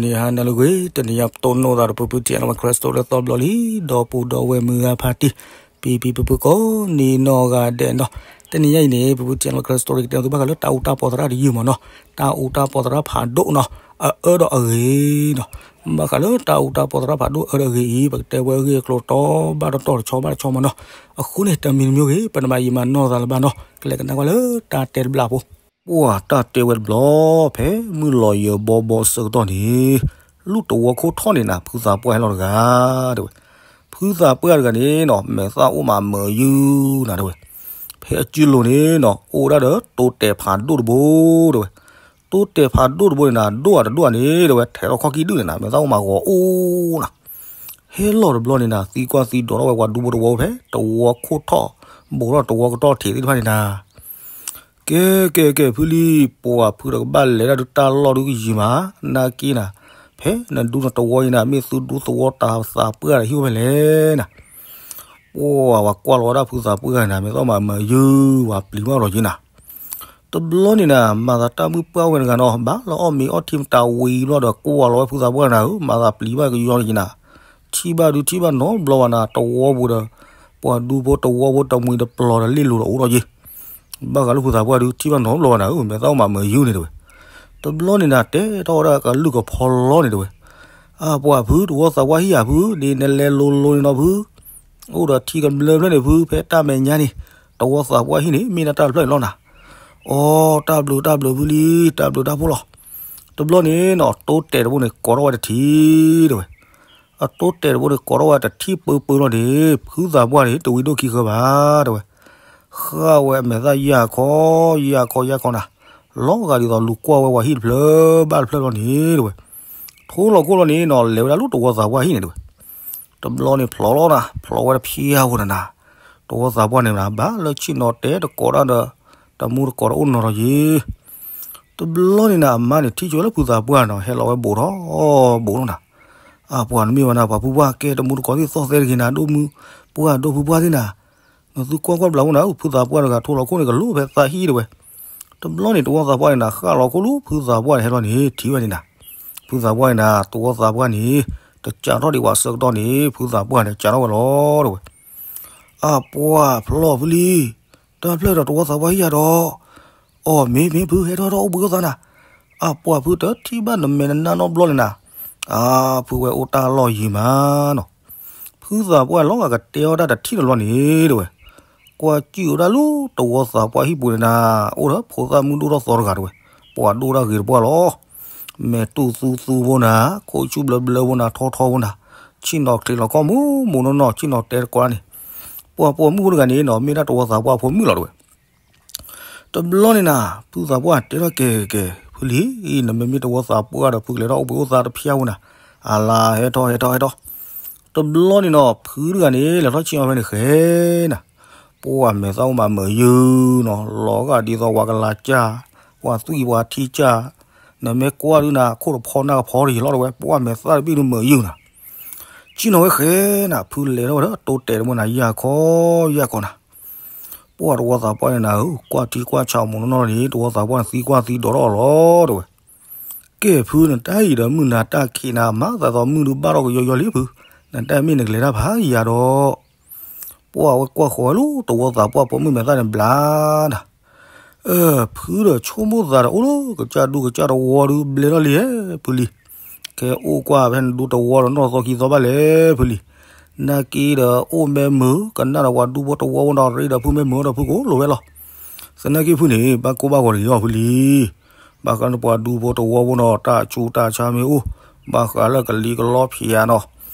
ဂီၤနံၤဟါနၤလၢအဂ့ၤ, တနံၤညါပတိၢ်နီၣ်သးဒီး ပပုၢ်တံၢ် Animal Crystal လၢသီဘျီလံ, ဒီပုၢ်ဒီဝဲၢ်မုၢ်ဂၤဖါတံၢ်, ပံပံပပုၢ်ကိးနံၤနီၢ်ဂၤဒဲးနီၤ. တနံၤညါအံၤန့ၣ် ပပုၢ်တံၢ် Animal Crystal ကတဲသုဘၣ်ဃးလၢတၢ်အူတၢ်ပီသရၣ်တယုၢ်မးနီၤ, တၢ်အူတၢ်ပီသရၣ်ဖးဒိၣ်နီၤ, အအၢဒီးအဂ့ၤနီၤ. ဘၣ်ဃးလၢတၢ်အူတၢ်ပီသရၣ်ဖးဒိၣ်အအၢဒီးအဂ့ၤအံၤ ပကတဲဝဲအဂ့ၢ်အကျိၤတီဘၣ်တတီၤတဆီဘၣ်တဆီမးနီၤ. အဃိန့ၣ် တမံၤတမံၤဂ့ၤ ပနမၤယံာ်မၤနီၢ်သးလၢၤဘၣ်နီၤ, ကလဲၤကနၣ်ကွၢ်လၢတၢ်တဲတဘျီဖိ. ပှၢ်တၢ်တဲဝဲတဘျီ, ဖဲမုၢ်လီၤယၢၤဘီဘီဆၢကတီၢ်န့ၣ်, လူၢ်တဝီခိၣ်ထီၣ်န့ၣ်နၤ ဖုသးပှၢ်ဟဲလီၤတဂၤ, တဲဝဲ. ဖုသးပှၢ်တဂၤန့ၣ်နီၤ မဲာ်သၣ်အိၣ်မးမုာ်ယုၢ်နၤ တဲဝဲ. ဖဲအစုလိၤန့ၣ်နီၤ အိၣ်ဝဲဒၣ်ဒီးတိတဲာ်ဖးဒိၣ်တဘိ, တဲဝဲ. တိတဲာ်ဖးဒိၣ်တဘိန့ၣ်နၤ ဒိၣ်ဧါတဒိၣ်ဧါန့ၣ် တဲဝဲ, ထဲးထီၣ်ခီၣ်ကံၢ်ဒုၣ်န့ၣ်နၤ မဲာ်သၣ်အိၣ်မးဂီၤအိၣ်နၤ. ဟဲလီၤတဘျီန့ၣ်နၤ သံကွၢ်သံဒိးထီၣ်ဝဲပှၤဒူဖိတဝီဖဲ တဝီခိၣ်ထီၣ်, ဘူးထီၣ်တဝီကတီၢ်ထံးသ့ၣ်တဖၣ်န့ၣ်နၤ. ကဲ ကဲ ကဲ ဖုလံ, ပှၢ်ဖုဒီးကဘၣ်လဲၤဒၣ်ဒုးတၢ်လီၢ်ဒုးကယံၤမး, နာ်က့နၤ, ဖဲနဒူနတဝီအံၤနၤ မ့ၢ်သုဒူသဝီတၢ်သးပှၢ်ဒီးဟံၣ်အိၣ်ဖဲလဲၣ်နၤ. ပှၢ်ဝဲကွၢ်လီၤဝဲဒၣ်ဖုသးပှၢ်န့ၣ်နၤ မဲာ်သၣ်မးမုာ်ယုၢ် ဝဲပျံၤမးလီၤက့နၤ. တဘျီန့ၣ်နၤ မၤသးတၢ်မုၢ်ပှၢ်ဝဲတဂၤနီၤ ဘၣ်လၢအီၣ်မ့ၤအီထံမတၤဝံၤဘျီဒီး ကွၢ်လီၤဝဲဖုသးပှၢ်နၤဧၢ, မၤသးပျံၤဘၣ်ကယီက့နၤ. ထံၣ်ဘၣ်ဒုးထံၣ်ဘၣ်နီတဘျီဘၣ်နၤ တဝီပူၤဒီး ပှၤဒူဖိတဝီဖိတမှံၤတပျီၤဒီးလ့ၣ်လိၤဒီးအိၣ်ထီၣ်က့. ဘၣ်ဃးလၢဖုသးပှၢ်ဒုးထံၣ်ဘၣ်နီတဘျီဘၣ်နၤဧၢ, မဲာ်သၣ်အိၣ်မးမုာ်ယုၢ်န့ၣ် တဲဝဲ. တဘျီန့ၣ်နၤ တဲထီၣ်ဝဲဒၣ်ကလုၢ်ကဖီလီၤန့ၣ် တဲဝဲ. အပှၢ်ဖု တဝီသးပှၢ်ဟံၣ်ဧါဖု, ဒ်နလဲၤလိၤလိၤန့ၣ်နီၤဖု, အိၣ်ဒီးထံကမျၢၢ်ဖျၢၣ်န့ၣ်ဖု, ဖဲတၢ်မဲာ်ညါန့ၣ် တဝီသးပှၢ်ဟံၣ်န့ၣ် မ့ၢ်ဒၣ်တၢ်တဖျၢၣ်န့ၣ်လီၤနၤ. အိ တၢ်ဘျုးတၢ်ဘျုးဖုလံ, တၢ်ဘျုးတၢ်ဖှိၣ်လီၤ. တဘျီန့ၣ်နီၤ တိတဲာ်တဘိန့ၣ် ကိးထီၣ်ဝဲတထံၣ် တဲဝဲ. အတိတဲာ်တဘိန့ၣ် ကိးထီၣ်ဝဲတထံၣ်ပၢပၢလီၤန့ၣ် ဖုသးပှၢ်န့ၣ် တဝံၤဒိၣ်ခံဃၢၤဘၣ် တဲဝဲ. ဃၣ်ဝဲအမဲာ်သၣ်ယၢ်ခီ ယၢ်ခီ ယၢ်ခီနၤ, လီၤဂာ်ဒ်သိးလူၤကွၢ်ဝဲပှၤဟံၣ်တဖျၢၣ်ဘၣ်တဖျၢၣ်လီၤန့ၣ် တဲဝဲ. ထိလီၤခိၣ်လီၤန့ၣ်နီၤ လဲၤဝဲဒၣ်လၢတဝီသးပှၢ်ဟံၣ်န့ၣ် တဲဝဲ. တဘျီန့ၣ်ဖျိးလီၤနၤ, ဖျိးဝဲတဖျၢၣ်ဖိန့ၣ်နၤ, တဝီသးပှၢ်န့ၣ်နၤ ဘၣ်လၢဆ့ၣ်နီၤတဲတကိးတၢ်ဒီး တမူတကိးဒီးအိၣ်နီၤထီၣ်ယ့ၣ် တဘျီန့ၣ်နၤ အမါန့ၣ်ထံၣ်ဆိဝဲလၢဖုသးပှၢ်နီၤ ဟဲလီၤဝဲဘူးထီၣ်ဘူးထီၣ်နၤ. အပှၢ်နမ့ၢ်ဝဲနၤ ပှၤဖုပှၢ် ကဲတမူတကိးသ့ၣ်သီၣ်သဲတဂ့ၤနၤ ဒိၣ်မုၢ်ပှၢ်ဒိၣ်ဖုပှၢ်သ့ၣ်နၤ, နသုကွၢ်ကွၢ်ဘျးဝဲနၤ ဖုသးပှၢ်တဂၤထိလီၤခိၣ်န့ၣ် ကလိၣ်ဖဲသးဟံၣ်တဲဝဲ. တဘျီန့ၣ် တဝီသးပှၢ်န့ၣ်နၤ ဃၣ်လီၤခိၣ်လၢဖုသးပှၢ်န့ၣ်ဟဲလီၤန့ၣ် ထံၣ်ဝဲန့ၣ်နၤ, ဖုသးပှၢ်န့ၣ်နၤ တဝီသးပှၢ်န့ၣ် တကးထီၣ်ဒံးပှၤဆၢကတီၢ်န့ၣ် ဖုသးပှၢ်န့ၣ် ကးထီၣ်ဝဲလီၤတဲဝဲ. အပှၢ်ဖျီၣ်ဖုလံ တၢ်ဖျၢၣ်ဒီးတဝီသးပှၢ်ဟံၣ်ယၤဒီး, အိ မ့ၢ်မ့ၢ်ဖု ဟဲထီၣ်ထီၣ်အိၣ်ဘှံးအိၣ်သါနၤ, အပှၢ်ဖုတထံၣ်ဘၣ်နမဲာ်နနါနီတဘျီန့ၣ်နၤ, အဖုဝဲအိၣ်တၢ်လီၢ်ယံၤမးနီၤ. ဖုသးပှၢ်လီၤဂာ်ကတဲအီၣ်တၢ်တထံၣ်တဘျီန့ၣ်တဲဝဲ, ကွၢ်စံၣ်ဝဲဒၣ်လၢတဝီသးပှၢ်ဟံၣ်ပူၤန့ၣ်နၤ, အိၣ်ဒီးဖိသၣ်မုၣ်ဒိၣ်ထီၣ်သီတဂၤတဲဝဲ, ပှၤဒိၣ်တၢ်ဂ့ၤတပှၢ်လီၤ. မဲာ်တူၢ်သူသူဖိနၤ, ခိၣ်ဆူၣ်ဘျၢဘျၢဖိနၤ, ထီထီဖိနၤ, ဆ့ၣ်နီၤချံးလီၤခီၣ်မူမူနီၢ်နီၢ်, ဆ့ၣ်နီၤတဲတကိးန့ၣ်, ပှၤပိာ်မုၣ်ဖိတဂၤန့ၣ်နီၤ မ့ၢ်ဒၣ်တဝီသးပှၢ်ဖိမုၣ်လီၤတဲဝဲ. တဘျီန့ၣ်နၤ ဖုသးပှၢ်တဲထီၣ်ကဲကဲ, ဖုလံ, နမ့မ့ၢ်တဝီသးပှၢ်ဒီး ဖုကလဲၤထီၣ်အိၣ်ဘှံးအိၣ်သါတဖျၢၣ်ဖိနၤ, အလါဟဲထီၣ်ဟဲထီၣ်ဟဲထီၣ်. တဘျီန့ၣ်နီၤ ဖုတဂၤန့ၣ် လဲၤထီၣ်ဆ့ၣ်နီၤဖဲန့ၣ်ဃဲနၤ, ပှၢ်မဲာ်သၣ်အိၣ်မးမုာ်ယုၢ်နီၤ, လီၤဂာ်ဒ်သိးပှၤကလၤကၢ်, ပှၤသွံၣ်ပှၤထံကၢ်, နမ့ၢ်ကွၢ်ဒုနၤ ခိၣ်တဖီနၢ်ကဖီတယံၤလီၤတဲဝဲ, ပှၢ်မဲာ်သၣ်တဘ့ၣ်ဒုမုာ်ယုၢ်နၤ. ဆ့ၣ်နီၤဝဲဃဲနၤ ဖုလဲၤထီၣ်ဝဲဒီးတိတဲာ်တဘိနၤ ယၢ်ခီယၢ်ခီနၤ. ပှၢ်တဝီသးပှၢ်န့ၣ်နၤဧၢ, ကွၢ်ထံကွၢ်ဆးမူနီၢ်နီၢ်န့ၣ် တဝီသးပှၢ်န့ၣ်သံကွၢ်သံဒိးထီၣ်အီၤလီၤတဲဝဲ. ကဲဖု နတၢ်အံၤဒီးမုၢ်နၤတၢ်ခံးနၤ မၤသးသိးမုၢ်ဒုးဘၣ်ထီၣ်ကယီယီလံဖု, နတၢ်မ့ၢ်နကလဲၤတၢ်ဖးယံၤဒီး ပှၢ်ဝဲကွၢ်ဃီၤဝဲလၢတဝီသးပှၢ်ပိာ်မုၣ်မဲာ်သၣ်န့ၣ်ဘျါနၤ. အၢ ဖုဒီးဆိကမိၣ်သးဒီးအိၣ်လၢကစၢ်ဒူကစၢ်တဝီဒုးဘျဲထီၣ်လံဧၢ ဖုလံ. ကဲအိၣ်ကွၢ်ဖဲနဒူတဝီဒီးနီၢ်သီခံသီဘၣ်လဲၣ်ဖုလံ. နာ်က့ဒီးအိၣ်မ့ၢ်မုာ် ကနၣ်ဒီးပှၤဒူဖိတဝီဖိဒီးရ့ဒီးဖုမ့ၢ်မုာ်ဒီးဖုကအိၣ်လိၤဝဲလီၤ. သနာ်က့ဖုန့ၣ် ဘၣ်ကိၢ်ဘၣ်ဂီၤတဂ့ၤအီၤဖုလံ. ဘၣ်ဃးလၢပှၤဒူဖိတဝီဖိနီၤ တၢ်ဆူးတၢ်ဆါမ့ၢ်အိၣ်, ဘၣ်ဃးလၢကလံၤကလီဖျဲးနီၤ,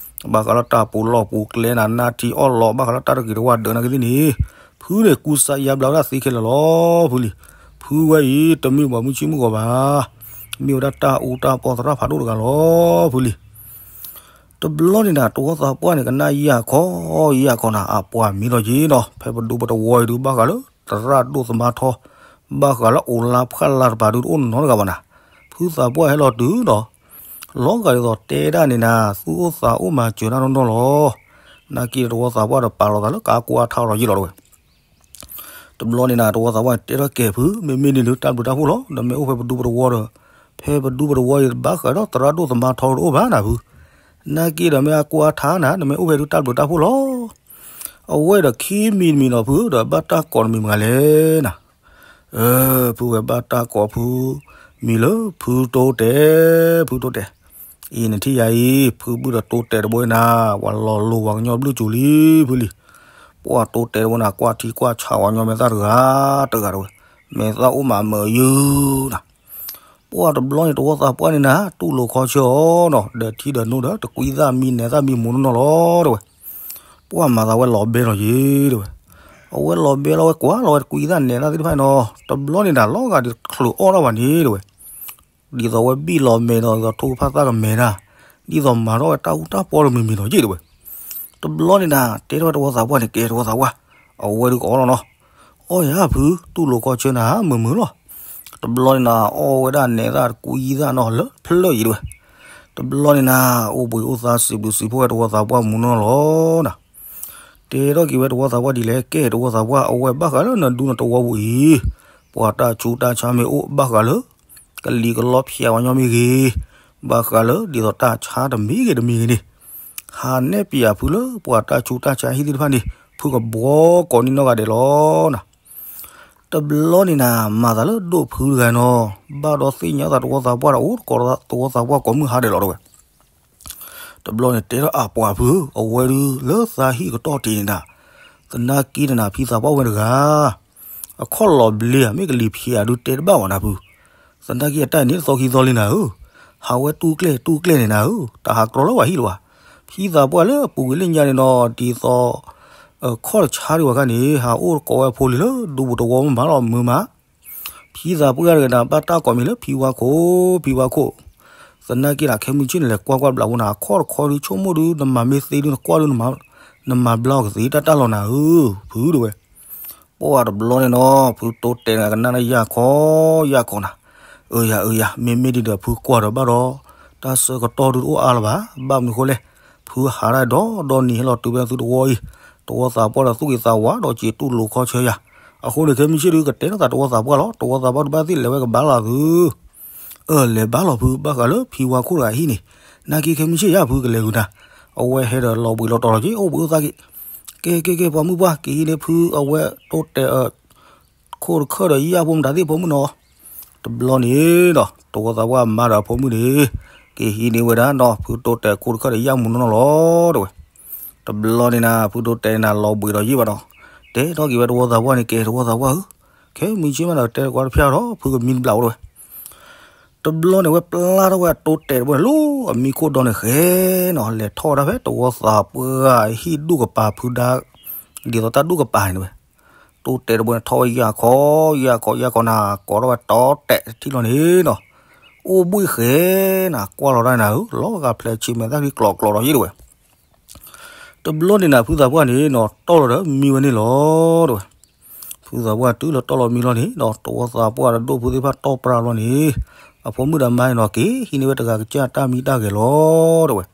ဘၣ်ဃးလၢတၢ်ပူၤလီၢ်ပူၤကျဲနၤ နၢ်ထံအီၣ်လီၤ ဘၣ်ဃးလၢတၢ်တဂ့ၤတဝါဒၢးနာ်က့သ့ၣ်န့ၣ်, ဖုန့ၣ်ကူစါယါဘျါဝဲဒၣ်သ့ခဲလၢာ်လီၤဖုလံ. ဖုဝဲအံၤ တမ့ၢ်ပှၤမုၢ်ဆ့ၣ်မုၢ်ဂီၤဘၣ်, မ့ၢ်ဝဲဒၣ်တၢ်အူတၢ်ပီသရၣ်ဖးဒိၣ်တဂၤလီၤဖုလံ. တဘျီန့ၣ်နၤ တဝီသးပှၢ်န့ၣ် ကနၣ်ယၢ်ခီယၢ်ခီနၤ အပှၢ်မံလီၤက့ၤနီၤ, ဖဲပဒူပတဝီအံၤဒုး ဘၣ်ဃးလၢသရၣ်ဒိၣ်သမါထီ, ဘၣ်ဃးလၢအိၣ်လါဖှၣ်လါတပၤဒုး တအိၣ်နီတဂၤဘၣ်နၤ. ဖုသးပှၢ်ဟဲလီၤတုၤဒီး လီၤဂာ်ဒ်သိးတဲဒၣ်န့ၣ်နၤ သူၣ်အိၣ်သးအိၣ်မၤစၢၤတၢ်နီၢ်နီၢ်လီၤ. နာ်က့တဝီသးပှၢ်ဒီးပာ်လီၤသးလၢကါကွၢ်ထါအီၤလီၤယ့ၢ်လီၤတဲဝဲ. တဘျီန့ၣ်နၤ တဝီသးပှၢ်န့ၣ် တဲထီၣ်ကဲဖု မ့မ့ၢ်န့ၣ်ဒုး တၢ်ဘျုးတၢ်ဖှိၣ်လီၤ, နမ့ၢ်အိၣ်ဖဲပဒူပတဝီဒီး ဖဲပဒူပတဝီအံၤ ဘၣ်ဃးဒီးသရၣ်ဒိၣ်သမါထီတအိၣ်ဘၣ်နၤဖု, နာ်က့ဒီးမ့ၢ်အကွၢ်ထါနၤ နမ့ၢ်အိၣ်ဖဲဒုးတၢ်ဘျုးတၢ်ဖှိၣ်လီၤ. အဝဲဒီးခံမံၤတမံၤနီၤဖု ဒီးဘၣ်တၢ်ကိးတမံၤမဂၤလဲၣ်နၤ. ဖုဝဲဘၣ်တၢ်ကိးဖု မံၤလၢဖုတိတဲာ်, ဖုတိတဲာ်, အံၤနထံၣ်ယၤအံၤ ဖုဘုၣ်ဒီးတိတဲာ်တဘိနၤ, ပှၤလီၤလိၤပှၤကညီဘျုးစူၤလံဖုလံ. ပှၤတိတဲာ်တဘိနၤ ကွၢ်ထံကွၢ်ဆးပှၤကညီမဲာ်သၣ်တဂၤတဂၤတဝဲ, မဲာ်သၣ်အိၣ်မးမုာ်ယုၤနၤ. ပှၤတဘျီန့ၣ် တဝီသးပှၢ်န့ၣ်နၤ တူၢ်လိာ်ခီဆၢအီၤနီၤ, ဒီးထံဒီးနိဒီး တကွံသၣ်မံနဲၤသၣ်မံမူးနီၢ်နီၢ်လီၤတဝဲ. ပှၤမၤသးဝဲလီၤဘဲလီၤယံၤတဝဲ. အဝဲလီၤဘဲလီၤဝဲကွၢ်လီၤဝဲတကွံသၣ်နဲၤသၣ်သ့ၣ်တဖၣ်န့ၣ်နီၤ, တဘျီန့ၣ်နၤ လီၤဂာ်ဒ်တချုးအီၣ်ထီၣ်ဘၣ်န့ၣ်တဝဲ. ဒ်သိးဝဲဘံၣ်လီၤမဲာ်ဒီး ဒ်သိးထိဖးသၣ်ကမဲာ်နၤ, ဒ်သိးမၤထီၣ်ဝဲတၢ်အူတၢ်ပီတမံၤမံၤနီၤယံၤတဝဲ. တဘျီန့ၣ်နၤ တဲထီၣ်ဝဲတဝီသးပှၢ်န့ၣ် ကဲတဝီသးပှၢ်, အဝဲဒုးကအီၣ်လီၤနီၤ. အီၣ်ယၤဖု တူၢ်လိာ်ခီဆၢနၤ မုာ်မုာ်လီၤ. တဘျီန့ၣ်နၤ အီၣ်ဝဲဒၣ်နဲၤသၣ်တကွံသၣ်နီၤ လၢဖျၢၣ်ယံၤတဝဲ. တဘျီန့ၣ်နၤ အိၣ်ဘှံးအိၣ်သါစံးဘျုးစံးဖှိၣ်ဝဲတဝီသးပှၢ်မူးနီၢ်နီၢ်လီၤနၤ. တဲထီၣ်က့ၤဝဲတဝီသးပှၢ်ဒ်လဲၣ်, ကဲတဝီသးပှၢ် အဝဲဘၣ်ဃးလၢနဒူနတဝီပူၤအံၤ, ပှၤတၢ်ဆူးတၢ်ဆါမ့ၢ်အိၣ်ဘၣ်ဃးလၢ ကလံၤကလီဖၠးဝဲညီမ့ၢ်ဂ့ၤ, ဘၣ်ဃးလၢဒ်သိးတၢ်ဆါတမံၤဂ့ၤတမံၤဂ့ၤန့ၣ်, ဟးနဲၣ်ပၠးဖုလၢပှၤတၢ်ဆူးတၢ်ဆါဟံၣ်သ့ၣ်တဖၣ်န့ၣ် ဖုကဘှီကိးန့ၢ်နီၢ်ဂၤဒဲးလီၤနၤ. တဘျီန့ၣ်နၤ မၤသးလၢဒိၣ်ဖုတဂၤနီၤ, ဘၣ်ဒီးသ့ၣ်ညါသးတဝီသးပှၢ်ဒီး အိၣ်တကိးသးတဝီသးပှၢ်ကိးမုၢ်ဟါဒဲးလီၤတဝဲ. တဘျီန့ၣ်တဲထီၣ်အပှၤဖုဧၢ, အဝဲဒုးလၢသးဟံၣ်ကတီၢ်တ့ၢ်န့ၣ်နၤ, သနာ်က့န့ၣ်နၤဖံသးပှၢ်ဝဲတဂၤ အခီၣ်လီၤဘျ့ဧါ မ့ၢ်ကလံၤဖျးဧါဒုးတဲတဘၣ်ဝဲနၤဖု, သနာ်က့အတၢ်န့ၣ်တသီခံသီလံနၤဧၢ, ဟးဝဲတူၢ်ကျဲၣ်တူၢ်ကျဲၣ်န့ၣ်နၤဧၢ, တၢ်ဟးကြီလၢပှၤဟံၣ်လၢၤဘၣ်, ဖံသးပှၢ်လၢအပူၤကွံာ်လၢညါန့ၣ်နီၤ ဒ်သိး ခီၣ်တဆါဒံးဝဲခါန့ၣ် ဟးအိၣ်တကိးဝဲဖိလံၤလၢဒူပူၤတဝီမးမးလီၤမုာ်မး ဖံသးပှၢ်တဂၤန့ၣ် ဘၣ်တၢ်ကိးမံၤလၢဖံဝါခိၣ်, ဖံဝါခိၣ်, သနာ်က့န့ၣ် ခဲမုၢ်ဆ့ၣ်န့ၣ် လဲၤကွၢ်ကွၢ်ဘျးဖိနၤ အခီၣ်တခီဒုးဆိကမိၣ်ဒုး နမၤမ့ၢ်သ့ဒုး နကွၢ်ဒုး နမၤဘျါအီၤကသ့တၢ်တၢ်လီၤနၤဧၢ, ဖုတဝဲ. ပှၤတဘျီန့ၣ်နီၤ ဖုတိတဲာ်န့ၣ် ကနၣ်လၢယၢ်ခီယၢ်ခီနၤ, အၢယၤအၢယၤ မ့မ့ၢ်ဒ်ဒီးဖုကွၢ်ဒီးဘၣ်ဒီး တၢ်ဆၢကတီၢ်ဒုးတအိၣ်အါလၢၤဘၣ်, ဘၣ်မနုၤဃိလဲၣ်, ဖုဟးဒၣ်ဒီးဒီနံၤဟဲလီၤတုၤဖဲသုတဝီအံၤ, တဝီသးပှၢ်ဒီးသူၣ်က့သးဝါဒီးစံးတူၢ်လိာ်ခီဆၢယၤ, အဃိန့ၣ် ခဲမုၢ်ဆ့ၣ်ဒုး ကတဲထီၣ်သးတဝီသးပှၢ်လီၤ, တဝီသးပှၢ်ဒုးဘၣ်သ့ၣ်လဲၤဝဲကဘၣ်လီၤသု အၢၣ် လဲၤဘၣ်လီၤဖု ဘၣ်ဃးလၢဖံဝါခိၣ်တဂၤဟံၣ်န့ၣ်, နာ်က့ခဲမုၢ်ဆ့ၣ်ယၤဖုကလဲၤဂုာ်နၤ, အဝဲဟဲဒီးလီၤဘှံးလီၤတီၤလီၤက့ၤ အိၣ်ဘှံးအိၣ်သါက့ၤ, ကဲကဲကဲ ပှၤမုၣ်ပှၢ် က့ၤဟံးန့ၢ်ဖု အဝဲတိတဲာ် ခိၣ်တခၢၣ်ဒီးယၢ်ဖိမတၤသ့ၣ်ဖိမုၣ်နီၤ, တဘျီန့ၣ်ဒီး တဝီသးပှၢ်မါဒီးအဖိမုၣ်န့ၣ် က့ၤဟံးန့ၢ်ဝဲဒၣ်နီၤ ဖုတိတဲာ်ခိၣ်တခၢၣ်ဒီးယၢ်မူးနီၢ်နီၢ်လီၤတဝဲ, တဘျီန့ၣ်နၤ ဖုတိတဲာ်န့ၣ်နၤ လီၤဘှံးဒီးယံာ်ဘၣ်နီၤ, တဲထီၣ်က့ၤဝဲတဝီသးပှၢ်န့ၣ် ကဲတဝီသးပှၢ်ဧၢ, ခဲမုၢ်ဆ့ၣ်မးဒီးတဲတကွၢ်တဖျၢၣ်ဒီး ဖုကမံတဘျးအိၣ်တဝဲ တဘျီန့ၣ် ဝဲပျၢ်ထီၣ်ဝဲတိတဲာ်တဘိန့ၣ် လီၤအမံခိၣ်ဒီန့ၣ်ဃဲနီၤ လဲၤထီၣ်ဝဲဒၣ်ဖဲတဝီသးပှၢ်ဟံၣ်ဒူၣ်ကပၤဖုဒါ, ဒ်သိးတၢ်ဒူၣ်ကပၤန့ၣ်ဝဲ, တိတဲာ်တဘိန့ၣ် ထီၣ်ဝဲယၢ်ခီ, ယၢ်ခီ ယၢ်ခီနၤ ကိးထီၣ်ဝဲတိတဲာ်တထံၣ်လီၤန့ၣ်နီၤ, အိၣ်ဘှံးဃဲနၤ ကွၢ်လီၤတၢ်နၤဧၢ, လီၤဂာ်ဖျဲးဆံးမဲာ်သၣ်ဂံၢ်ကျီးကျီးဒီးယံာ်တဝဲ တဘျီန့ၣ်နၤ ဖုသးပှၢ်န့ၣ်နီၤ တီၢ်လီၤဒီးမံဝဲန့ၣ်လီၤတဝဲ. ဖုသးပှၢ်တုၤလၢတီၢ်လီၤမံလီၤန့ၣ်ဒီး တဝီသးပှၢ်ဒီးဒိၣ်ဖုသ့ၣ်တဖၣ်တီၢ်ပြၢလီၤန့ၣ်, အဖိမုၣ်ဒီးမါန့ၣ်နီၤ က့ၤဟံးန့ၢ်ဝဲတဂၤကစၢ်တၢ်မံတၢ်ဂဲၤလီၤတဝဲ.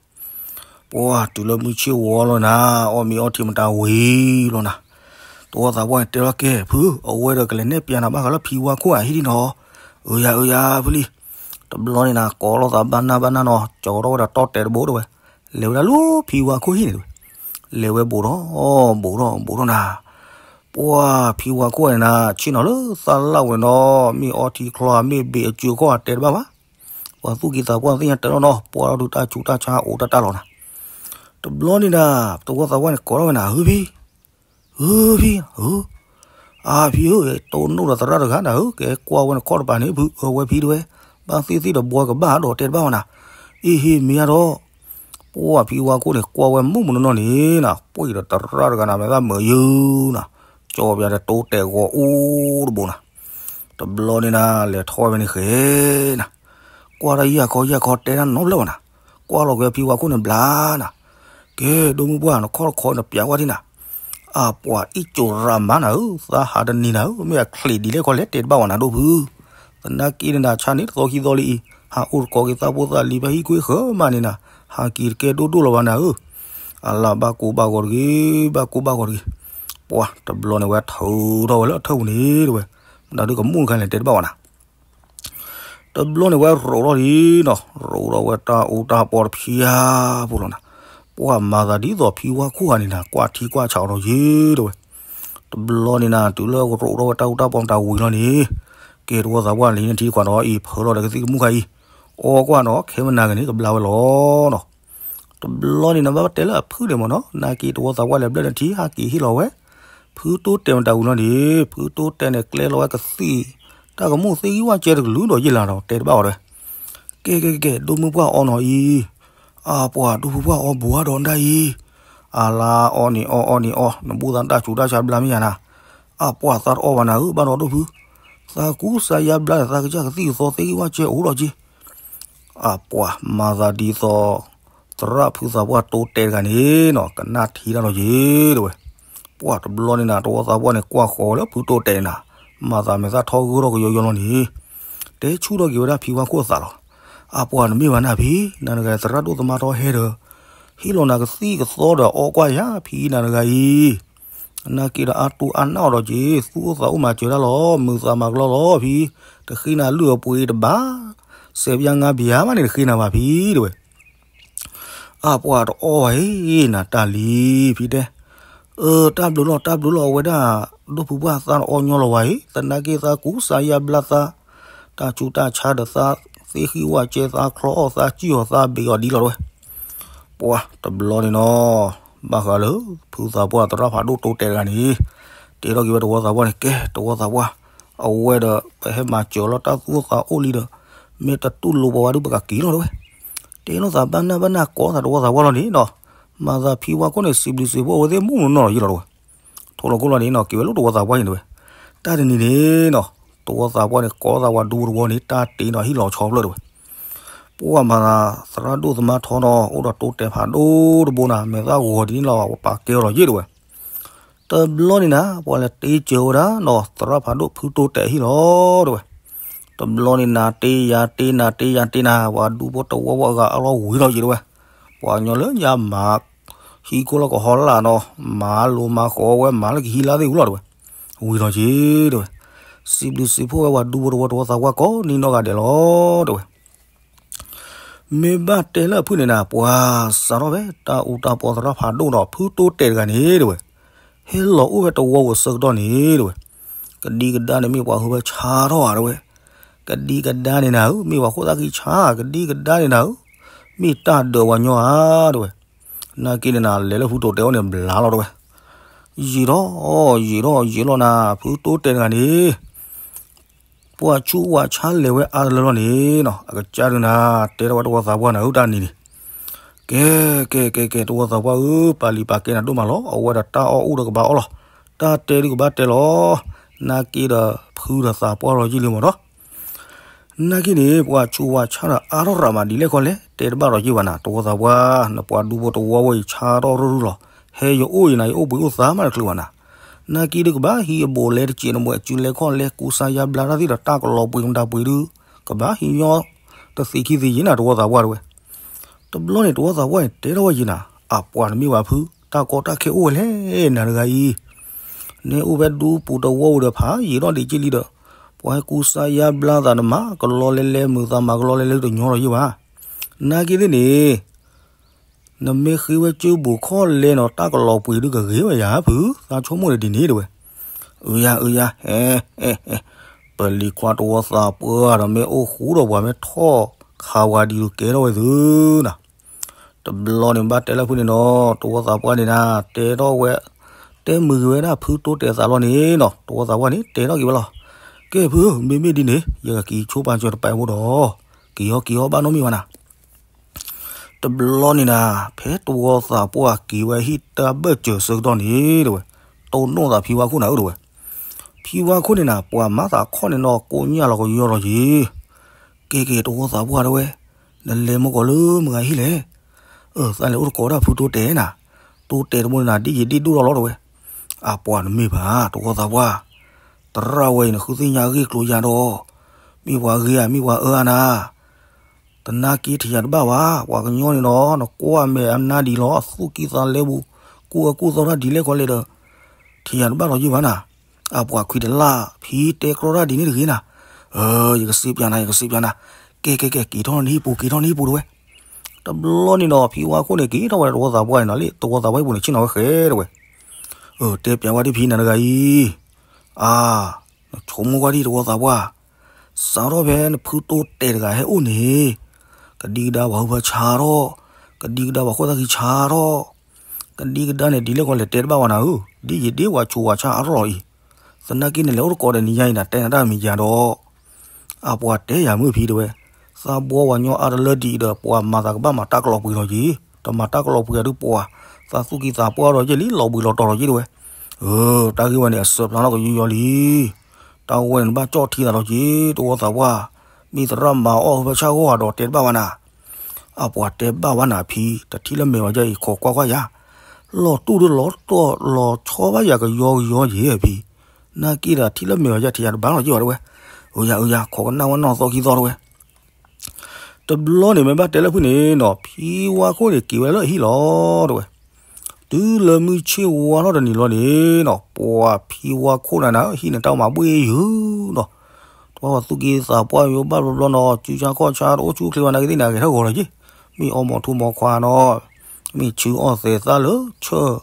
ပှၤတုၤလၢမုၢ်ဆ့ၣ်ဝီလီၤနၤ, အီၣ်မ့ၤအီထံမတၤဝံၤလီၤနၤ, တဝီသးပှၢ်န့ၣ်တဲလီၤကဲ ဖု အဝဲဒီးကလဲၤနဲၣ်ပျးနၤဘၣ်ဃးလၢဖံဝါခိၣ်ဧါဟံၣ်ဒံနီၤ, အၢယၤအၢယၤဖုလံ. တဘျီန့ၣ်နၤ ကိးလိာ်သးဘၣ်နၢ်ဘၣ်နၢ်နီၤ ကၠီထီၣ်ဝဲဒၣ်တိတဲာ်တဘိတဝဲ, လဲၤဝဲဒၣ်လၢဖံဝါခိၣ်ဟံၣ်န့ၣ်တဝဲ, လဲၤဝဲဘူးထီၣ်, ဘူးထီၣ်ဘူးထီၣ်နၤ, ပှၤဖံဝါခိၣ်န့ၣ်နၤ ဆ့ၣ်နီၤလၢသးလၢ်ဝဲနီၤ, မ့ၢ်အီထံချီ မ့ၢ်ဘ့ၣ်အစုအခီၣ်တဲတဘၣ်ဘၣ်, ပှၤသူၣ်က့သးပှၢ်သ့ၣ်ညါတဲလီၤနီၤ ပှၤလီၤဒုးတၢ်ဆူးတၢ်ဆါအိၣ်တၢ်တၢ်လီၤနၤ. တဘျီန့ၣ်နၤ တဝီသးပှၢ်န့ၣ်ကိးထီၣ်ဝဲနၤ ဧၢဖံ ဧၢဖံဧၢ, အါဖံဧၢ, တိၢ်နီၣ်ဒီးသရၣ်တဂၤနၤဧၢ, ကဲကွၢ်ဝဲနခီၣ်တပၤန့ၣ် ဖုအၢဝဲဖံတဝဲ, ဘၣ်သ့ၣ်သ့ၣ်ဒီးဘှီကဘၣ်ဒီးတဲတဘၣ်ဝဲနၤ, အ့ဟ့မ့ၢ်အါဒီး, ပှၤဖံဝါခိၣ်န့ၣ် ကွၢ်ဝဲမုၢ်မနုၤနီၤန့ၣ်နၤ ပှ့ၤဒီးသရၣ်တဂၤနၤ မဲာ်သၣ်မုာ်ယုၤနၤ, ကၠီပျးဒီးတိတဲာ်ဂီၤအူတဘိနၤ. တဘျီန့ၣ်နၤ လဲၤထီၣ်ဝဲဖဲန့ၣ်ဃဲနၤ, ကွၢ်တၢ်ယၢ်ခီယၢ်ခီတဲတၢ်နီတဘျီဘၣ်နၤ, ကွၢ်လီၤက့ၤဖံဝါခိၣ်န့ၣ်ဘျါနၤ, ကဲ ဒိၣ်မုၢ်ပှၢ် နခီၣ်တခီနပျးကွၢ်ထံၣ်နၤ, အပှၤအံၣ်ကၠိရၤမါနၤဧၢ, သးဟးတနံၤနၤဧၢ, မ့ၢ်အချံးဒ်လဲၣ်ခီလဲၣ်တဲတဘၣ်ဝဲနၤဒိၣ်ဖု, သနာ်က့န့ၣ်နၤ ဆါန့ၣ်တသီခံသီလံအံၤ, ဟးအိၣ်တကိးက့ၤသးဖိသးလံၤဖဲဟံၣ်ကွ့ဃၢမးန့ၣ်နၤ, ဟးက့ၤတကဲဒိၣ်ဒိၣ်လီၤဘၣ်နၤဧၢ, အလၢဘၣ်ကိၢ်ဘၣ်ဂီၤတဂ့ၤ, ဘၣ်ကိၢ်ဘၣ်ဂီၤတဂ့ၤ, ပှၤတဘျီန့ၣ်ဝဲထုးထီၣ်ဝဲလၢအထၢၣ်ပူၤန့ၣ်တဝဲ, မတၤဒုကမူၣ်တခါလဲၣ်တဲတဘၣ်ဝဲနၤ. တဘျီန့ၣ်ဝဲရိးထီၣ်လံနီၤ, ရိးထီၣ်ဝဲတၢ်အူတၢ်ပီတဖုဧါဖိလီၤနၤ, ပှၢ်မၤသးဒ်သိးဖံဝါခိၣ်ဂၤန့ၣ်နၤ ကွၢ်ထံကွၢ်ဆးအီၤဒီးယ့ၢ်တဲဝဲ. တဘျီန့ၣ်နၤ တုၤလၢရိးထီၣ်ဝဲတၢ်အူတၢ်ပီမတၤဝံၤလီၤန့ၣ်, ကဲတဝီသးပှၢ်လံနထံခွးဒီးအံၤ ဖၢလီၤဒီးကသံၣ်ကမူၣ်ခါအံၤ, အီကွၢ်နီၤ ခဲမနၤကန့ၣ် ကဘျါဝဲလီၤနီၤ. တဘျီန့ၣ်နၤ ဘၣ်တဲလၢအဖုန့ၣ်မ့ၢ်နီၤ, နာ်က့တဝီသးပှၢ်လဲၤဘျၢၣ်နထံ ဟးက့ၤဟ့ၣ်လီၤဝဲ ဖုတိတဲာ်မတၤဝံၤလီၤန့ၣ်, ဖုတိတဲာ်န့ၣ် ကျဲလီၤဝဲကသံၣ် တၢ်ကမူၣ်သ့ၣ်ဂံၢ်ဝၣ်ကဲတကလုာ်ဒီးယ့ၢ်လၤဒီး တဲတဘၣ်အီၤတဲဝဲ. ကဲကဲကဲ ဒိၣ်မုၣ်ပှၢ်အီနီၤအံၤ, အပှၤဒိၣ်ဖုပှၢ်အီဘိးဒီးဒၣ်အံၤ, အလါအီန့ၣ်အီအီန့ၣ်အီ, နဘူၣ်သးတၢ်ဆူးတၢ်ဆါဘျါမ့ၢ်ယၤနၤ, အပှၤသးတအီဘၣ်နၤဧၢ ဘၣ်ဒီးဒိၣ်ဖု, သးကူစါယါဘျါဒီးသးကစၢ်ကသံၣ်ကသီသ့ၣ်ဂံၢ်ဝၣ်ကဲအိၣ်ဒီးက့ အပှၤမၤသးဒ်သိး သရၣ်ဖုသးပှၢ်တိတဲာ်တဂၤန့ၣ်နီၤ ကနၣ်ထံတၢ်လီၤယ့ၢ်တဲဝဲ. ပှၢ်တဘျီန့ၣ်နၤ တဝီသးပှၢ်န့ၣ် ကွၢ်ဃီၤဝဲလၢဖုတိတဲာ်န့ၣ်နၤ, မၤသးမဲာ်သၣ်ထီဂၢၢ်ထီၣ်ကယီယီလီၤန့ၣ်, တဲဆူၣ်ထီၣ်က့ၤဝဲဒၣ်ဖံဝါခိၣ်အသးလီၤ. အပှၤနမ့ၢ်ဘၣ်နၤဖံ, နၤတဂၤသရၣ်ဒိၣ်သမါထီဟဲဒီး ဟ့ၣ်လီၤနၤကသံၣ်ကသီဒီးအီကွၢ်ယၤဖံနၤတဂၤအံၤ နာ်က့ဒီးအါတူၢ်အါနၢ်အီၤဒီးက့ၤ သူၣ်အိၣ်သးအိၣ်မၤစၢၤတၢ်လီၤ, မုာ်သးမၤကလီလီၤဖံ, တဃ့နၤလုၢ်အပှ့ၤတဘၣ်, စဲးပယါငါပယါမးန့ၣ် တဃ့နၤဘၣ်ဖံတဲဝဲ. အပှၤတအီဘၣ်အံၤ နၤတၢ်လံဖံတဲ, အၢ တၢ်ဘျုးလီၤ တၢ်ဘျုးလီၤ အဝဲဒၣ် ဒိၣ်ဖုပှၢ်သးတအီညီလီၤဝဲအံၤ သနာ်က့သးကူစါယါဘျါသး, တၢ်ဆူးတၢ်ဆါဒီးသးသ့ၣ်ဃံဝၣ်ကဲသးချီအီၣ်သးစံၣ်အီၤသးဘ့ၣ်အီၤဒ်လီၤတဲဝဲ. ပှၢ်တဘျီန့ၣ်နီၤ, ဘၣ်ဃးလၢ ဖုသးပှၢ်သရၣ်ဖးဒိၣ်တိတဲာ်တဂၤန့ၣ်, တဲထီၣ်က့ၤဝဲတဝီသးပှၢ်န့ၣ် ကဲတဝီသးပှၢ်, အဝဲဒီးပဟဲမၤစၢၤလီၤတၢ်သူၣ်အိၣ်သးအိၣ်လံဒီး, မ့ၢ်တတူၢ်လိာ်ပှၤဝဲဒုးပကက့ၤလီၤတဲဝဲ. တဲလိာ်သးဘၣ်နၢ်ဘၣ်နၢ်ကိးသးတဝီသးပှၢ်လီၤန့ၣ်နီၤ, မၤသးဖံဝါခိၣ်န့ၣ် စံးဘျုးစံးဖှိၣ်အဝဲသ့ၣ်မုၢ်မုၢ်နီၢ်နီၢ်ယ့ၢ်လီၤတဲဝဲ. ထိၣ်လီၤခိၣ်လီၤန့ၣ်နီၤ က့ၤဝဲလၢတဝီသးပှၢ်န့ၣ်တဲဝဲ. တၢ်တနံၤန့ၣ်နီၤ, တဝီသးပှၢ်န့ၣ် ကိးသးဝၤဒူဖိတဝီန့ၣ် တၢ်တ့နီၤဟံၣ်လီၤဆီဖျၢၣ်တဲဝဲ. ပှၢ်မၤသးသရၣ်ဒိၣ်သမါထီနီၤ အိၣ်ဒီးတိတဲာ်ဖးဒိၣ်တဘိနၤ မဲာ်သၣ်ဂီၤဒ်န့ၣ်လီၤ ပပာ်ကဲအီၤလီၤယ့ၢ်တဲဝဲ. တဘျီန့ၣ်နၤ ပှၤလဲၤတ့စၢၤဝဲဒၣ်နီၤ သရၣ်ဖးဒိၣ်ဖုတိတဲာ်ဟံၣ်လီၤတဲဝဲ. တဘျီန့ၣ်နၤ တ့ယၤတ့နၤ တ့ယၤတ့နၤ ပှၤဒူဖိတဝီဝဲအဂၤအလီၢ်ဝံၤလီၤယ့ၢ်တဲဝဲ. ပှၤကညီလၢညါမၤ ဟံးခိၣ်လၢကဟီလၢ်နီၤ မၤလိၤမၤဃီဝဲ မၤလၢကဟံးလၢသ့ၣ်ဝံၤလီၤတဲဝဲ. ဝံၤလီၤယ့ၢ်တဲဝဲ. စံးဘျုးစံးဖှိၣ်ဝဲပှၤဒူဖိတဝီ တဝီသးပှၢ်ကိးနံၤနီၢ်ဂၤဒဲးလီၤတဲဝဲ. မ့ၢ်ဘၣ်တဲလၢအဖုၣ်န့ၣ်နၤ ပှၤစးထီၣ်ဖဲတၢ်အူတၢ်ပီသရၣ်ဖးဒိၣ်ဒီး ဖုတိတဲာ်တဂၤန့ၣ်တဲဝဲ, ဟဲလီၤအိၣ်ဖဲတဝီဝဲဆၢကတီၢ်န့ၣ်တဲဝဲ, ကဒံကဒါန့ၣ်မ့ၢ်ပှၤဟုဖဲဆါထီၣ်ဧါတဲဝဲ, ကဒံကဒါန့ၣ်နၤဧၢ မ့ၢ်ပှၤခိၣ်သၣ်ဃံဆါ ကဒံကဒါန့ၣ်နၤဧၢ, မ့ၢ်တၢ်ဒၢးပှၤညီဧါတဲဝဲ. နာ်က့န့ၣ်နၤ လဲၤလၢဖုတိတဲာ်အိၣ်န့ၣ် ဘျါလီၤတဲဝဲ. ယံာ်ထီၣ် ယံာ်ထီၣ် ယံာ်လီၤနၤ ဖုတိတဲာ်တဂၤန့ၣ် ပှၢ်ဆူးဝၣ်ဆါလဲၤဝဲအါတလၢလီၤန့ၣ်နီၤ အကစၢ်ဒုးနၤ တဲထီၣ်ဝဲတဝီသးပှၢ်နၤဧၢ တၢ်နံၤန့ၣ်, ကဲ ကဲ ကဲ ကဲ တဝီသးပှၢ်ဧၢ ပာ်လံၤပာ်ကဲနၤဒိၣ်မးလီၤ အဝဲဒီးတၢ်အီၣ်အိၣ်ဒီးကဘၣ်အီၣ်လီၤ, တၢ်တဲဒုးကဘၣ်တဲလီၤ, နာ်က့ဒီးဖုဒီးသးပှၢ်လီၤယံာ်လံမ့ၢ်နီၤ နာ်က့န့ၣ် ပှၤဆူးဝၣ်ဆါဒီးအါထီၣ်ရးမးဒ်လဲၣ်ခီလဲၣ် တဲတဘၣ်ဒီးယ့ၢ်ဘၣ်နၤ တဝီသးပှၢ်, နပှၤဒူဖိတဝီဝဲအံၤ ဆါထီၣ်ရုၢ်ရုၢ်လီၤ, ဟဲယအိၣ်အံၤနၤ ယအိၣ်ဘှံးအိၣ်သါမးတချုးဘၣ်နၤ, နာ်က့ဒုးကဘၣ်ဟံးအဘိးလဲတစဲးနဘိး အစုလဲခီၣ်လဲ ကူစါယါဘျါတၢ်သ့ၣ်ဒီး တၢ်ကလီၤပှ့ၤမတၤပှ့ၤဒုး ကဘၣ်ဟံးညီတသ့ခံသ့ယံၤနၤ တဝီသးပှၢ်တဲဝဲ. တဘျီန့ၣ် တဝီသးပှၢ်န့ၣ် တဲထီၣ်ဝဲယံၤနၤ, အပှၤနမ့ၢ်ဝဲဖု တၢ်ကီတၢ်ခဲအိၣ်ဝဲလဲၣ် နၤတဂၤအံၤ နအိၣ်ဖဲဒူပူၤတဝီဝဲဒီး ဖးယံာ်ထီၣ်ဒံးက့လံဒီး ပှၤဟဲကူစါယါဘျါသးနမၤကလီလဲလဲ မုာ်သးမၤကလီလဲလဲတညီလီၤယ့ၢ်ဘၣ်, နာ်က့သ့ၣ်န့ၣ် နမ့ၢ်ဃ့ဝဲကၠိဘိးခီၣ်လဲနီၤ တၢ်ကလီၤပှ့ၤဒုးကဂ့ၤဝဲယၤဖု, သးဆိကမိၣ်ဒ်န့ၣ်တဲဝဲ. အုယၤ အုယၤ ဟဲ ဟဲ ဟဲ ပလံၤခွါတဝီသးပှၢ်ဒီး မ့ၢ်အိၣ်ဃူဒီးပှၤမ့ၢ်ထီၣ်ခးဝၤဒ်သိးကဲထီၣ်ဝဲသုနၤ, တဘျီန့ၣ်ဘၣ်တဲလၢဖုန့ၣ်နီၤ တဝီသးပှၢ်န့ၣ်နၤ တဲထီၣ်ဝဲ တဲမုာ်ဂ့ၤဝဲဒၣ်ဖုတိတဲာ်သးလီၤန့ၣ်နီၤ တဝီသးပှၢ်န့ၣ် တဲထီၣ်က့ၤဝဲလီၤ. ကဲဖုဧၢ မ့မ့ၢ်ဒ်န့ၣ် ယကက့ၤဆိပာ်စၢၤတပာ်ဖိဒီး က့ၤဟီက့ၤဟီဘၣ်နီတမံၤဘၣ်နၤ တဘျီန့ၣ်နၤ ဖဲတဝီသးပှၢ်က့ၤဝဲဟံၣ်တၢ်ဘၢၣ်စၢၤဆၢကတီၢ်န့ၣ်တဲဝဲ, တိၢ်နီၣ်သးဖံဝါခိၣ်နၤဧၢတဲဝဲ. ဖံဝါခိၣ်န့ၣ်နၤ ပှၤမၤသးခီၣ်န့ၣ်နီၤ ကိးညၣ်လီၤကယီလီၤယံၤ. ကဲကဲတဝီသးပှၢ်တဲဝဲ, နလဲၤမုၢ်ကီၤလၢမုၢ်ဂၤဟံၣ်လဲၣ်. အၢ သးလဲၤအိၣ်တကိးဒၣ်ဖုတိတဲာ်နၤ, တိတဲာ်တဘိန့ၣ်နၤ ဒ်ယံာ်ဒ်ဒိၣ်ထီၣ်လီၤတဲဝဲ. အပှၤနမ့ၢ်ဘၣ် တဝီသးပှၢ်, သရၣ်ဝဲအံၤ နဃုသ့ၣ်ညါအဂ့ၢ်ကျိၤယၤဒီး, မ့ၢ်ပှၤဂ့ၤဧါ မ့ၢ်ပှၤအၢဧါနၤ တနာ်က့ထံၣ်ယၤတဘၣ်ဘၣ်, ပှၤကညီန့ၣ်ဒီး နကွၢ်မဲာ်အနါဒံးလီၤ အသူၣ်ကံၢ်သးလဲပူၤ, ကူၣ်အၢကူၣ်သီတၢ်ဒ်လဲၣ်ခီလဲၣ်ဒီး, ထံၣ်ယၤတဘၣ်လီၤယ့ၢ်ဘၣ်နၤ. အပှၤခွံတလၢ် ဖံတဲကြီတၢ်ဒ်န့ၣ်တဂ့ၤနၤ, အၢ ယကစံးပျၢ်နၤ ယကစံးပျၢ်နၤ, ကဲ ကဲ ကဲ က့ၤထီၣ်နဟံၣ်ပူၤ က့ၤထီၣ်နဟံၣ်ပူၤတဲဝဲ. တဘျီန့ၣ်ဒီး ဖံဝါခိၣ်န့ၣ် က့ၤထီၣ်ဝဲတဝီသးပှၢ်န့ၣ်နီၤ လၢတဝီသးပှၢ်ဟံၣ်ပူၤန့ၣ် ဆ့ၣ်နီၤဝဲဃဲတဲဝဲ. အၢ တဲပျၢ်ဝဲဒ်ဖံနၤတဂၤအံၤ, အါ, နဆိကမိၣ်ကွၢ်ဒ်တဝီသးပှၢ်, စးထီၣ်ဖဲနဖုတိတဲာ်တဂၤဟဲအိၣ်န့ၣ်, ကဒံကဒါပှၤဟုဖၢဆါထီၣ်, ကဒံကဒါပှၤခိၣ်သၣ်ဃံဆါထီၣ်, ကဒံကဒါန့ၣ် ဒ်လဲၣ်ကီလဲၣ်တဲတဘၣ်ဝဲနၤဧၢ, ဒ်ယဒ့ဝဲဆိးဝဲဆါအါထီၣ်လီၤအံၤ, သနာ်က့န့ၣ် လဲၤအိၣ်တကိးဒီးနံၤညါအံၤနၤ တဲနၤတၢ်မံၤယၤဒီး အပှၤတဲယၤမုၢ်ဖံတဲဝဲ, သးဘှီဝဲညီအါတလၢဒ်အံၤဒီး ပှၤမၤသးကဘၣ်မၤတၢ်ကလီၤပှံၤလီၤက့ၤ, တမၤတၢ်ကလီၤပှံၤအဒုးပှၤ, သးသူၣ်ကံၢ်သးပှၢ်ဒီးယဲၢ်လံ လီၤဘှံးလီၤတီၤလီၤက့ၤတဲဝဲ. အၢ တၢ်ဂ့ၢ်ဝဲန့ၣ် အစၢဖျါထီၣ်ကယုယီလံ. တၢ်ဝဲန့ၣ် နဘၣ်ကၠီၣ်ထံသးလီၤက့ၤ တဝီသးပှၢ်, မ့ၢ်သရၣ်မၤအီၣ်ဟုဖၢဆါဂီၢ်ဒီးတဲတဘၣ်ဝဲနၤ အပှၤတဲဘၣ်ဝဲနၤဖံ, တထံၣ်လၢမဲာ်ဝဲယဲၢ်အံၤ ခိးကွၢ်ကွၢ်ယၤ, လီၤတူၢ်ဒုးလီၤတီၢ်လီၤဆီဘၣ်ယၤကယီကယီယဲၢ်ဖံ, နာ်က့ဒီးထံၣ်လၢမဲာ်ဝဲယဲၢ်ထံယၤတဘၣ်လီၤက့ၤဝဲတဲဝဲ. အၢယၤ အၢယၤ ခိးကနၣ်ဝဲနီၢ်သီခံသီတဲဝဲ. တဘျီန့ၣ် မ့ၢ်ဘၣ်တဲလၢဖုန့ၣ်နီၤ ဖံဝါခိၣ်န့ၣ်က့ၤဝဲလၢအဟံၣ်လီၤတဲဝဲ. တုၤလၢမုၢ်ဆ့ၣ်ဝါထီၣ်တနံၤလီၤန့ၣ်နီၤ ပှၤဖံဝါခိၣ်နၤနၤ ဟံၣ်န့ၣ်တၢ်အိၣ်မးဘှ့ၣ်ယုာ်နီၤ, တဝဲပှၤသူၣ်က့သးပှၢ်ယိဘၣ်ဘျီဘျီနီၤ စုဆါခီၣ်ဆါတအိၣ်ဆူၣ်အိၣ်ချ့ဘၣ်နာ်က့သ့ၣ်န့ၣ် အဂဲၤထီၣ်ဂီၤလီၤက့ၤ, မ့ၢ်အီမိာ်ထူမိာ်ခွါနီၤ, မ့ၢ်ဆူအီၣ်သဲးသၣ်လၢဆၢ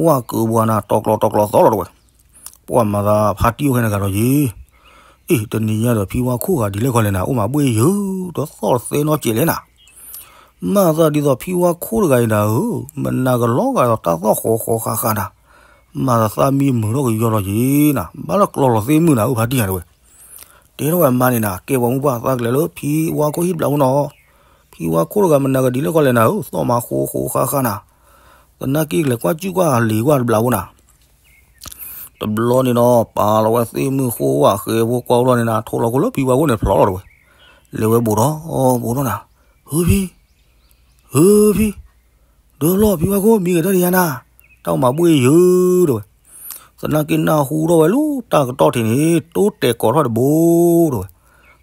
ဝၣ်ကုးပှၤနၤ တီၤကျီၤတီၤကျီၤသီလီၤတဲဝဲ. ပှၤမၤသးဖါတံၢ်အိၣ်ခဲန့ၣ်ဂၤလီၤက့ၤ, အ့ၣ် တနံၤညါဒီးဖံဝါခိၣ်ဂၤဒ်လဲၣ်ခီလဲၣ်နၤ အိၣ်မးဘှ့ၣ်ယုာ် တသီၣ်တသဲနီတစဲးလဲၣ်နၤ မၤသးဒ်သိးဖံဝါခိၣ်တဂၤအံၤနၤဧၢ, မနၤကလီၤဂာ်ဒီးတၢ်သီၣ်ဃီဃီဃါဃါနၤ, မၤသးသၣ်မံမုာ်ထီၣ်ကယီလီၤက့ၤနၤ, ဘၣ်လၢကျီလီၤသ့ၣ်မုၣ်နၤဧၢ ဖါတံၢ်ယၤတဲဝဲ. တဲထီၣ်ဝဲအမါန့ၣ်နၤ ကဲပှၤမုၢ်ပှၢ်သးကလဲၤလၢဖံဝါခိၣ်ဟံၣ်တဘျီဖိနီၤ, ဖံဝါခိၣ်တဂၤမနၤကဒ်လဲၣ်ခီလဲၣ်နၤဧၢ, သီၣ်မးဃီဃီဃါဃါနၤ, သနာ်က့ကလဲၤကွၢ်စူၣ်ကွၢ်လံၤကွၢ်တဘျီဖိနၤ တဘျီန့ၣ်ဒီး ပာ်လီၤဝဲသ့ၣ်မုၢ်ဃိဝဲဃဲဖိကွၢ်လီၤန့ၣ်နၤ ထိးလီၤကိးလၢဖံဝါခိၣ်န့ၣ်ဖျိးလီၤတဲဝဲ. လဲၤဝဲဘူးဒီး ဘူးဒီးနၤ, ဟုဖံ, ဟုဖံ, ဒၢဖျီၣ်ဖံဝါခိၣ် မံဂဲၤတၢ်ဒံးယါနၤ, တၢ်အိၣ်မးဘှ့ၣ်ယုာ်တဲဝဲ. သနာ်က့နၢ်ဟူထီၣ်ဝဲလၢတၢ်ကတီၢ်ထံးန့ၣ် တိတဲာ်ကိးထီၣ်တဘိတဲဝဲ.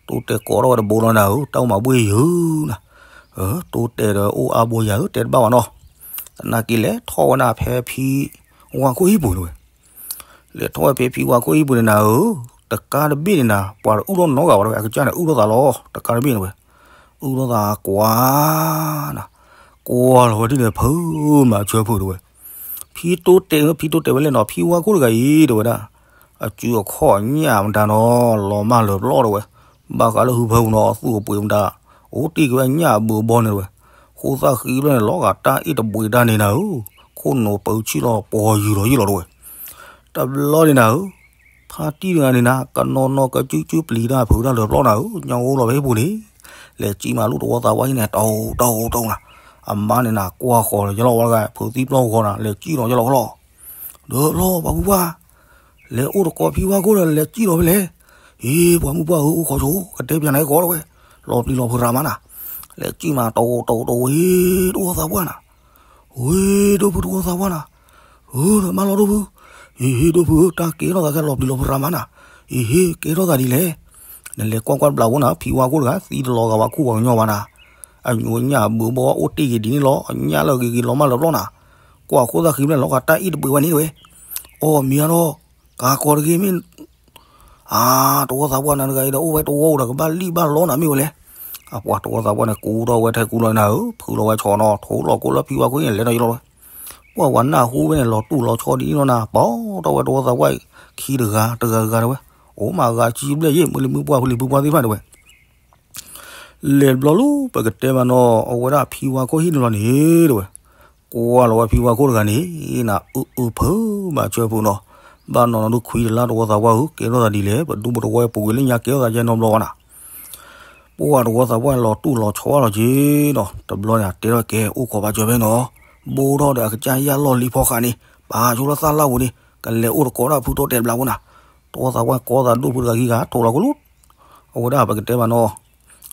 တိတဲာ်ကိးထီၣ်ဝဲတဘိလီၤနၤဧၢ, တၢ်အိၣ်မးဘှ့ၣ်ယုာ်နၤ. တိတဲာ်ဒီးအိၣ်အါဘိယၤဧၢ တဲတဘၣ်ဘၣ်နီၤ. သနာ်က့လဲၤထီၣ်ဝဲနၤဖဲဖံဝါခိၣ်ဟံၣ်ပူၤတဲဝဲ. လဲၤထီၣ်ဝဲဖဲဖံဝါခိၣ်ဟံၣ်ပူၤန့ၣ်နၤဧၢ, တကးတဘ့ၣ်န့ၣ်နၤ ပှၤတအုၣ်ထီၣ်နီတဂၤဘၣ်တဲဝဲ, အကစၢ်န့ၣ်အုၣ်ထီၣ်သးလီၤ တကးတဘ့ၣ်န့ၣ်ဝဲ. အုၣ်ထီၣ်သးကွၢ်နၤ, ကွၢ်လီၤဝဲဒ်န့ၣ် ဖုမၤဆၢဖုတဲဝဲ. ဖံတိတဲာ်ဧၢ ဖံတိတဲာ်ဝဲလဲၣ်နီၤ, ဖံဝါခိၣ်တဂၤအံၤတဲဝဲဒၣ်, အစုအခီၣ်အညၣ်မတၤနီၤ လီၤမၢ်လၢာ်ပျီတဲဝဲ. ဘၣ်ဃးလၢဟုဖၢပူၤနီၤ အသူၣ်အပှ့ၤမတၤ အိၣ်တ့ၢ်က့ၤဝဲညၣ်အဘုးအဘီန့ၣ်တဲဝဲ. ဃိသၣ်ဃံဘျီန့ၣ် လီၤဂာ်တၢ်အ့ၣ်တဘှံးတၢ်န့ၣ်နၤဧၢ, ခိၣ်နူာ်ပၢဆံၣ်လီၤပှီၤယုာ်လီၤယုာ်လီၤတဲဝဲ. တဘျီန့ၣ်နၤဧၢ, ဖါတံၢ်တဂၤန့ၣ်နၤ ကနီၤနီၤကစုကစုပျံၤတၢ်ဖုးတၢ်လၢာ်ပျီနၤဧၢ, ညါအိၣ်လီၤဖဲဟံၣ်ပူၤန့ၣ်, လဲၤစံၣ်မးလူတဝီသးပှၢ်ဟံၣ်န့ၣ် တိၢ်တိၢ်တိၢ်နၤ, အမါန့ၣ်နၤ ကွၢ်ဃီၤလီၤယလီၤဝဲလၢ ဖုးသံပျီဃီနၤ လဲၤစံၣ်လီၤယလီၤလီၤ. ဒီးလီၤပှၤမုၢ်ပှၢ် လဲၤအိၣ်တကိးဖံဝါခိၣ်ဒီး လဲၤစံၣ်လီၤဖဲလဲၣ်. အ့ ပှၤမုၢ်ပှၢ်ဧၢ အိၣ်ခိးဆိ ကတဲပျၢ်နၤအံၤကီးတဲဝဲ, လီၤပျံၤလီၤဖုးရၤမးနၤ, လဲၤစံၣ်မးတိၢ်တိၢ်တိၢ်ဝဲ တဝီသးပှၢ်နၤ, ဝဲဒိၣ်ဖုးတဝီသးပှၢ်နၤ, အၢ နမါလီၤဒိၣ်ဖုး, အ့ ဒိၣ်ဖုးဧၢ တၢ်ကဲထီၣ်သးခဲလီၤပျံၤလီၤဖုးရၤမးနၤ, အ့ ကဲထီၣ်သးဒ်လဲၣ်. နလဲၤကွၢ်ကွၢ်တဘျီဖိနၤ ဖံဝါခိၣ်တဂၤ သံတလီၤဂာ်ဝဲခူၣ်ပှၤကညီဘၣ်နၤ, အညိးညၣ်အဘုးအဘီအိၣ်တ့ၢ်က့ၤဒ်န့ၣ်လီၤ, အညၣ်လၢအဂ့ၤဂ့ၤလီၤမၢ်လၢာ်ပျီနၤ, ကွၢ်ဃိသၣ်ဃံဘျီန့ၣ် လီၤဂာ်တၢ်အ့ၣ်တဘှံးဝဲန့ၣ်တဲဝဲ. အီ မ့ၢ်အါထီၣ်, ကးကီးတဂ့ၤမ့ၢ် အါ တဝီသးပှၢ်နၤတဂၤအံၤဒီး အိၣ်ဝဲတဝီအိၣ်ဒီး ကဘၣ်လံၣ်ဘၣ်လီနၤမ့ၢ်ဝဲလဲၣ်. အပှၤတဝီသးပှၢ်န့ၣ် ကူထီၣ်ဝဲထဲကူလီၤနၤဧၢ, ဖုးလီၤဝဲဆီနီၤ ထိးလီၤကိးလၢဖံဝါခိၣ်န့ၣ် လဲၤဒီးယလီၤဝဲ. ပှၤဝဲနၢ်ဟူဝဲန့ၣ် လီၤတူၢ်လီၤဆီဒ်န့ၣ်လီၤနၤ, ပိာ်ထီၣ်ဝဲတဝီသးပှၢ်ခံတဂၤတဂၤတဂၤတဲဝဲ, အိၣ်မးဂၤကံဘျဲၣ်ယ့ၣ် မုၢ်လံမုၢ်ပှၢ်ဖုလံၤဖုပှၢ်သ့ၣ်တဖၣ်တဲဝဲ လဲၤတဘျီလၢပကတဲမးနီၤ အဝဲဒၣ်ဖံဝါခိၣ်ဟံၣ်န့ၣ်လီၤန့ၣ်တဲဝဲ, ကွၢ်လီၤဝဲဖံဝါခိၣ်တဂၤန့ၣ် နၤအုၣ်အုၣ်ဖုး မၤဆၢဖုးနီၤ, ဘၣ်နီၤနီၤဒုးခွံတလါတဝီသးပှၢ်ဧၢ ကဲထီၣ်သးဒ်လဲၣ်, ပဒူပတဝီပူၤကွံာ်လၢညါကဲထီၣ်သးယဲၢ်နီတဘျီဘၣ်နၤ. ပှၤတဝီသးပှၢ်လီၤတူၢ်လီၤဆီဘၣ်လီၤက့ၤနီၤ, တဘျီန့ၣ် တဲထီၣ်ကဲ အိၣ်ခိးပာ်စၢၤဖဲနီၤ, ဘိထီၣ်ဒီးအကစၢ်ယၢ်လီၢ်လံဖီဃာ်န့ၣ် ပာ်ဆိလၢသၣ်လၣ်ပူၤန့ၣ် ကလဲၤအိၣ်တကိးဒၣ်ဖုတိတဲာ်တဘျီဖိနၤ, တဝီသးပှၢ်ကီသးဒိၣ်ဖုတဂၤခံဂၤ ထိးလီၤကလူ အဝဲဒၣ်ပကတဲမးနီၤ,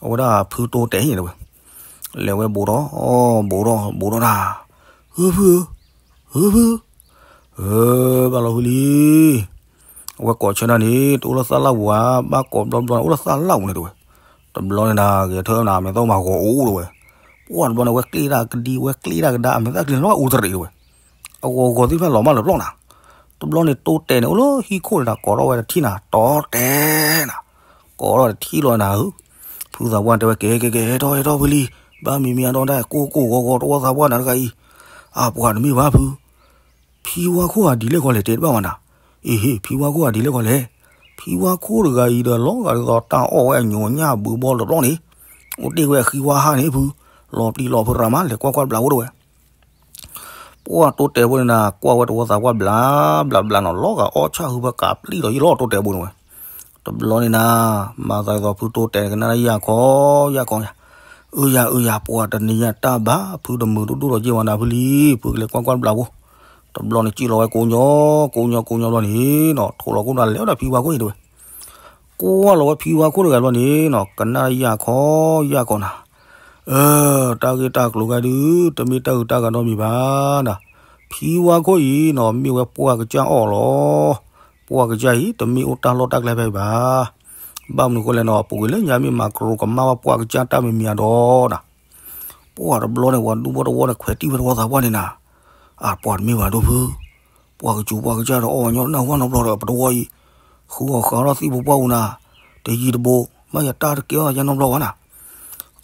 အဝဲဒၣ်ဖုတိတဲာ်န့ၣ်တဲဝဲ, လဲၤဝဲဘူးထီၣ်, ဘူးထီၣ် ဘူးထီၣ်တၢ်, ဟုဖုဧၢ, ဟုဖုဧၢ, ဘၣ်လီၤဖုလံ, အဝဲကိးဆၢတၢ်န့ၣ် တအိၣ်လၢသၣ်လၣ်ပူၤဧါ, ဘၣ်ကိးဘျီဘျီန့ၣ် အိၣ်လၢသၣ်လၣ်ပူၤန့ၣ်တဲဝဲ, တဘျီန့ၣ်နၤ ဂဲၤထၢၣ်နၤ မဲာ်သီမၤဂီၤအိၣ်တဲဝဲ, ပှၤတဘျီန့ၣ် ဝဲကျ့တၢ်ကဒံ ဝဲကျ့တၢ်ကဒါ အမဲာ်သၣ်ကျ့ၤလီၤအူတရံးတဲဝဲ, အဂီၤဂီၤသ့ၣ်တဖၣ်လီၤမၢ်လၢာ်ပျီနၤ, တဘျီန့ၣ်တိတဲာ်န့ၣ် အိၣ်လၢဟံၣ်ခိၣ်န့ၣ်ဒီး ကိးထီၣ်ဝဲတထံၣ်နၤ တိတဲာ်နၤ, ကိးထီၣ်တထံၣ်လီၤနၤဧၢ. ဖုသးပှၢ်တဲဝဲ ကဲကဲကဲ ဟဲထီၣ်ဟဲထီၣ်ဖုလံ, ဘၣ်မံၤမံၤအဒီဒၣ် ကိၢ်ကိၢ်ဂီၤဂီၤ တဝီသးပှၢ်နၤတဂၤအံၤ, အပှၤတမ့ၢ်ဘၣ်ဖု ဖံဝါခိၣ်ဧါ ဒ်လဲၣ်ခီလဲၣ် တဲတဘၣ်ဝဲနၤ. အ့ဟ့ၣ် ဖံဝါခိၣ်ဧါ ဒ်လဲၣ်ခီလဲၣ်. ဖံဝါခိၣ်တဂၤအံၤဒီး လီၤဂာ်ဒ်သိးတၢ်အီၣ်ဝဲအညိးညၣ်ဘုးဘီတဘျီန့ၣ်, အိၣ်တ့ၢ်ဝဲအဃံဝါဟၣ်န့ၣ်ဖု, လီၤပျံၤလီၤဖုရၤမး လဲၤကွၢ်ကွၢ်တဘျီဖိတဝဲ ပှၢ်တိတဲာ်ဖိန့ၣ်နၤ ကွၢ်ဝဲတဝီသးပှၢ်ဘျးဘျးဘျးနီၤ လီၤဂာ်အီၣ်ဆၣ်ဟုဖၢကးပျံၤဒီးယံာ်လီၤတိတဲာ်ဖိန့ၣ်ဝဲ. တဘျီန့ၣ်နၤ မၤသးဒ်သိးဖုတိတဲာ်ကနၣ်ယၢ်ခီ ယၢ်ခီယၤ, အၢယၤအၢယၤ ပှၢ်တနံၤညါတၢ်ဘၣ် ဖုတမုာ်ဒိၣ်ဒိၣ်ဒီးယံာ်ဝဲနၤဖုလံ, ဖုကလဲၤကွၢ်ကွၢ်တဘျီဖိ. တဘျီန့ၣ်စံၣ်လီၤဝဲကိးညီကိးညီဘျီန့ၣ်နီၤ ထိးလီၤခိၣ်နၤလဲၤဝဲဒၣ်ဖံဝါခိၣ်အံၤတဝဲ ကွၢ်လီၤဝဲဖံဝါခိၣ်တဂၤဘျီန့ၣ်နီၤ ကနၣ်ယၢ်ခီ ယၢ်ခီနၤ, အၢ တၢ်ဂ့ၢ်တၢ်ကျိၤဂၤဒုး တမ့ၢ်တၢ်ဂုၤတၢ်ဂၤနီတမံၤဘၣ်နၤ, ဖံဝါခိၣ်အံၤနီၤ မ့ၢ်ဝဲပှၢ်ကစၢ်အီၣ်လီၤ. ပှၢ်ကစၢ်အံၤ တမ့ၢ်အိၣ်တၢ်လီၢ်တၢ်ကျဲဖဲအံၤဘၣ်. ဘၣ်မနုၤဃိလဲၣ်နီၤ ပူၤကွံာ်လၢညါမ့ၢ်မၤကရိကမၣ်ဘၣ်ပှၢ်ကစၢ်တၢ်မံၤမံၤအဒီးနၤ ပှၢ်တဘျီန့ၣ် ပှၤဒူဖိတဝီန့ၣ် ခွဲးတံၢ်ဝဲတဝီသးပှၢ်န့ၣ်နၤ, အပှၤတမ့ၢ်ဘၣ်ဒိၣ်ဖု, ပှၢ်ကစူၤပှၢ်ကစၢ်ဒီးအီၣ်ဝဲညီနၢ်ဟူဘၣ်နီတဘျီဒီး ပတဝီအံၤ, ဃုအီၣ်ဃုအီၣ်ထီၣ်သံၣ်ဖိပှၢ်ပူၤနၤ, တယံာ်တဘိ, မ့ၢ်ယတၢ်တကဲထီၣ်ယဲနီတဘျီဘၣ်နၤ,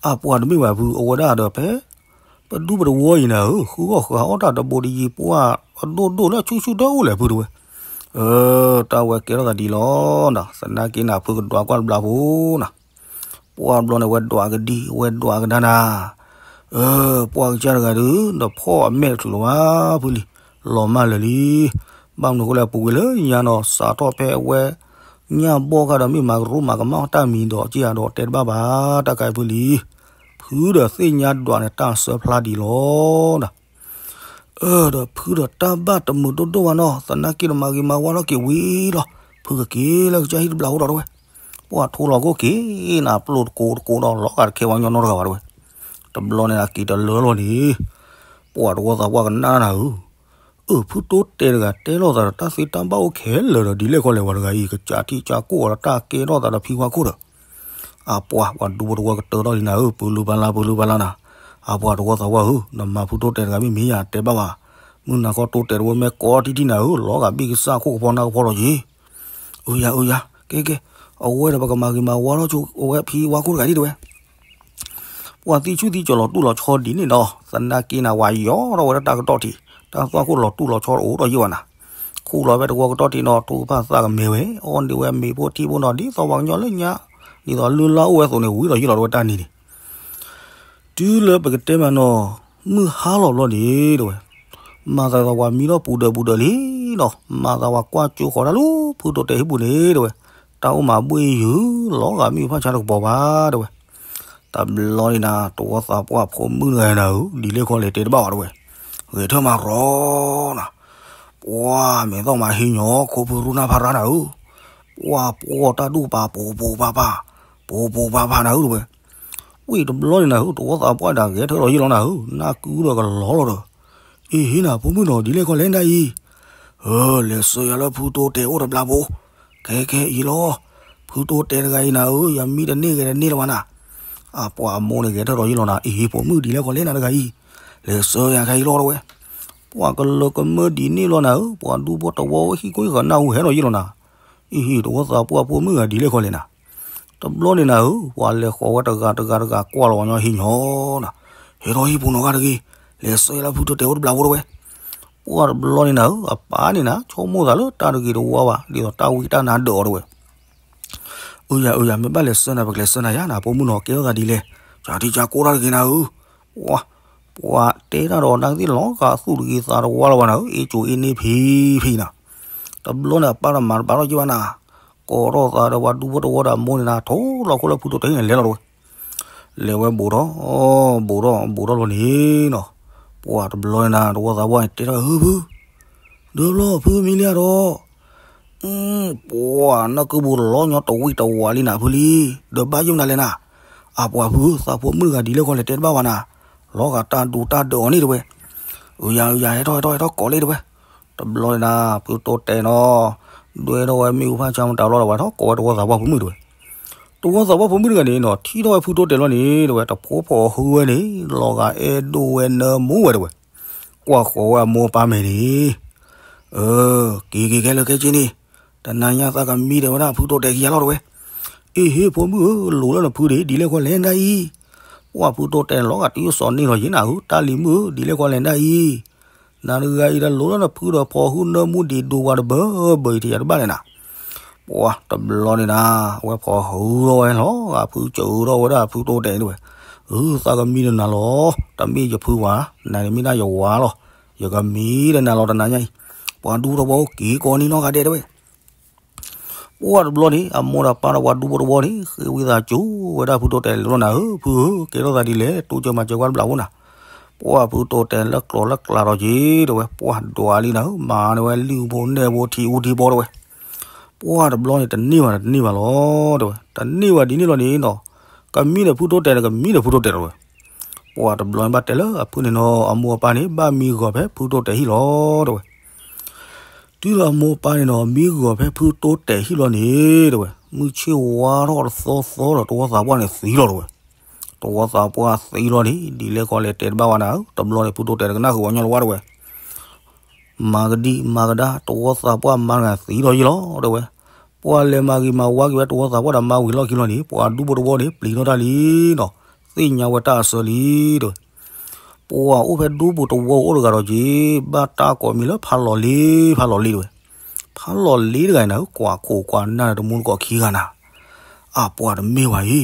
အပှၤတမ့ၢ်ဘၣ်ဖု အဝဲဒၣ်ဒီးဖဲ ပဒူပတဝီအံၤနၤဧၢ, ဃုအီၣ်ဃုအီၣ်တၢ်တဘိတယံာ်ပှၢ်အဒိၣ်ဒိၣ်လၢဆူၣ်ဆူၣ်တအိၣ်လဲၣ်ဖုတဝဲ, အၢ တၢ်ဝဲကဲထီၣ်သးဒ်လီၤနၤ, သနာ်က့နၤဖုကဒွးကွၢ်တဘျီဖိနၤ ပှၢ်ဘျီန့ၣ် ဝဲဒွးကဒံ ဝဲဒွးကဒါနၤ, အၢ ပှၢ်ကစၢ်တဂၤဒုး ဒီးဖီၣ်အမဲာ်တချုးလီၤဘၣ်ဖုလံ, လီၤမၢ်လၢာ်လံ. ဘၣ်မနုၤဃိလဲၣ် ပူၤကွံာ်လၢညါနီၤ စးထီၣ်ဖဲအဝဲ ညၣ်ဘီၣ်ခါဒီးမ့ၢ်မၤကရူၢ်မၤကမၣ်တၢ်မံၤဒီးက့ၢ်ဧါဒီးတဲတဘၣ်ဘၣ် တၢ်ကါဖုလံ. ဖုဒီးသ့ၣ်ညါဒွးန့ၣ်တၢ်စၢဖျါဒ်လီၤနၤ အၢ ဒီးဖုဒီးတၢ်ဘၣ်တမုာ်ဒိၣ်ဒိၣ်ဘၣ်နီၤ, သနာ်က့ဒီးမၤဂ့ၤမၤဝါထီၣ်က့ၤဝံၤလီၤ. ဖုကက့ၤလၢကစၢ်ဟံၣ်တဘျီဖိဒီးတဝဲ, ပှၢ်ထိလီၤခိၣ်က့ၤနၤ ပျိၢ်တကိးတကိးဒီး လီၤဂာ်တခဲဝဲညီနီတဂၤဘၣ်တဝဲ. တဘျီန့ၣ်နၤက့ၤတလၢလီၤန့ၣ်, ပှၢ်တဝီသးပှၢ်ကနၣ်နၤဧၢ, အၢ ဖုတိတဲာ်တဂၤတဲလိာ်သးဒီးတၢ်သ့တၢ်ဘၣ်အိၣ်ခဲလၢာ်ဒီး ဒ်လဲၣ်ခီလဲၣ် ပှၤတဂၤအံၤ ကစးထံၣ်ကစးကိၢ်အီၤဒီးတၢ်ကဲထီၣ်သးဒီးဖံဝါခိၣ်ဒီး အပှၤ ပှၤဒူဖိတဝီကတၢၢ်ထီၣ်လံနၤဧၢ, ပူၤလုၢ်ပာ်လၢ် ပူၤလုၢ်ပာ်လၢ်နၤ, အပှၤတဝီသးပှၢ်ဧၢ, နမၤဖုတိတဲာ်တဂၤမ့ၢ်မ့ၢ်ယၤတဲဘၣ်ဘၣ်, မုၢ်နၤခီတိတဲာ်တဝဲမ့ၢ်ကိးထံထံနၤဧၢ, လီၤဂာ်ဘံၣ်ကစၢ်ခိၣ်ကဖီနၢ်ကဖီဒီးယံၤ, အၢယၤ အၢယၤ, ကဲကဲ, အဝဲဒီးပကမၤဂ့ၤမၤဝါထီၣ်ဆိ အဝဲဖံဝါခိၣ်တဂၤဒ်တဝဲ ပှၤသံဆူၣ်သံကၠီၤလီၤတူၢ်လီၤဆီဒ်န့ၣ်ဒီး သနာ်က့နၤ ဝၤယီၤထီၣ်ဝဲဒၣ်တၢ်ကတီၢ်ထံး, တၢ်သွၣ်ခိၣ်လီၤတူၢ်လီၤဆီတအိၣ်ဒီးယံၤဘၣ်နၤ, ခူၣ်လီၤဖဲတဝီကတီၢ်ထံးနီၤ ထိၣ်ကဖၣ်သၣ်ကမဲာ်ဝဲ အီၣ်န့ၢ်ဝဲမ့ၤဖိထံဖိနီၤ ဒ်သိးပှၤကညီလၢညါ ဒ်သိးလုၢ်လၢ်အိၣ်ဝဲအသိးန့ၣ် ဝံၤဒီးယံၤလီၤတဝဲတၢ်နံၤန့ၣ် တုၤလၢပကတဲမးနီၤ, မုၢ်ဟါလီၤဘျီန့ၣ်တဝဲ, မၤသးဒ်သိးပှၤမံထီၣ်ပူၤဒၢးပူၤဒၢးလံနီၤ, မၤသးပှၤကွၢ်ကၠိဃီၤတၢ်လၢဖုတိတဲာ်ဟံၣ်ပူၤန့ၣ်တဝဲ, တၢ်အိၣ်မးဘှ့ၣ်ယုာ် လီၤဂာ်မ့ၣ်အူဖၣ်ဆါတကပီၤဘၣ်တဝဲ. တဘျီန့ၣ်နၤ တဝီသးပှၢ်ဖိမုၣ်တဂၤနၤဧၢ, ဒ်လဲၣ်ခီလဲၣ်တဲတဘၣ်ဝဲတဝဲ, ဂဲၤထၢၣ်မၤရီနၤ ပှၤမဲာ်သီၣ်မၤဟ့ညီ ခိဖုရူနၢ်ဖးရၣ်နၤဧၢ, ပှၤပှီၢ်တၢ်ဒူၣ်ပာ်ပိာ်ပိာ်ပာ်ပာ်, ပိာ်ပိာ်ပာ်ပာ်နၤဧၢတဝဲ. ဝံၤတဘျီန့ၣ်နၤဧၢ, တဝီသးပှၢ်ဒၣ်ဂဲၤထၢၣ်လီၤယံၤလီၤနၤဧၢ, နၢ်ကုဒီးကလီလီၤဒီး, အ့ဟ့နၤ ဖိမုၣ်နီၤ ဒ်လဲၣ်ခီလဲၣ်နၤအံၤ, အၢ လဲၤဆှၢယၤလၢဖုတိတဲာ်အိၣ်တဘျီဖိ, ခဲခဲအံၤလီၤ, ဖုတိတဲာ်တဂၤအံၤနၤဧၢ, ယမံတန့ၢ်ဂဲၤတန့ၢ်လၢၤဘၣ်နၤ. အပှၤအမိၢ်န့ၣ်ဂဲၤထၢၣ်လီၤယံၤလီၤနၤ, အ့ဟ့ ဖိမုၣ်ဒ်လဲၣ်ခီလဲၣ်နၤတဂၤအံၤ, လဲၤဆှၢယၤခဲအံၤလီၤတဝဲ. ပှၤကလၢကမၢဒ်န့ၣ်လီၤနၤဧၢ, ပှၤဒူဖိတဝီဟံၣ်ကိၢ်ဟံၣ်ဃီနၢ်ဟူဟဲလီၤယံၤလီၤနၤ, အ့ဟ့ တဝီသးပှၢ်ဖိမုၣ်ဂၤဒ်လဲၣ်ခီလဲၣ်နၤ. တဘျီန့ၣ်နၤဧၢ, ပှၤလဲၤဃီၤဝဲတဂၤတဂၤတဂၤကွၢ်လီၤပှၤညီဟံၣ်ညီနၤ, ဟဲထီၣ်ဟံၣ်ပူၤနီၤဂၤတဂ့ၤ, လဲၤဆှၢယၤလၢဖုတိတဲာ်အိၣ်တဘျီဖိတဝဲ. ပှၤတဘျီန့ၣ်နၤဧၢ, အပၢ်န့ၣ်နၤ ဆိကမိၣ်သးလၢတၢ်တဂ့ၤတဝါဘၣ်, ဒ်သိးတၢ်ဝံတၢ်နါဒၢးအီၤတဝဲ. အၢယၤအၢယၤ, မ့ၢ်ဘၣ်လဲၤဆှၢနၤ ပကလဲၤဆှၢနၤယၤနၤ, ဖိမုၣ်နီၤ ကဲထီၣ်သးဒ်လဲၣ်, ကးထံကးကိၢ်တၢ်တဂ့ၤနၤဧၢ. ပှၤ ပှၤတဲတၢ်ဒီးနၤသ့ၣ်လီၤဂာ်သူၣ်တဂ့ၤသးတဝါလၢၤဘၣ်နၤဧၢ, အ့ၣ်ကၠိအ့ၣ်န့ၢ်ဖံဖံနၤ. တဘျီန့ၣ် အပၢ်တမၤတဘၣ်ထီၣ်ယံၤဘၣ်နၤ, ကိးထီၣ်သးဒီးပှၤဒူဖိတဝီဒီးအမိၢ်န့ၣ်နၤ, ထိးလီၤခိၣ်လၢဖုတိတဲာ်န့ၣ် လဲၤလီၤတဝဲ. လဲၤဝဲဘူးထီၣ် ဘူးထီၣ် ဘူးထီၣ်လီၤန့ၣ်နီၤ, ပှၤတဘျီန့ၣ်နၤ တဝီသးပှၢ်န့ၣ် တဲထီၣ်ဧၢဖု, ဒၢဘျီဖုမံလံဧါဒီး, ပှၤနၢ်ကုဘူးလီၤညီတဝံၣ်တဝါလံနၤဖုလံ, ဒီးဘၣ်ယုၢ်မနုၤလဲၣ်နၤ, အပှၤဖု သးဖိမုၣ်တဂၤဒ်လဲၣ်ခီလဲၣ်တဲတဘၣ်ဘၣ်နၤ, လီၤဂာ်တၢ်ဒူတၢ်ဒၢးအီၤန့ၣ်တဝဲ. အၢယၤအၢယၤ ဟဲထီၣ်ဟဲထီၣ်ဟဲထီၣ်ကိးလံတဝဲ. တဘျီန့ၣ်နၤ ဖုတိတဲာ်နီၤ, ဒွဲထီၣ်ဝဲမ့ၣ်အူဖၣ်ဆါမတၤဘျီဒီး ပှၤထီၣ်ကိးဝဲတဝီသးပှၢ်ဖိမုၣ်တဝဲ. တဝီသးပှၢ်ဖိမုၣ်တဂၤန့ၣ်နီၤ ထံၣ်ထီၣ်ဝဲဖုတိတဲာ်လီၤန့ၣ်တဝဲ တဖိဖီအီၤဃုဝဲန့ၣ် လီၤဂာ်အဲၣ်ဒိၣ်ဝဲနၢမူဝဲတဝဲ, ကွၢ်ဃီၤဝဲအမိၢ်အပၢ်မဲာ်န့ၣ်, အၢ က့ၤက့ၤခဲလၢာ်ခဲဆ့န့ၣ်, တနၤညါသးကမံဒီးဝဲဒၣ်ဖုတိတဲာ်ခံဂၤလီၤတဝဲ. အ့ဟ့ ဖိမုၣ်ဧၢ, လိၤလၢနဖုဒံး ဒ်လဲၣ်ခီလဲၣ်ဒၣ်အံၤ. ပှၢ်ဖုတိတဲာ်န့ၣ် လီၤဂာ်တယုၢ်စီၤန့ၢ်လီၤယံၤနၤဧၢ, တၢ်လံၤမုၣ်ဧၢ, ဒ်လဲၣ်ခီလဲၣ်ဒၣ်အံၤ. နၤတဂၤအံၤဒီး လိၤလၢနဖုဒီးဖီၣ်ဟုၣ်နၢမူဒံးဒိးဝၤတဘၢဘၢအံၤ ထံၣ်ယၤတဘၣ်လဲၣ်နၤ. ပှၢ်တဘျီန့ၣ်နၤ, အဝဲဖီၣ်ဟုၣ်ထီၣ်ဝဲလီၤဂာ်ဖု စၢၤထီၣ်ဝဲဒၣ်ဖုတိတဲာ်န့ၣ်ဝဲ, အၢ သးကမံဒီးနၤလီၤ, တမ့ၢ်ယဖုဝၤ, နၤန့ၣ်မ့ၢ်ဒၣ်ယဝၤလီၤ. ယကမံဒီးနၤလီၤတနၤညါအံၤ. ပှၤဒူဖိတဝီအိၣ်က့ၤကိးနံၤနီတဂၤဒဲးတဲဝဲ. ပှၢ်တဘျီန့ၣ် အမိၢ်ဒီးပၢ်ဒီးပှၤဒူဖိတဝီန့ၣ် ဃ့ဝံသးစူၤဝဲဒၣ်ဖုတိတဲာ်လီၤနၤဧၢ, ဖုဧၢ, ကဲထီၣ်သးဒ်လဲၣ်, တိစၢၤမၤစၢၤကွၢ်တဘျီဖိနၤ. ပှၢ်ဖုတိတဲာ်လၢကျိၤလၢကျါဒီးက့ၤတဲဝဲ, ပှၢ်ဒွးလံနၤဧၢ, မၤန့ၢ်ဝဲလံၣ်ဖိနဲၣ်ဖိထံအူထံပီတဲဝဲ. ပှၢ်တဘျီန့ၣ် တန့ၢ်ဘၣ်န့ၣ်တန့ၢ်ဘၣ်လီၤတဲဝဲ, တန့ၢ်ဘၣ်ဒ်န့ၣ်လီၤန့ၣ်နီၤ, ကမံဒီးဖုတိတဲာ်ဒီး ကမံဒီးဖုတိတဲာ်တဲဝဲ. ပှၢ်တဘျီန့ၣ်ဘၣ်တဲလၢအဖုန့ၣ်နီၤ, အမိၢ်အပၢ်န့ၣ် ဘၣ်မံဂီၤဖဲဖုတိတဲာ်ဟံၣ်လီၤတဲဝဲ. တုၤလၢအမိၢ်အပၢ်န့ၣ်နီၤ မံဂီၤဖဲဖုတိတဲာ်ဟံၣ်လီၤန့ၣ်တဲဝဲ, မုၢ်ဆ့ၣ်ဝါထီၣ်တသီသီဒီး တဝီသးပှၢ်န့ၣ်သံလီၤတဲဝဲ. တဝီသးပှၢ်သံလီၤန့ၣ် ဒ်လဲၣ်ခီလဲၣ်တဲတဘၣ်ဝဲနၤဧၢ, တဘျီန့ၣ် ဖုတိတဲာ်တကနၣ်ဃုာ်ပှၤညီလၢၤဝဲတဲဝဲ. မၤကဒံမၤကဒါ တဝီသးပှၢ်မါတဂၤသံလီၤယံၤလီၤတဲဝဲ. ပှၢ်လဲၤမၤဂ့ၤမၤဝါက့ၤဝဲတဝီသးပှၢ်ဒီးမါဝံၤလီၢ်ခံလီၤန့ၣ် ပှၤဒူဖိတဝီန့ၣ် ပျံၤထီၣ်တၢ်လံနီၤ, သ့ၣ်ညါဝဲတၢ်အဆၢလံတဲဝဲ. ပှၢ်အိၣ်ဖဲဒူပူၤတဝီအိၣ်တဂၤဒီးက့ၤ ဘၣ်တၢ်ကိးမံၤလၢဖးလီၤလ့, ဖးလီၤလ့တဲဝဲ. ဖးလီၤလ့တဂၤအံၤနၤဧၢ, ကွၢ်ခိၣ်ကွၢ်နၢ်ဒီးတမူတကိးခံဂၤနၤ. အပှၤတမ့ၢ်ဝဲအံၤ,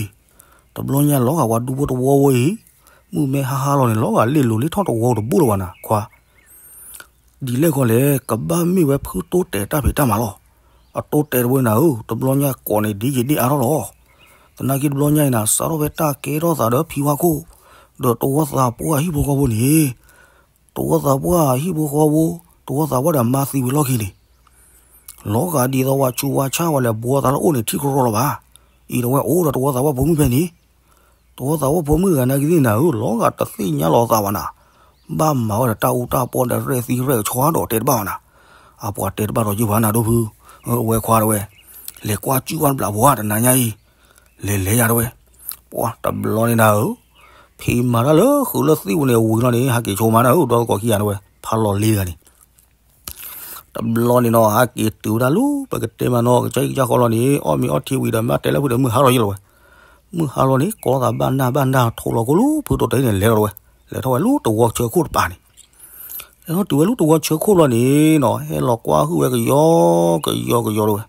တဘျီညါလီၤဂာ်ပှၤဒူဖိတဝီဝဲအံၤ, မုၢ်မ့ၢ်ဟါဟါလီၤန့ၣ် လီၤဂာ်လ့ၣ်လိၤလ့ၣ်ထီၣ်တဝီတဘိလၢၤဘၣ်နၤခွါ. ဒ်လဲၣ်ခီလဲၣ် ကဘၣ်မ့ၢ်ဝဲဖုတိတဲာ်တၢ်ဖံးတၢ်မၤလီၤ. အတိတဲာ်တဝီနၤဧၢ, တဘျီညါကိးန့ၣ်ဒ်ယံာ်ဒ်အါထီၣ်လီၤ. သနာ်က့တဘျီညါအံၤနၤ စးထီၣ်ဖဲတၢ်ကဲထီၣ်သးဒီးဖံဝါခိၣ်, ဒီးတဝီသးပှၢ်ဟံၣ်ဖိဃီဖိန့ၣ်, တဝီသးပှၢ်ဟံၣ်ဖိဃီဖိ, တဝီသးပှၢ်ဒီးမါသံဝံၤလီၢ်ခံန့ၣ် လီၤဂာ်ဒ်သိးဝဲဆူးဝဲဆါဝဲလဲၤဘှီသးလၢအိၣ်န့ၣ် ထံကရီလီၤဘၣ်. အံၤဒီးဝဲအိၣ်ဒီးတဝီသးပှၢ်ဖိမုၣ်ဖဲန့ၣ်, တဝီသးပှၢ်ဖိမုၣ်တဂၤနာ်က့သ့ၣ်နၤဧၢ, လီၤဂာ်တသ့ၣ်ညါလီၤသးဘၣ်နၤ. ဘၣ်မၤဝဲဒီးတၢ်အူတၢ်ပီဒီးရဲၣ်သံရဲၣ်ကဆီဒီးတဲတဘၣ်ဘၣ်နၤ. အပှၤတဲတဘၣ်ဒီးယုၢ်ဘၣ်နၤဒိၣ်ဖု, အဝဲခွါတဝဲ, လဲၤကွၢ်ကၠူၣ်ဝဲတဘျီဖိဧါတနၤညါအံၤ, လဲၤလဲၤယၤတဝဲ. ပှၢ်တဘျီန့ၣ်နၤဧၢ, ဖံးမၤတၢ်လၢဃုာ်လၢသံၣ်ပူၤန့ၣ် ဝံၤလီၤန့ၣ် ဟးက့ၤဆိမးနၤဧၢ, ဒီသကိးခံဂၤတဝဲ, ဖးလီၤလ့တဂၤန့ၣ် တဘျီန့ၣ်နီၤ ဟဲက့ၤတုၤဝဲဒၣ်လၢပကတဲမးနီၤ ကစၢ်ဟံၣ်ကစၢ်ဃီလီၤန့ၣ် အီၣ်မ့ၤအီထံဝံၤဒီးမ့ၢ်တဲလၢဖုဒီးမုၢ်ဟါလီၤယံၤလီၤဝဲ. မုၢ်ဟါလီၤန့ၣ် ကိးသးဘၣ်နၢ်ဘၣ်နၢ်ထိးလီၤကိၣ်လၢဖုတိတဲာ်န့ၣ် လဲၤလီၤတဝဲ, လဲၤထီၣ်ဝဲလၢတဝီဆၢခိၣ်တပၤန့ၣ်. လဲၤထီၣ်တုၤဝဲလၢတဝီဆၢခိၣ်လီၤန့ၣ်နီၤ ဟဲလီၤကွၢ်ဟုၣ်ဝဲကယီကယီကယီတဝဲ.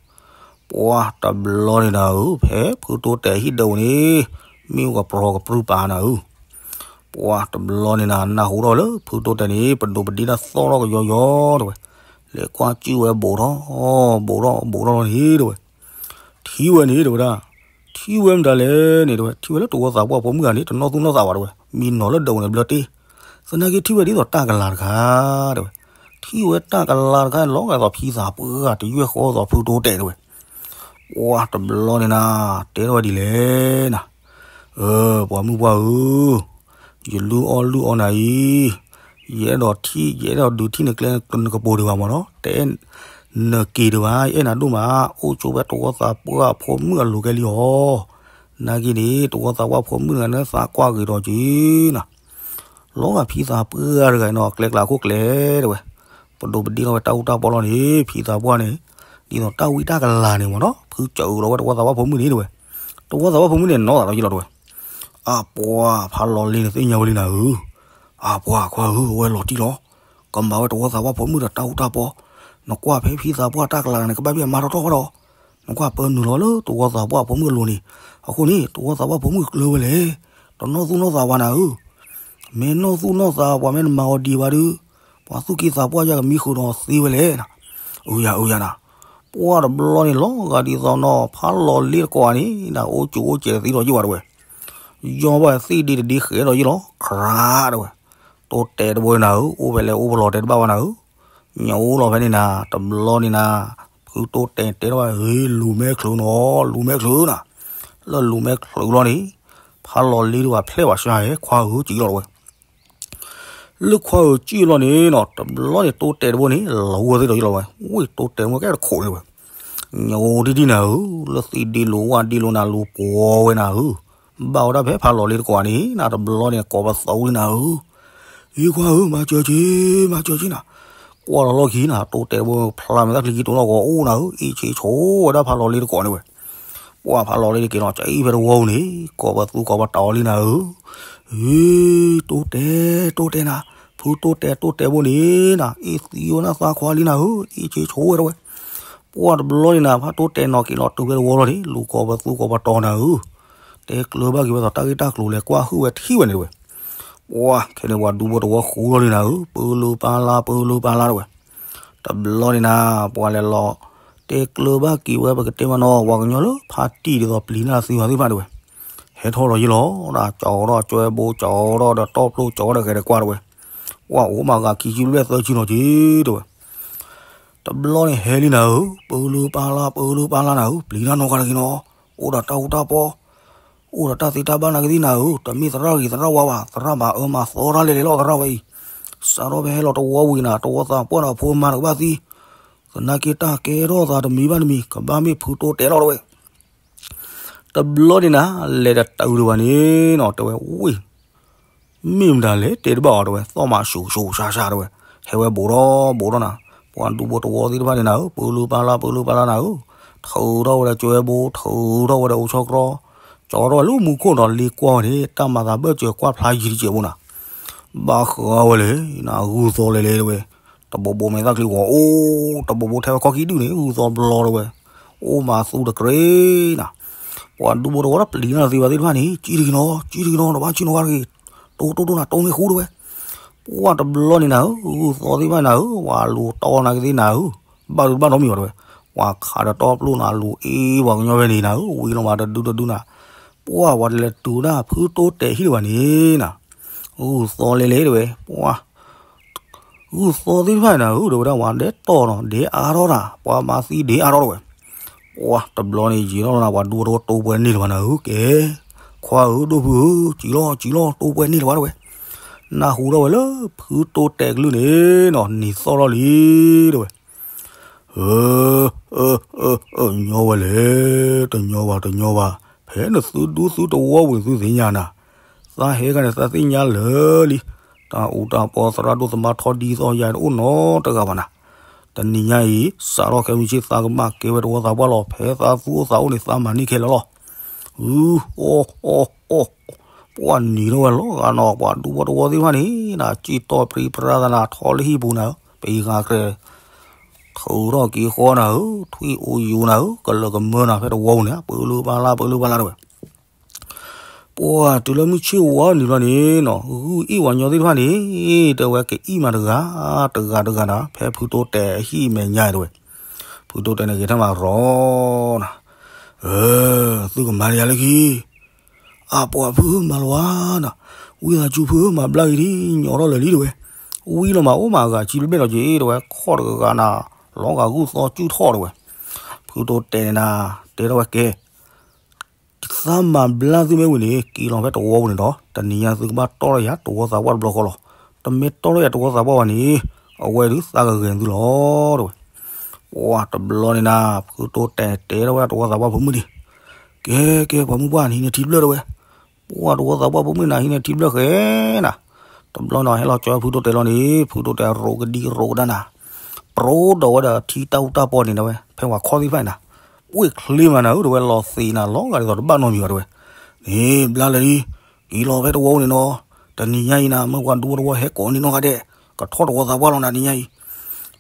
ပှၢ်တဘျီန့ၣ်နၤဧၢ, ဖဲဖုတိတဲာ်ဟံၣ်ဒၢးန့ၣ် မ့ၣ်အူကပြီၤကပြုၢ်ပာ်နၤဧၢ. ပှၢ်တဘျီန့ၣ်နၤ နၢ်ဟူထီၣ်လၢဖုတိတဲာ်န့ၣ် ပဒိးပဒ့တၢ်သီၣ်ထီၣ်ကယီယီတဝဲ. လဲၤကွၢ်ကၠူၣ်ဝဲဘူးထီၣ်, ဘူးထီၣ်ဘူးထီၣ်လီၤန့ၣ်တဝဲ. ထံၣ်ဝဲန့ၣ်တဝဲဒၣ်, ထံၣ်ဝဲမတၤလဲၣ်န့ၣ်တဝဲ, ထံၣ်ဝဲလၢတဝီသးပှၢ်ဖိမုၣ်ဂၤန့ၣ် တနီၣ်သူၣ်နီၣ်သးဘၣ်တဝဲ, မံနီၤလၢဒၢးန့ၣ်ဘျၢတ့ၢ်. သနာ်က့ထံၣ်ဝဲဒ်သိးတၢ်ကလၤတခါတဝဲ. ထံၣ်ဝဲတၢ်ကလၤတခါ လီၤဂာ်သိးဖံသးပှၢ်တယွဲၢ်ဃီသိးဖုတိတဲာ်တဝဲ. ပှၢ်တဘျီန့ၣ်နၤ တဲထီၣ်ဝဲဒ်လဲၣ်နၤ. အၢ ပှၤမုၣ်ပှၢ်ဧၢ, ယလုၢ်အီၣ်လုၢ်အီနၤအံၤ, ယအဲၣ်ဒိးထံၣ် ယအဲၣ်ဒိးဒုးထံၣ်နကျဲနကပိၤဒံးဘၣ်မးနီၤ, တအဲၣ်နက့ၤဒံးဘၣ်, ယအဲၣ်နၤဒိၣ်မး, အိၣ်ဆိးဖဲတဝီသးပှၢ်ဖိမုၣ်အလိၤကဲလံအီၤ. နာ်က့န့ၣ် တဝီသးပှၢ်ဖိမုၣ်တဂၤန့ၣ် သးကွၢ်ဂ့ၤဒီးက့ၤနၤ လီၤဂာ်ဖံသးပှၢ်တဂၤအံၤနီၤ ကျဲကျါခိၣ်ကျဲတဝဲ, ပဒိးပဒ့ထီၣ်ဝဲတၢ်အူတၢ်ပီလီၤန့ၣ် ဖံသးပှၢ်န့ၣ်, ဒ်သိးတၢ်ဝံတၢ်ကလၤန့ၣ်မးနီၤ ဖုစၢၤအုးလီၤဝဲတဝီသးပှၢ်ဖိမုၣ်န့ၣ်တဝဲ. တဝီသးပှၢ်ဖိမုၣ်န့ၣ်နီၤသးဒီးယံၤလီၤတဝဲ. အပှၤ ဖးလီၤလ့န့ၣ်သ့ၣ်ညါဝဲလံနၤဧၢ, အပှၤခွါဧၢ အဝဲလီၤတံၢ်လီၤ, ကမၤဝဲတဝီသးပှၢ်ဖိမုၣ်ဒီးတၢ်အူတၢ်ပီ, နကွၢ်ဖဲဖံသးပှၢ်တၢ်ကလၤန့ၣ် ကဘၣ်ဘၣ်မၤထီၣ်ထီၣ်ဝဲဒီး နကွၢ်ပၢနုာ်လီၤလၢတဝီသးပှၢ်ဖိမုၣ်အလိၤန့ၣ်, အဃိန့ၣ် တဝီသးပှၢ်ဖိမုၣ်ကျၢၤဝဲလဲၣ်, တနီၣ်သူၣ်နီၣ်သးဝဲနၤဧၢ, မ့ၢ်နီၣ်သူၣ်နီၣ်သးပှၤမ့ၢ်တမၤအီၤဒံးဘၣ်ဒီး, ပှၤသူၣ်က့သးပှၢ်ယၤကမံဃုာ်ဒီးသ့ဝဲလဲၣ်နၤ, အုယၤအုယၤနၤ, ပှၢ်တဘျီန့ၣ်လီၤဂာ်ဒ်သိးနီၤ ဖးလီၤလ့တကိးဂၤန့ၣ် နအိၣ်ကၠိအိၣ်စဲးသံဒီးယံၤဘၣ်တဝဲ ယီဘၣ်သ့ၣ်ဒ့တဒ့ဃဲးဒီးယံၤလီၤ ခြးတဝဲ, တိတဲာ်တဘိနၤဧၢ အိၣ်ဖဲလဲၣ်အိၣ်ဖဲလဲၣ်တဲတဘၣ်ဝဲနၤဧၢ, ညၣ်အိၣ်လီၤဖဲန့ၣ်နၤ တဘျီန့ၣ်နၤ, ဖုတိတဲာ်တဲထီၣ်ဝဲ ဂ့ၤလူၤမဲချုးနီၤ လူၤမဲချုးနၤ, လၢလူၤမဲချုးလီၤန့ၣ်, ဖးလီၤလ့တဝဲဖျဲၣ်ဘၣ်ဆါဟဲ ခွါဧၢကံလီၤတဝဲ လၢခွါဧၢကံလီၤန့ၣ်နီၤ တဘျီန့ၣ်တိတဲာ်တဘိန့ၣ် လီၤဝဲသ့ၣ်ဒီးယံၤလီၤဝဲ ဝ့ၢ်တိတဲာ်တဘိကဲတခိးန့ၣ်ဝဲ, ညၣ်အိၣ်ဒံၣ်ဒံၣ်နၤဧၢ, လၢသ့ၣ်ဒ့လိၤဝၣ်ဒ့လိၤနၤလိၤပှီၤဝဲနၤဧၢ, ဘၣ်ဝဲဒၣ်ဖဲဖးလီၤလ့တကိးဂၤန့ၣ် နၤတဘျီန့ၣ် ကိးပသးဝံၤနၤဧၢ, အံၤခွါဧၢ မၤစၢၤက့ၤ မၤစၢၤက့ၤနၤ, ကွၢ်လီၤလီၢ်ခံနၤ တိတဲာ်တဘိဖျါမဲာ်သၣ်ချံကံတိၤလီၤဂီၤအိၣ်နၤဧၢ, အ့ၣ်ဆ့ဆိဝဲဒၣ်ဖးလီၤလ့တကိးန့ၣ်ဝဲ ပှၢ်ဖးလီၤလံတက့ၢ်နီၤ, ကအံၤဖဲတဝီပူၤန့ၣ် ကိးပသူကိးပတီၤလံနၤဧၢ. အ့ တိတဲာ် တိတဲာ်နၤ, ဖုတိတဲာ် တိတဲာ်ဘိန့ၣ်နၤ, အ့ၣ်သံဝဲနၤသးခွါလံနၤဧၢ, အ့ၣ်ဆ့ဆိဝဲတဝဲ. ပှၢ်တဘျီန့ၣ်နၤ ဖးတိတဲာ်နီၢ်က့ၤလီၤတုၤဖဲတဝီလီၤန့ၣ် လူၤကိးပသူကိးပတီၤနၤဧၢ. တဲကျၢၤဘၣ်က့ၤဝဲသိးတၢ်ဂ့ၢ်တၢ်ကျိၤလဲၤကွၢ်ဟုၣ်ဝဲထံၣ်ဝဲန့ၣ်တဝဲ. ပှၢ်ခဲန့ၣ်ပှၤဒူဖိတဝီဃူလီၤလံနၤဧၢ, ပၢလၢပၢ်လါ ပၢလၢပၢ်လါတဝဲ. တဘျီန့ၣ်နၤ ပှၤလဲၤလီၤ တဲကျၢၤဘၣ်က့ၤဝဲ ပကတဲမနီၤ ပှၤကညီလၢဖါတံၢ်ဒ်သိးပျံၤနၢ်သံဝဲသ့ၣ်တဖၣ်တဝဲ. ဟဲထီၣ်လီၤယံလီၤ, ကၠီထီၣ်ကၠွဲဘိ ကၠီထီၣ်ဒီးတီၢ်ဖျိ ကၠီဒီးဂဲၤဒီးကွၢ်တဝဲ. ပှၢ်အိၣ်မးဂၤခံဆံဘျဲၣ်သၢဆံနီၤက့ၤတဝဲ. တဘျီန့ၣ်ဟဲလံနၤဧၢ, ပၢလၢပၢ်လါ ပၢလၢပၢ်လါနၤဧၢ, ပျံၤတၢ်နီတဂၤတဂ့ၤနီၤ, အိၣ်ဒီးတၢ်အူတၢ်ပီ အိၣ်ဒီးတၢ်သ့တၢ်ဘၣ်နာ်က့ၤသ့ၣ်နၤဧၢ, တမ့ၢ်သရၣ်ဂ့ၤသရၣ်ဝါဘၣ်, သရၣ်မၤအၢမၤသီတၢ်လဲၤလဲၤလီၤသရၣ်ဝဲအံၤ. စးထီၣ်ဖဲဟဲလီၤတဝီဝံၤနၤ တဝီသးပှၢ်ဒီးအဖိအမါတကဘၣ်သံ, သနာ်က့တၢ်ကဲထီၣ်သးတမံၤဘၣ်တမံၤ ကဘၣ်မ့ၢ်ဖုတိတဲာ်လီၤတဝဲ. တဘျီန့ၣ်နၤ လဲၤတတုၤဒံးဘၣ်န့ၣ်နီၤ တဲဝဲဝံၤ မ့ၢ်မတၤလဲၣ်တဲတဘၣ်အီၤတဝဲ, သီၣ်မးဆူးဆူးဆါဆါတဝဲ, ဟဲဝဲဘူးထီၣ်ဘူးထီၣ်နၤ, ပှၤဒူဖိတဝီသ့ၣ်တဖၣ်န့ၣ်နၤဧၢ, ပၢလၢပၢ်လါ ပၢလၢပၢ်လါနၤဧၢ, ထုးထီၣ်ဝဲဒီးကၠွဲဘိ ထုးထီၣ်ဝဲဒီးအိၣ်ဆီတြီ, ကၠီထီၣ်ဝဲလၢမူခိၣ်ဒီးလ့ကွၢ်ဝဲန့ၣ် တၢ်မၤသးဘၢၣ်စၢၤကွၢ်ဖျါယံၤတစဲးဖိနၤ, ဘၣ်ဃးဝဲလဲၣ်နၤ ဂုၢ်သီလဲၤလဲၤတဝဲ, တဘိဘိမဲာ်သၣ်ချံဂီၤအိၣ်, တဘိဘိထဲဝဲခီခံဒုၣ်န့ၣ် ဂုၢ်သီဘျီတဝဲ, အိၣ်မးသူတကြ့းနၤ ပှၤဒူဖိတဝီဒီးပျံၤနၢ်သံဝဲသ့ၣ်တဖၣ်န့ၣ် ကံတဂ့ၤနီၤ ကံတဂ့ၤနီၤ တဘၣ်ကံနီတဂၤတဂ့ၤ, တိတိတိနၤ တိန့ၢ်ဃူတဝဲ. ပှၢ်တဘျီန့ၣ်နၤဧၢ, ဂုၢ်သီသ့ၣ်တဖၣ်နၤဧၢ, ပှၤလူၤတီၢ်နာ်က့ၤသ့ၣ်နၤဧၢ, ဘၣ်ဒုးတဘၣ်နီတမံၤဘၣ်တဝဲ, ပှၤခးဒီးတီပျိၢ်နၤ လူၤအ့ၣ်ပှၤကညီဖဲန့ၣ်နၤဧၢ, ဝံၤလီၤမးတဒုတဒုနၤ, ပှၢ်ပှၤတလဲၤတုၤဒၣ်ဖုတိတဲာ်ဟံၣ်လၢၤဘၣ်န့ၣ်နၤ, ဂုၢ်သီလဲၤလဲၤတဝဲ, ပှၢ် ဂုၢ်သီသ့ၣ်တဖၣ်နၤဧၢ, ဒီးဝဲဒၣ်ဝဲဒဲးတီၢ်နီၤ ဒဲးအါထီၣ်တၢ်, ပှၤမၤသံဒဲးအါထီၣ်တဝဲ. ပှၢ်တဘျီန့ၣ်ယံာ်ထီၣ်လီၤနၤ ပှၤဒူဖိတဝီတိပှဲၤန့ၢ်လၢၤဘၣ်နၤဧၢ, ကဲ, ခွါဧၢ ဒိၣ်ဖုဧၢ, စံာ်လီၤ စံာ်လီၤ တိပှဲၤန့ၢ်လၢၤဘၣ်တဝဲ. နၢ်ဟူထီၣ်ဝဲလၢဖုတိတဲာ်ကလုၢ်န့ၣ်နီၤ နံၤသီၣ်ထီၣ်လံတဝဲ. အၢ အၢ အၢ ညီဝဲလဲၣ်, တညီဘၣ် တညီဘၣ်, ဖဲနသုဒူသုတဝီပူၤန့ၣ်သုသ့ၣ်ညါနၤ, သးဟဲခါန့ၣ် သးသ့ၣ်ညါလၢာ်လံ, တၢ်အူတၢ်ပီသရၣ်ဒိၣ်သမါထီဒ်သိးယၤတအိၣ်နီတဂၤဘၣ်နၤ. တနံၤညါအံၤ စးထီၣ်ခဲမုၢ်ဆ့ၣ်သးကဘၣ်ကဲဝဲတဝီသးပှၢ်လီၤ, ဖဲသးသူၣ်အိၣ်သးအိၣ်န့ၣ် သးမၤန့ၢ်ခဲလၢာ်လီၤ. အူ အီ အီ အီ ပှၢ်နံၤထီၣ်ဝဲလီၤဂာ်နီၤ, ပှၤဒူဖိတဝီသ့ၣ်တဖၣ်န့ၣ် နၤစံၣ်တီၢ်ပြံပြါသးနၤ ထီလၢဟံၣ်ပူၤနၤ, ပယီၤဃးကြဲး ထုးထီၣ်က့ၤဃီနၤဧၢ, ထွံၣ်အိၣ်ယိာ်နၤဧၢ, ကလၢာ်ကမၢနၤ ဖဲတဝီပူၤန့ၣ် ပၢလၢပၢ်လါ ပၢလၢပၢ်လါတဝဲ. ပှၢ်တုၤလၢမုၢ်ဆ့ၣ်ဝါနုာ်လီၤန့ၣ်နီၤ, ဂုၢ်အ့ၣ်ပှၤကညီသ့ၣ်တဖၣ်န့ၣ် တဲဝဲကအံၣ်မးတဂၤ တဂၤတဂၤနၤ, ဖဲဖုတိတဲာ်အဟံၣ်အမဲာ်ညါတဝဲ. ဖုတိတဲာ်န့ၣ်ဂဲၤထၢၣ်မးရီၤနၤ, အၢ သုကမၤဒံးယၤလၢခံ အပှၤဖုမၤလီၤဧါနၤ, ဝံသးစူၤဖုမၤဘျါက့ၤဒံး ညီထီၣ်လၢာ်လံတဝဲ. ဝံလီၤမးအိၣ်မးအဂၤဆံဘျဲၣ်လီၤက့ၤတဝဲ, ခီၣ်တဂၤဂၤနၤ, လီၤဂာ်ဂုၢ်သီစုၣ်ထီၣ်တဝဲ. ဖုတိတဲာ်န့ၣ်နၤ တဲထီၣ်ဝဲကဲ, သးမၤဘျါသုမ့ၢ်ဝံၤန့ၣ် က့ၤလီၤဖဲတဝီပူၤန့ၣ်ဒီး တနံၤညါသုကဘၣ်တီၢ်ထီၣ်ယၤတဝီသးပှၢ်တဘျီဃီလီၤ. တမ့ၢ်တီၢ်ထီၣ်ယၤတဝီသးပှၢ်ဘၣ်န့ၣ် အဝဲဒုးသးကဂဲၤသုလီၤတဝဲ. ပှၢ်တဘျီန့ၣ်နၤ ဖုတိတဲာ်တဲထီၣ်ဝဲတဝီသးပှၢ်ဖိမုၣ်န့ၣ်, ကဲ ကဲ ပှၤမုၣ်ပှၢ်နဟံးန့ၢ်ထံဘျၢၣ်တဝဲ. ပှၢ်တဝီသးပှၢ်ဖိမုၣ်နၤဟံးန့ၢ်ထံဘျၢၣ်ဃဲနၤ. တဘျီန့ၣ်ဟဲလီၤကၠီဖုတိတဲာ်လီၤန့ၣ် ဖုတိတဲာ်ရိးကဒံရိးကဒါနၤ, ပရိဒီးဝဲဒီးထံတၢ်အူတၢ်ပီန့ၣ်နၤဝဲ ဖဲပှၤခီၣ်သ့ၣ်တဖၣ်န့ၣ်နၤ, ပှ့ၢ်ချ့မးနၤဧၢ တဝဲလီၤသ့ၣ်နၤ လီၤဂာ်ဒ်သိးတဘၣ်နီတမံၤဘၣ်တဝဲ. န့ၣ် ဘျါလၢာ်လံ, က့ၤလီၤဖဲတဝီပူၤန့ၣ်နီၤ, တနံၤညါအံၤနၤ မ့ၢ်ပှၤဒူဖိတဝီဟဲကိးန့ၢ်နီၢ်ဂၤဒဲး, ကထီၣ်တဝီသးပှၢ်လီၤနၤနံၤညါအံၤ.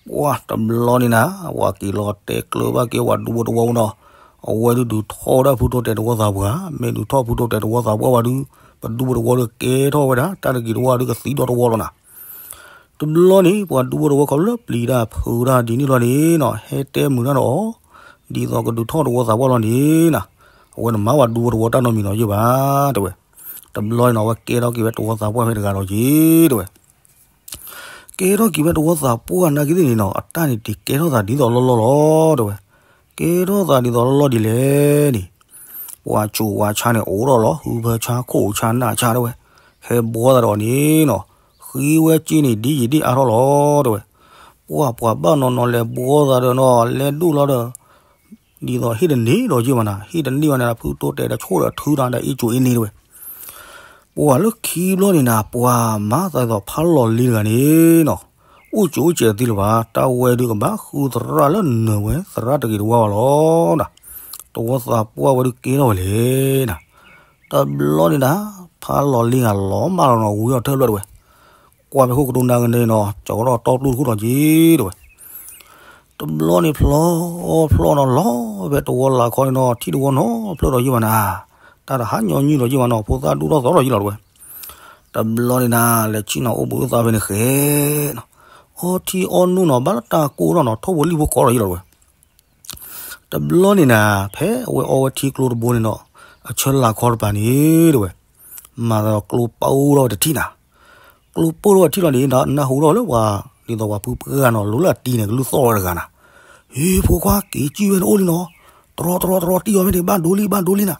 ပှၢ်တဘျီန့ၣ်နၤ ပှၤက့ၤလီၤတဲကျၢၤဘၣ်က့ၤပှၤဒူဖိတဝီပူၤနီၤ, အဝဲဒုးဒုးထီၣ်ဝဲဒၣ်ဖုတိတဲာ်တဝီသးပှၢ်, မ့ၢ်ဒုးထီၣ်ဖုတိတဲာ်တဝီသးပှၢ်ဝဲဒုး, ပဒူဖိတဝီဒီးကဲထီၣ်ဝဲဒၣ် တၢ်တဂ့ၤတဝီဒီးကသံဒီတဝီလီၤနၤ. တဘျီန့ၣ် ပှၤဒူဖိတဝီခီဖျိပျံၤတၢ်ဖုးတၢ်ဒ်န့ၣ်လီၤန့ၣ်နီၤ, ဟဲတဲမုာ်တၢ်ဒီးအီၤ, ဒ်သိးကဒုးထီၣ်တဝီသးပှၢ်လီၤန့ၣ်နၤ, အဝဲန့ၣ်မၤပှၤဒူဖိတဝီတၢ်နီတမံၤနီၤယဲၢ်ဘၣ် တဲဝဲ. တဘျီန့ၣ်နီၤ အဝဲကဲထီၣ်က့ၤဝဲတဝီသးပှၢ်ဖဲတဂၤဒီးက့ၤ တဲဝဲ. ကဲထီၣ်က့ၤဝဲတဝီသးပှၢ်နာ်က့ၤသ့ၣ်န့ၣ်နီၤ, အတၢ်န့ၣ်တကဲထီၣ်သးဒ်သိးလီၢ်လီၢ်လီၤ တဲဝဲ. ကဲထီၣ်သးဒ်သိးလီၢ်လီၢ်ဒ်လဲၣ်န့ၣ်, ပှၤစိၤဝၤဆါန့ၣ်အိၣ်ထီၣ်လီၤ, ဟုဖၢဆါခိၣ်ဆါနၢ်ဆါ တဲဝဲ, ဟဲဘှီသးဒီးအီၤန့ၣ်နီၤ, ဃ့ဝဲစ့န့ၣ် ဒ်ယံာ်ဒ်အါထီၣ်လီၤ တဲဝဲ. ပှၤပှၤဘၣ်နီၤနီၤလဲၤဘှီသးဒီးနီၤ လဲၤဒိၣ်လီၤဒီး ဒ်သိးဟ့ၣ်တန့ၢ်ဒီးယဲၢ်ဘၣ်နၤ, ဟ့ၣ်တန့ၢ်ဘၣ်န့ၣ် ဖုတိတဲာ်ဒီးဆိၣ်ဒီးထုဒီးအ့ၣ်ကိၤအ့ၣ်န့ၣ် တဲဝဲ. ပှၤလၢခံဘျီန့ၣ်နၤ ပှၤမၤသးဒ်သိးဖးလီၤလံတဂၤန့ၣ်နီၤ, အိၣ်ကိၤအိၣ်စဲးတသ့လၢၤဘၣ်, တၢ်ဝဲဒုးကဘၣ်ဃုသရၣ်လၢနၢၤဝဲသရၣ်တဂ့ၤတဝါဘၣ်လီၤနၤ. တဝီသးပှၢ်ဝဲဒုးကဲထီၣ်ဝဲလဲၣ်နၤ. တဘျီန့ၣ်နၤ ဖးလီၤလ့ဂၤလီၤမၢ်လီၤနီၤ ဝံၤအီၤထၢၣ်ဘျီတဝဲ, ကွၢ်ဖဲခိၣ်ကတိၤနၤကန့ၣ်နီၤ ကၠီၤထီၣ်တီပျူၢ်တခိၣ်ဒီးက့ၤတဝဲ. တဘျီန့ၣ်ဖျီဖျီနီၤ လီၤဖဲတဝီလၢ်ခီန့ၣ်နီၤ ထံၣ်တဝီနီတဖျၢၣ်ဒီးယ့ၢ်ဘၣ်နၤ, တၢ်တဟးညီနုၢ်ဒီးယ့ၢ်ဘၣ်နီၤ ဖိသၣ်ဒူၣ်ထီၣ်သီထီၣ်ဒီးယ့ၢ်လီၤတဝဲ. တဘျီန့ၣ်နၤ လဲၤဆ့ၣ်နီၤအိၣ်ဘှံးအိၣ်သါဖဲန့ၣ်ဃဲနီၤ, အီထံအီနိၣ်နီၤ ဘၣ်လၢတၢ်ကိၢ်ထီၣ်နီၤ ထိၣ်ဖိလံၣ်ဖိကိးဒီးယ့ၢ်လီၤတဝဲ. တဘျီန့ၣ်နၤ ဖဲအဝဲအီဝဲထံကျိတဘိန့ၣ်နီၤ အဆၢလၢ်ခီတပၤန့ၣ်တဝဲ, မၤသးဒီးကျိပိၢ်ထီၣ်ဝဲတထံၣ်နၤ. ကျိပိၢ်ထီၣ်ဝဲတထံၣ်လီၤန့ၣ် နၢ်ဟူထီၣ်လၢပှၤ ဒ်သိးပှၤဖုပှၢ်နီၤ လိၤလၢအတံၤန့ၣ် ကလုၢ်သီၣ်ဝဲတဂၤနၤ. ဟ့ ဖိခွါ က့ၤစံၣ်ဝဲနအိၣ်လံနီၤ, တရီတရီတရီ တံၢ်အီၤမ့ၢ်န့ၣ် ဘၣ်ဒိလံ ဘၣ်ဒိလံနၤ.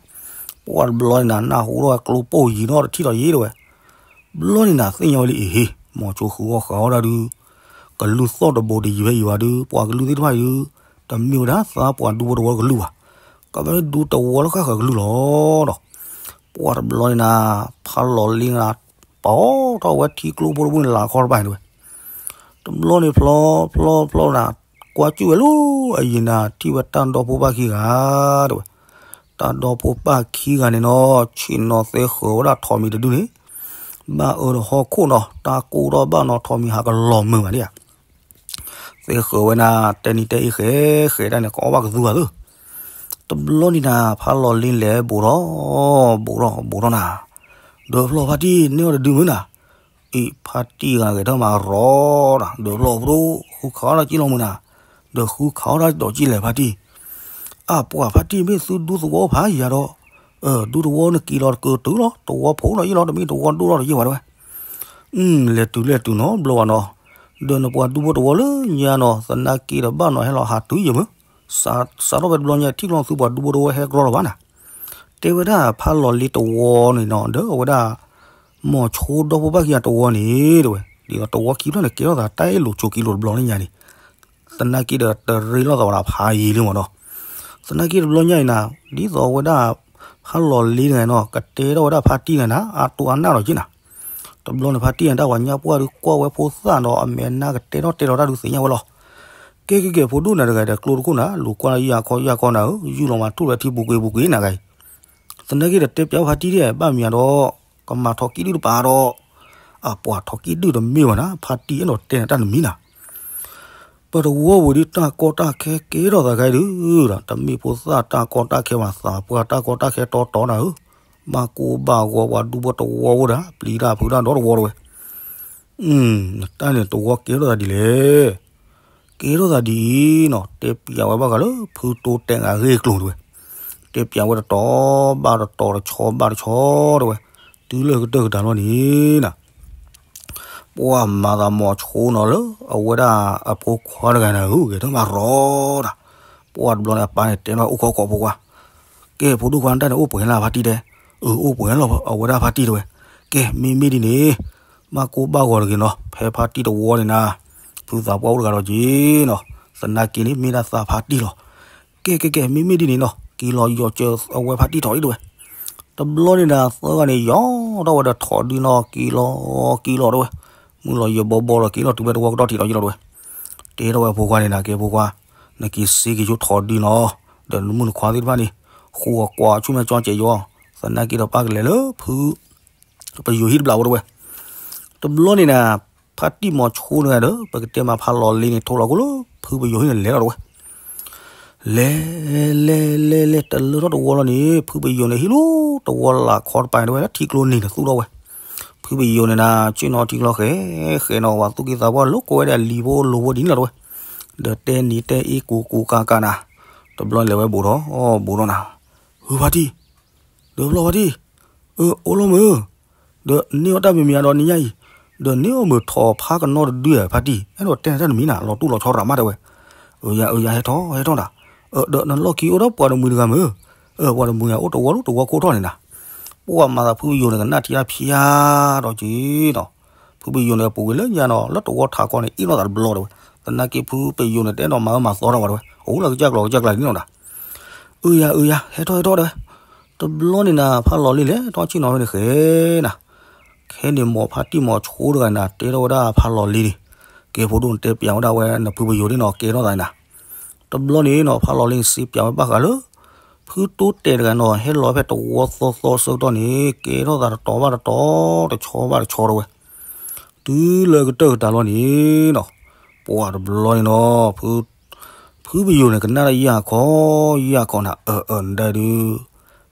ပှၢ်တဘျီန့ၣ်နၤ နၢ်ဟူထီၣ်ဝဲကျိပိၢ်ယံၤနီတထံၣ်ဒီးယ့ၢ်တဝဲ. ဘျီန့ၣ်နၤ သ့ၣ်ညါဝဲလံအံၤ ဟ့ မိၤဆိဃုအီၣ်ဃုအီဒၣ်ဒုး ကလုၢ်သီၣ်တဘိတယံၤဝဲယံၤဘၣ်ဒုး ပှၤကလုၢ်သ့ၣ်တဖၣ်အံၤဒုး တမ့ၢ်ဝဲဒၣ်သးပှၤဒူဖိတဝီကလုၢ်ဘၣ်. ကဘၣ်ဒူတဝီလၢဃၣ်ဃၢၤကလုၢ်လီၤဒီး ပှၢ်တဘျီန့ၣ်နၤ ဖးလီၤလ့နၤ ပိာ်ထီၣ်ဝဲထံကျိဖိတဘိန့ၣ် လၢ်ခီတပၤန့ၣ်တဝဲ. တဘျီန့ၣ်ဖျီဖျီဖျီနၤ ကွၢ်စူၣ်ဝဲလၢအယံၤနၤ ထံၣ်ဝဲတၢ်ဒီဖိပၢ်ခံဂၤတဝဲ. တၢ်ဒီဖိပၢ်ခံဂၤန့ၣ်နီၤ ဆ့ၣ်နီၤသဲဃၢၤဝဲဒၣ်ထိးမံၤတဒုန့ၣ် ဘၣ်အၢဒီးဟီၣ်ခိၣ်နီၤ တၢ်ကိၢ်ထီၣ်ဘၣ်နီၤ ထိးမံၤဟးကလီၤမုာ်မးန့ၣ်ဧါ. သဲဃၢၤဝဲနၤ တဲနံၤတဲအ့ဃဲဃဲဒၣ်န့ၣ် ကအီၣ်ဘၣ်ကသူဂၤသၢ. တဘျီန့ၣ်နၤ ဖးလီၤလ့လဲၤဘူးထီၣ် ဘူးထီၣ်ဘူးထီၣ်နၤ, ဒၢးဖျီၣ်ဖါတံၢ် န့ၢ်အီၤတဒုမုၢ်နၤ. အံၤ ဖါတံၢ်ဂၤဂဲၤထီၣ်မးရီနၤ ဒၢးဖျီၣ်ဖိဒိၣ် ဃုခးအီၣ်တၢ်ကံၣ်လီၤမုၢ်နၤ, ဒီးဃုခးအီၣ်တၢ်ဒီးကံၣ်လဲၣ်ဖါတံၢ်. အပှၤဖါတံၢ်မ့ၢ်သုဒူသဝီဖးယၤဒီး ဒူသဝီနက့ၤလီၤတကၢတုၤလီၤ တဝီဖိဒီးယ့ၢ်လီၤ တမ့ၢ်တဝီဒိၣ်ထီၣ်ဒီးယ့ၢ်ဝဲတဝဲ. လဲၤတုၤလဲၤတုၤနီတဘျီဘၣ်နီၤ, ဒီးနပှၤဒူဖိတဝီလၢညါနီၤ သနာ်က့ဒီးဘၣ်နီၤ ဟဲလီၤဟးတုၤယဲၢ်မုၢ်, စးထီၣ်ဖဲတဘျီညါ ထံၣ်ကျီသုပှၤဒူဖိတဝီဟဲကြီလီၤဘၣ်နၤ. တဲဝဲဒၣ်ဖးလီၤလ့တဝီန့ၣ်နီၤ ဒီးအဝဲဒၣ် မိၤဆိဒီဖိပၢ်ခံဂၤတဝီန့ၣ် တဲဝဲ, ဒ်သိးတဝီခံဖျၢၣ်န့ၣ် ကဲထီၣ်သးတၢ်အဲၣ်လိာ်ဆိးက့လိာ်တဘျီလၢညါန့ၣ် သနာ်က့ဒီးတရ့လိာ်သးဝဲဒၣ်ဖးယံၤလံမးနီၤ. သနာ်က့တဘျီညါအံၤနၤ ဒ်သိးအဝဲဒၣ် ဖးလီၤလ့တဂၤနီၤ ကတဲထီၣ်ဝဲဒၣ်ဖါတံၢ်တဂၤနၤ အတိၢ်အနၢ်လီၤက့နၤ. တဘျီန့ၣ်ဖါတံၢ်နၤ တၢ်ပှၤညါပှၢ်ဒုးကွၢ်ဝဲဖိသၣ်ဒီး အမဲာ်နါကတဲထီၣ်တဲလီၤတၢ်ဒုးသ့ၣ်ညါဝဲလီၤ. ကဲကဲကဲ ဖိဒိၣ်နၤတဂၤဒီးကျိတခိၣ်နၤ လူၤကွၢ်ယၤခီယၤခီနၤဧၢ, ယူၢ်လီၤမၤထူၣ်လၢထံပူၤကွံာ်ပူၤကွံာ်နၤဂၤအံၤ. သနာ်က့ဒီးတဲပျးဖါတံၢ်ဒ်ဘၣ်မံၤဒီး ကမၤထီၣ်ကံၣ်ဒုၣ်တပၤဒီး အပှၤထီၣ်ကံၣ်ဒုၣ်တမ့ၢ်ဘၣ်နၤ ဖါတံၢ်အဲၣ်ဒိးတဲနၤတၢ်နမံၤနၤ. ပတဝီဝဲဒၣ်တၢ်ကီတၢ်ခဲကဲထီၣ်သးခဲဒုးဒီး တမ့ၢ်ဖိသၣ်တၢ်ကီတၢ်ခဲဘၣ် သးပှၢ်တၢ်ကီတၢ်ခဲတီတီနၤဧၢ, ဘၣ်ကိၢ်ဘၣ်ဂီၤပှၤဒူဖိတဝီဝဲဒၣ် ပျံၤတၢ်ဖုးတၢ်ဒီတဝီတဝဲ. နတၢ်န့ၣ်တဝီကဲထီၣ်သးဒ်လဲၣ်. ကဲထီၣ်သးဒ်အံၤနီၤ တဲပျးဝဲဘၣ်ဃးလၢဖုတိတဲာ်အဂ့ၢ်အကျိၤတဝဲ, တဲပျးဝဲတတီၤဘၣ်တတီၤ တဆီဘၣ်တဆီတဝဲ, တုၤလၢကတၢၢ်ကတၢၢ်လီၤန့ၣ်နၤ ပှၤမၤသးမိၤဆိနီၤလၢ အဝဲဒၣ်အဖိခွါတဂၤန့ၣ်ဧၢ ဂဲၤထီၣ်မးရီတၢ်, ပှၤတဘျီန့ၣ်အပၢ်န့ၣ်တဲဘၣ်အိၣ်ခိးခိးဖိခွါ, ကဲဖိဒိၣ်ခွါ နတၢ်န့ၣ်အိၣ်ပှဲၤလၢဖါတံၢ်တဲ, အၢ အိၣ်ပှဲၤလီၤ အဝဲဒၣ်ဖါတံၢ်တဝဲ, ကဲမ့မ့ၢ်ဒ်န့ၣ် ဘၣ်ကိၢ်ဘၣ်ဂီၤတဂ့ၤနီၤ ဖဲဖါတံၢ်တဝီန့ၣ်နၤ, ဖုသးပှၢ်အိၣ်တဂၤဒီးက့ၤနီၤ, သနာ်က့န့ၣ်မ့ၢ်ဒၣ်သးဖါတံၢ်လီၤ. ကဲကဲကဲမ့မ့ၢ်ဒ်န့ၣ်နီၤ က့ၤလီၤယီၤစၢၤအဝဲဖါတံၢ်ထီၣ်ဒံးတဝဲ, တဘျီန့ၣ်နၤသၢဂၤန့ၣ် ယီၤထီၣ်ဝဲဒီးထိးဒုနီၤ က့ၤလီၤက့ၤလီၤတဝဲ, မုၢ်လီၤယၢၤဘီဘီဒီးက့ၤလီၤတုၤဖဲတဝီကတီၢ်ထံးလီၤယံၤလီၤတဝဲ, တဲထီၣ်ဝဲဖိခွါန့ၣ်နၤ ကဲဖိခွါ, နက့ၤစ့က့ၤဆိထိးဒုနီၤ, ဒီးနမုၣ်နခွါသ့ၣ်တဖၣ်န့ၣ် ဃိအကွၢ်ဆူမဲာ်ကၠီကဲးယီၤ, သနာ်က့ဒီးပၢ်ကလဲၤလၢဖု ပယိၤဟံၣ်တဘျီဝဲတဝဲ, တဘျီန့ၣ်နၤ ဖါတံၢ်မိၤဆိတဂၤဒီး ပကတဲမးဖးလီၤလ့န့ၣ် ထိးလီၤကိၣ်လၢဖုပယိၤဟံၣ်န့ၣ်လဲၤလီၤတဝဲ, လဲၤ လဲၤ လဲၤ လဲၤ တလၢထီၣ်တဝီလီၤန့ၣ် ဖုပယိၤန့ၣ်ဟံၣ်လီၤတဝီလၢ်ခီတပၤန့ၣ်တဝဲ ထံကျိန့ၣ်တသူၣ်ထီၣ်ဝဲ, ဖုပယိၤန့ၣ်နၤ ဆ့ၣ်နီၤထံကျိဃဲ ဃဲနီၤ ပှၤသူၣ်က့သးပှၢ်လၢကိးဝဲဒၣ်လံၤဖိလိၤဖိဒ်န့ၣ်လီၤတဝဲ, ဒီးတဲနံၤတဲအ့ကူကူကၤကၤနၤ, တဘျီလဲၤဝဲဘူးထီၣ် ဘူးထီၣ်နၤ, ဟုဖါတံၢ် ဒၢးဖျီၣ်ဖါတံၢ်, အၢ အိၣ်လီၤမုၢ်, ဒီးန့ၢ်အီၣ်တၢ်မံၤမံၤဒီးနံၤညါအံၤ, ဒီးန့ၢ်အီၣ်မုၢ်ထိးဖါကနီတဒုဧါ ဖါတံၢ် အဲၣ်ဒိးတဲနၤတၢ်တမံၤနၤ လီၤတူၢ်လီၤဆီရၤမးတဲဝဲ, အၢ ယၤ အၢ ယၤ ဟဲထီၣ် ဟဲထီၣ်နၤ, ဒီးနလီၢ်ခံအိၣ်ဒီးပှၤတမှံၤတဂၤမုၢ်, အၢ ပှၤတမှံၤဧါ အိၣ်တဝီလၢတဝီခိၣ်ထီၣ်န့ၣ်နၤ, ပှၤမၤသးဖုပယိၤန့ၣ် ကနၣ်ထံတၢ်ဖျါဒီးက့ၤနီၤ, ဖုပယိၤန့ၣ် ပူၤကွံာ်လၢညါနီၤ လၢတဝီထးကီန့ၣ် အ့ၣ်လိာ်သးတဘျီတဝဲ, သနာ်က့ဖုပယိၤန့ၣ် တအဲၣ်ဒိးမၤအၢမၤသီထီၣ်ဘၣ်တဝဲ, အိၣ်လၢကစၢ်ကျီၤကစၢ်ကျါန့ၣ်နီၤနၤ အၢ ယၤ အၢ ယၤ ဟဲထီၣ် ဟဲထီၣ်တဲဝဲ, တဘျီန့ၣ်နၤ ဖးလီၤလ့လဲၤထီၣ်ဆ့ၣ်နီၤဖဲန့ၣ်ဃဲနၤ, ခဲန့ၣ်မိၤဖါတံၢ်မိၤဆိတဂၤနၤ တဲထီၣ်ဝဲဒၣ်ဖးလီၤလ့န့ၣ်, ကဲဖိဒိၣ်နတဲပျးဝဲဒၣ်ဝဲနဖုပယိၤန့ၣ်နီၤ ကဲထီၣ်သးနၤ, တဘျီန့ၣ်နီၤ ဖးလီၤလ့န့ၣ် စ့ပျးဝဲဘၣ်ဃးလၢ ဖုတိတဲာ်တဂၤနီၤ ဟဲလီၤဖဲတဝီသီသီဆၢကတီၢ်န့ၣ် ကဲထီၣ်သးတတီၤဘၣ်တတီၤ တဆီဘၣ်တဆီတဝဲ. တုၤလၢကတၢၢ်ကတၢၢ်လီၤန့ၣ်နီၤ ပှၤတဘျီန့ၣ်နီၤ ဖုပယိၤန့ၣ် ကနၣ်တၢ်ယၢ်ခီ ယၢ်ခီနၤ အၢ အၢ နဒဲဒုး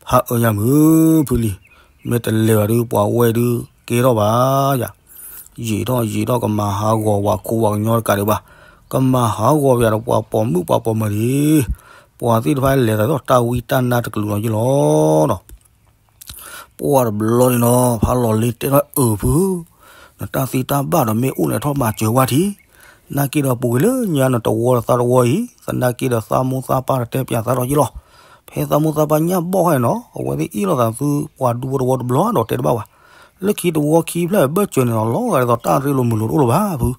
ဖးအၢညါမုၢ် ဖုလံၤ မ့ၢ်တလဲၤဘၣ်ဒုး ပှၤဝဲဒုး ကဲထီၣ်ဘၣ်ယၤ ယံာ်ထီၣ်ယံာ်ထီၣ် ကမၤဟးဂီၤဝဲခိဝဲကညီတကးဒံးဘၣ်, ကမၤဟးဂီၤဝဲဒီးပှၤပိာ်မုၣ်ပှၤပိာ်မၢၤလံ, ပှၤသ့ၣ်တဖၣ်လဲၤသးဒီးတၢ်ဝံတၢ်နါတကလုာ်လီၤယ့ၣ်လီၤနီၤ. ပှၤတဘျီန့ၣ်နီၤ ဖးလီၤလ့တဲထီၣ်အၢဖု, နတၢ်သံတၢ်ဘၣ်ဒီးမ့ၣ်အူန့ၣ်ထီၣ်မၤစၢၤဝဲထံ, နာ်က့ဒီးပူၤကွံာ်လၢညါနတဝီဒီးသးတဝီအံၤ, သနာ်က့ဒီးသးမိၢ်သးပၢ်တတဲပၠးသးဒီးယ့ၣ်လီၤ. ဖဲသးမိၢ်သးပၢ်ညၣ်ဘီၣ်ခါန့ၣ်နီၤ အဝဲသ့ၣ်အ့ၣ်လိာ်သးသုပှၤဒူဖိတဝီတဘျီဒီးတဲတဘၣ်ဘၣ်. လၢခံတဝီခံဖျၢၣ်ဘၢၣ်စၢၤန့ၣ်နီၤ လီၤဂာ်ဒ်သိးတၢ်ရ့လိာ်မုာ်လိာ်တအိၣ်လၢၤဘၣ်ဖု.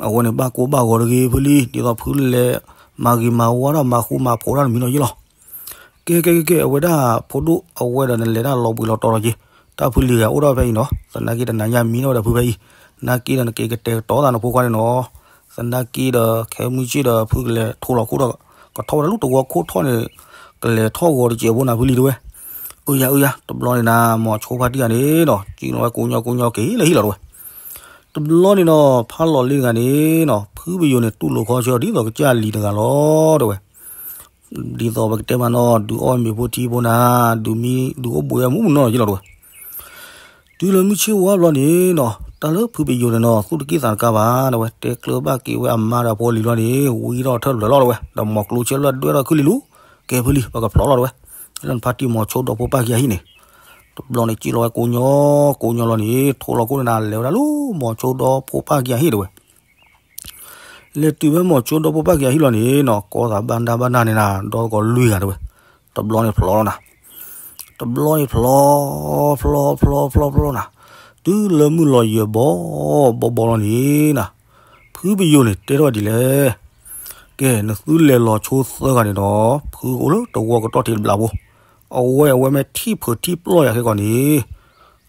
အဝဲန့ၣ်ဘၣ်ကိၢ်ဘၣ်ဂီၤတဂ့ၤဖုလံ, ဒ်သိးဖုလဲၤမၤဂ့ၤမၤဝါဒီးမၤဃူမၤဖိးတၢ်တမံၤလီၤယ့ၣ်လီၤ. ကဲကဲကဲကဲ အဝဲဒၣ်ဖိဒိၣ်အဝဲဒီးနလဲၤတၢ်လီၤဘှံးလီၤတီၤလီၤက့ၤ, တၢ်ဖုလံၤဂၤအိၣ်ဒီးဖဲအံၤနီၤ, သနာ်က့တနၤညါမံထီၣ်ဝဲဒၣ်ဖုဖဲအံၤ, နာ်က့ဒီးနက့ၤကတဲာ်ကတီၤသးနဖိခွါန့ၣ်နီၤ. သနာ်က့ဒီးခဲမုၢ်ဆ့ၣ်ဒီးဖုကလဲၤထိးလီၤခိၣ်ဒီး ကထီၣ်ဝဲဒၣ်လၢတဝီခိၣ်ထီၣ်န့ၣ် ကလဲၤထီၣ်ဂီၤတစဲးဖိနၤဖုလံၤတဝဲ. အၢယၤအၢယၤ တဘျီန့ၣ်နၤမိၤဆိဖါတံၢ်ဂၤန့ၣ်နီၤ စံၣ်လီၤဝဲကိညီကိညီက့ၤလၢဟံၣ်လီၤတဝဲ. တဘျီန့ၣ်နီၤ ဖးလီၤလ့တဂၤန့ၣ်နီၤ ဖုပယိၤန့ၣ်တူၢ်လိာ်ခီဆၢဒ်သိးကစၢ်လံၤတဂၤလီၤတဝဲ. ဒ်သိးပကတဲမးနီၤ ဒုးအီၣ်မ့ၤဖိထံဖိနၤ ဒုးမံဒုးအိၣ်ဘှံးဝဲမူးမူးနီၤလီၤယ့ၣ်လီၤတဝဲ. တုၤလၢမုၢ်ဆ့ၣ်ဝါဘျီန့ၣ်နီၤ တၢ်လၢဖုပယိၤန့ၣ်နီၤ သူၣ်တက့ၢ်သးတကါဘၣ်တဝဲ တဲကျၢၤဘၣ်က့ၤဝဲအမါဒီးအဖိလံၤလီၤန့ၣ် ဝံထီၣ်ထၢၣ်ဖျၢၣ်လီၤတဝဲ ဒီးမိၤကျိဆဲလၢဒွဲၣ်ထီၣ်ခုလံၤလူၤ ကဲဖုလံၤ ပကဖျိးလီၤတဝဲ. လၢနဖါတံၢ်မိၤဆိဒီဖိပၢ်ခံဂၤဟံၣ်န့ၣ် တဘျီန့ၣ်စံၣ်လီၤဝဲကိညီကိညီလီၤန့ၣ် ထိးလီၤခိၣ်န့ၣ်နၤ လဲၤဝဲဒၣ်လၢမိၤဆိဒီဖိပၢ်ခံဂၤဟံၣ်တဝဲ. လဲၤတုၤဖဲမိၤဆိဒီဖိပၢ်ခံဂၤဟံၣ်လီၤန့ၣ်နီၤ ကိးသးဘၣ်ဒါဘၣ်ဒါန့ၣ်နၤ ဒီသကိးလွံၢ်ဂၤတဝဲ. တဘျီန့ၣ်ဖျိးလီၤနၤ တဘျီန့ၣ်ဖျိး ဖျိး ဖျိး ဖျိး ဖျိးနၤ တုၤလၢမုၢ်လီၤယဲၤဘီဘီဘီလီၤန့ၣ်နၤ ဖုပယိၤန့ၣ်တဲထီၣ်ဒ်လဲၣ်. ကဲ နသုလဲၤလီၤဆိသၢဂၤန့ၣ်ဒီး ဖုကအိၣ်လၢတဝီကတီၢ်ထံးတဘျီဖိ, အဝဲအဝဲမ့ၢ်ထံၣ်ဖုးထံၣ်ပျီၢ်ယၤခဲကီးန့ၣ်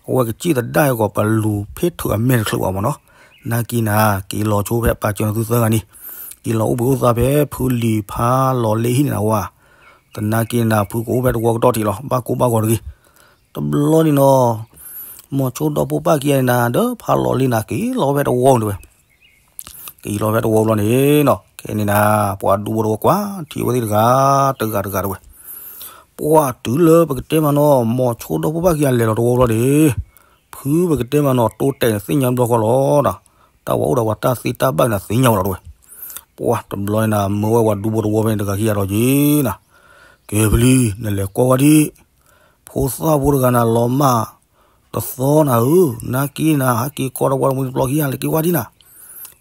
အဝဲကစံၣ်သဒါကီး ပလူၤဖ့ၣ်ထုးအမဲာ်တချုးဘၣ်မးနီၤ. နာ်က့နၤ က့ၤလီၤဆိဖဲပာ်စၢၤနသုသၢဂၤန့ၣ် က့ၤလီၤအိၣ်ဘှံးအိၣ်သါဖဲဖုလံၤဖးလီၤလ့ဟံၣ်န့ၣ်နဝဲ. သနာ်က့နၤ ဖုကအိၣ်ဖဲတဝီကတီၢ်ထံးလီၤ ဘၣ်ကိၢ်ဘၣ်ဂီၤတဂ့ၤ. တဘျီန့ၣ်နီၤ မိၤဆိဒီဖိပၢ်ခံဂၤန့ၣ်နၤ ဒီးဖးလီၤလ့နၤ က့ၤလီၤဖဲတဝီန့ၣ်တဝဲ. က့ၤလီၤဖဲတဝီဘျီန့ၣ်နီၤ ခဲန့ၣ်နၤ ပှၤဒူဖိတဝီကွၢ်ထံဝဲသ့ၣ်တဂၤ တဂၤတဂၤတဝဲ. ပှၤတုၤလၢပကတဲမးနီၤ မိၤဆိဒီဖိပၢ်ခံဂၤလဲၤလီၤတဝီဘျီန့ၣ် ဖုပကတဲမးနီၤ တိတဲာ်န့ၣ်သ့ၣ်ညါဘျီဃီလီၤနၤ. တၢ်ဝဲအိၣ်ဒီးပှၤတၢ်သံတၢ်ဘၣ်န့ၣ်သ့ၣ်ညါဝဲလီၤတဝဲ. ပှၤတဘျီန့ၣ်နၤ မၢဝဲပှၤဒူဖိတဝီဖဲန့ၣ်တဂၤခံဂၤဒီးက့ၤနၤ ကဲဖုလံၤ နလဲၤကွၢ်ဝဲဒံး ဖိသၣ်ဖိတဂၤနၤ လီၤမၢ်တသီနၤဧၢ, နာ်က့နၤ ဟဲက့ၤကိးဒီးပှၤတမှံၤတပျီၤခံဂၤ လဲၤက့ၤကွၢ်ဒံးနၤ.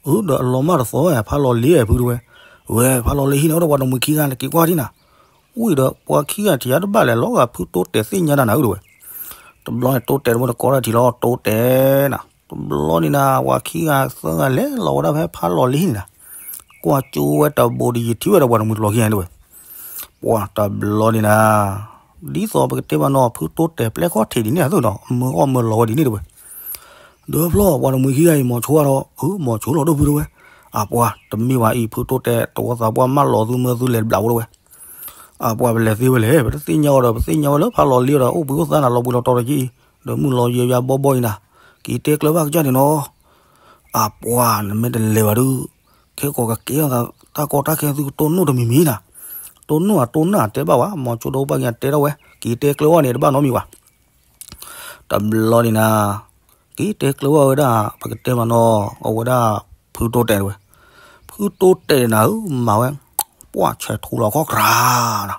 အၢ ဒီးအလီၤမၢ်တသီ ဖးလီၤလ့ဖုတဝဲ. ဝဲ ဖးလီၤလ့ဟံၣ်န့ၣ် အိၣ်ဒီးပှၤတမှံၤခံဂၤ လဲၤက့ၤကွၢ်ဒံးနၤ. ဝံၤဒီးပှၤခံဂၤထံၣ်တဘၣ်လဲၣ် လီၤဂာ်ဖုတိတဲာ်သ့ၣ်ညါတၢ်နၤဧၢတဝဲ. တဘျီန့ၣ်တိတဲာ်တဝဲတကိးတၢ်ထံးလီၤ တိတဲာ်နၤ တဘျီန့ၣ်နၤ ပှၤခံဂၤသၢဂၤလဲၤလီၤဝဲဒၣ်ဖဲဖးလီၤလ့န့ၣ်နၤ, ကွၢ်ကၠိဝဲတဘိးဒီးယထံၣ်ဝဲဒီးပှၤတမှံၤတပျီၤခံဂၤန့ၣ်တဝဲ. ပှၤတဘျီန့ၣ်နၤ ဒ်သိးပကတဲမးနီၤ ဖုတိတဲာ်ပျဲၢ်ခီၣ်ထံးဒ်န့ၣ်အသိးနီၤ မၢအီၣ်မၢလီၤဝဲဒ်န့ၣ်တဝဲ. ဒီးဖျီပှၤတမှံၤခံဂၤအံၤ မိၤဆိဒီး အၢ မိၤဆိလီၤဒိၣ်ဖုတဝဲ. အပှၤတမ့ၢ်ဘၣ်အံၤ ဖုတိတဲာ်တဝီသးပှၢ်မၢလီၤသုမၢသုလဲၤတဘျီဖိတဝဲ. အပှၤပလဲၤသ့ဝဲလဲၣ် ပတသ့ၣ်ညါအီၤဒီး ပသ့ၣ်ညါဝဲလၢဖးလီၤလ့ဒီး အိၣ်ဘှံးအိၣ်သါနၤ လီၤဘှံးလီၤတီၤဒီးက့ၤအံၤ, ဒီးမုၢ်လီၤယဲၤယၤဘီဘီအံၤနၤ, က့ၤတဲကျၢၤဘၣ်ကစၢ်န့ၣ်နီၤ. အပှၤနမ့ၢ်တလဲၤဘၣ်ဒုး ခဲကိးကကဲထီၣ်သးတၢ်ကီတၢ်ခဲသုကတိၢ်နီၣ်တမံၤမံၤနၤ. တိၢ်နီၣ်အတိၢ်နီၣ်တဲဘၣ်ဝဲ မိၤဆိဒီဖိပၢ်ကတဲထီၣ်ဝဲ က့ၤတဲကျၢၤဝဲန့ၣ် တဘၣ်နီတမံၤဘၣ်. တဘျီန့ၣ်နၤ က့ၤတဲကျၢၤဝဲဝဲဒၣ် ပကတဲမးနီၤ အဝဲဒၣ်ဖုတိတဲာ်တဝဲ. ဖုတိတဲာ်နၤဧၢ မၤဝဲ ပှၢ်ဆဲးထူလီၤခီၣ်ကြၤနၤ,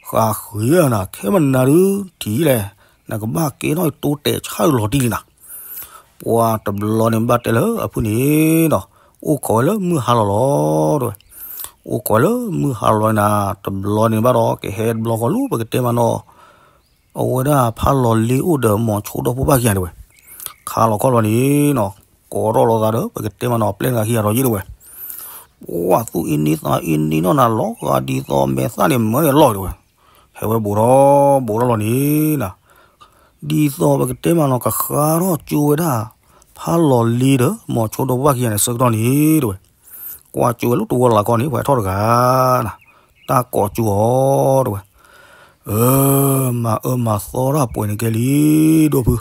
ဃးဃ့နၤ ခဲမနၤဒုး ထံၣ်လဲၣ် နကဘၣ်ကဲထီၣ်တိတဲာ်ဆၣ်လီၤတံၢ်လံနၤ. ပှၤတဘျီန့ၣ်ဘၣ်တဲလၢအဖုန့ၣ်ဒီး အိၣ်ခိးဝဲလၢမုၢ်ဟါလီၤလီၤတဝဲ. အိၣ်ခိးဝဲလၢမုၢ်ဟါလီၤလီၤနၤ တဘျီန့ၣ်ဘၣ်ဒီး ကဟဲတဘျီဃီလၢပကတဲမးနီၤ အဝဲဒၣ်ဖးလီၤလ့အိၣ်ဒီးမိၤဆိဒီဖိပၢ်ခံဂၤတဝဲ. ခါလီၤခီၣ်လီၤန့ၣ်နီၤ ကိးထီၣ်လိာ်သးဒီး ပကတဲမးနီၤ ပျဲၢ်တဂၤခံဂၤဒီးယ့ၣ်တဝဲ. ပှၤသူၣ်အ့န့သးအ့န့နီၢ်နၤ လီၤဂာ်ဒ်သိးမဲာ်သၣ်န့ၣ်မၢန့ၣ်လီၤတဝဲ. ဟဲဝဲဘူးထီၣ်ဘူးထီၣ်လီၤန့ၣ်နၤ ဒ်သိးပကတဲမးနီၤ ကဃါထီၣ်ကၠိဝဲဒၣ် ဖးလီၤလ့ဒီးမိၤဆိဒီဖိပၢ်ခံဂၤန့ၣ် ဆၢကတီၢ်န့ၣ်တဝဲ. ကွၢ်ကၠိဝဲလၢတဝီလၢ်ကီၢ်န့ၣ် ပှၤထီၣ်တဂၤနၤ တၢ်ကိးကၠိအီၤတဝဲ. အၢ မၤအၢမၤသီတၢ်ပှဲၤန့ၣ်ကဲလံ ဒိၣ်ဖု,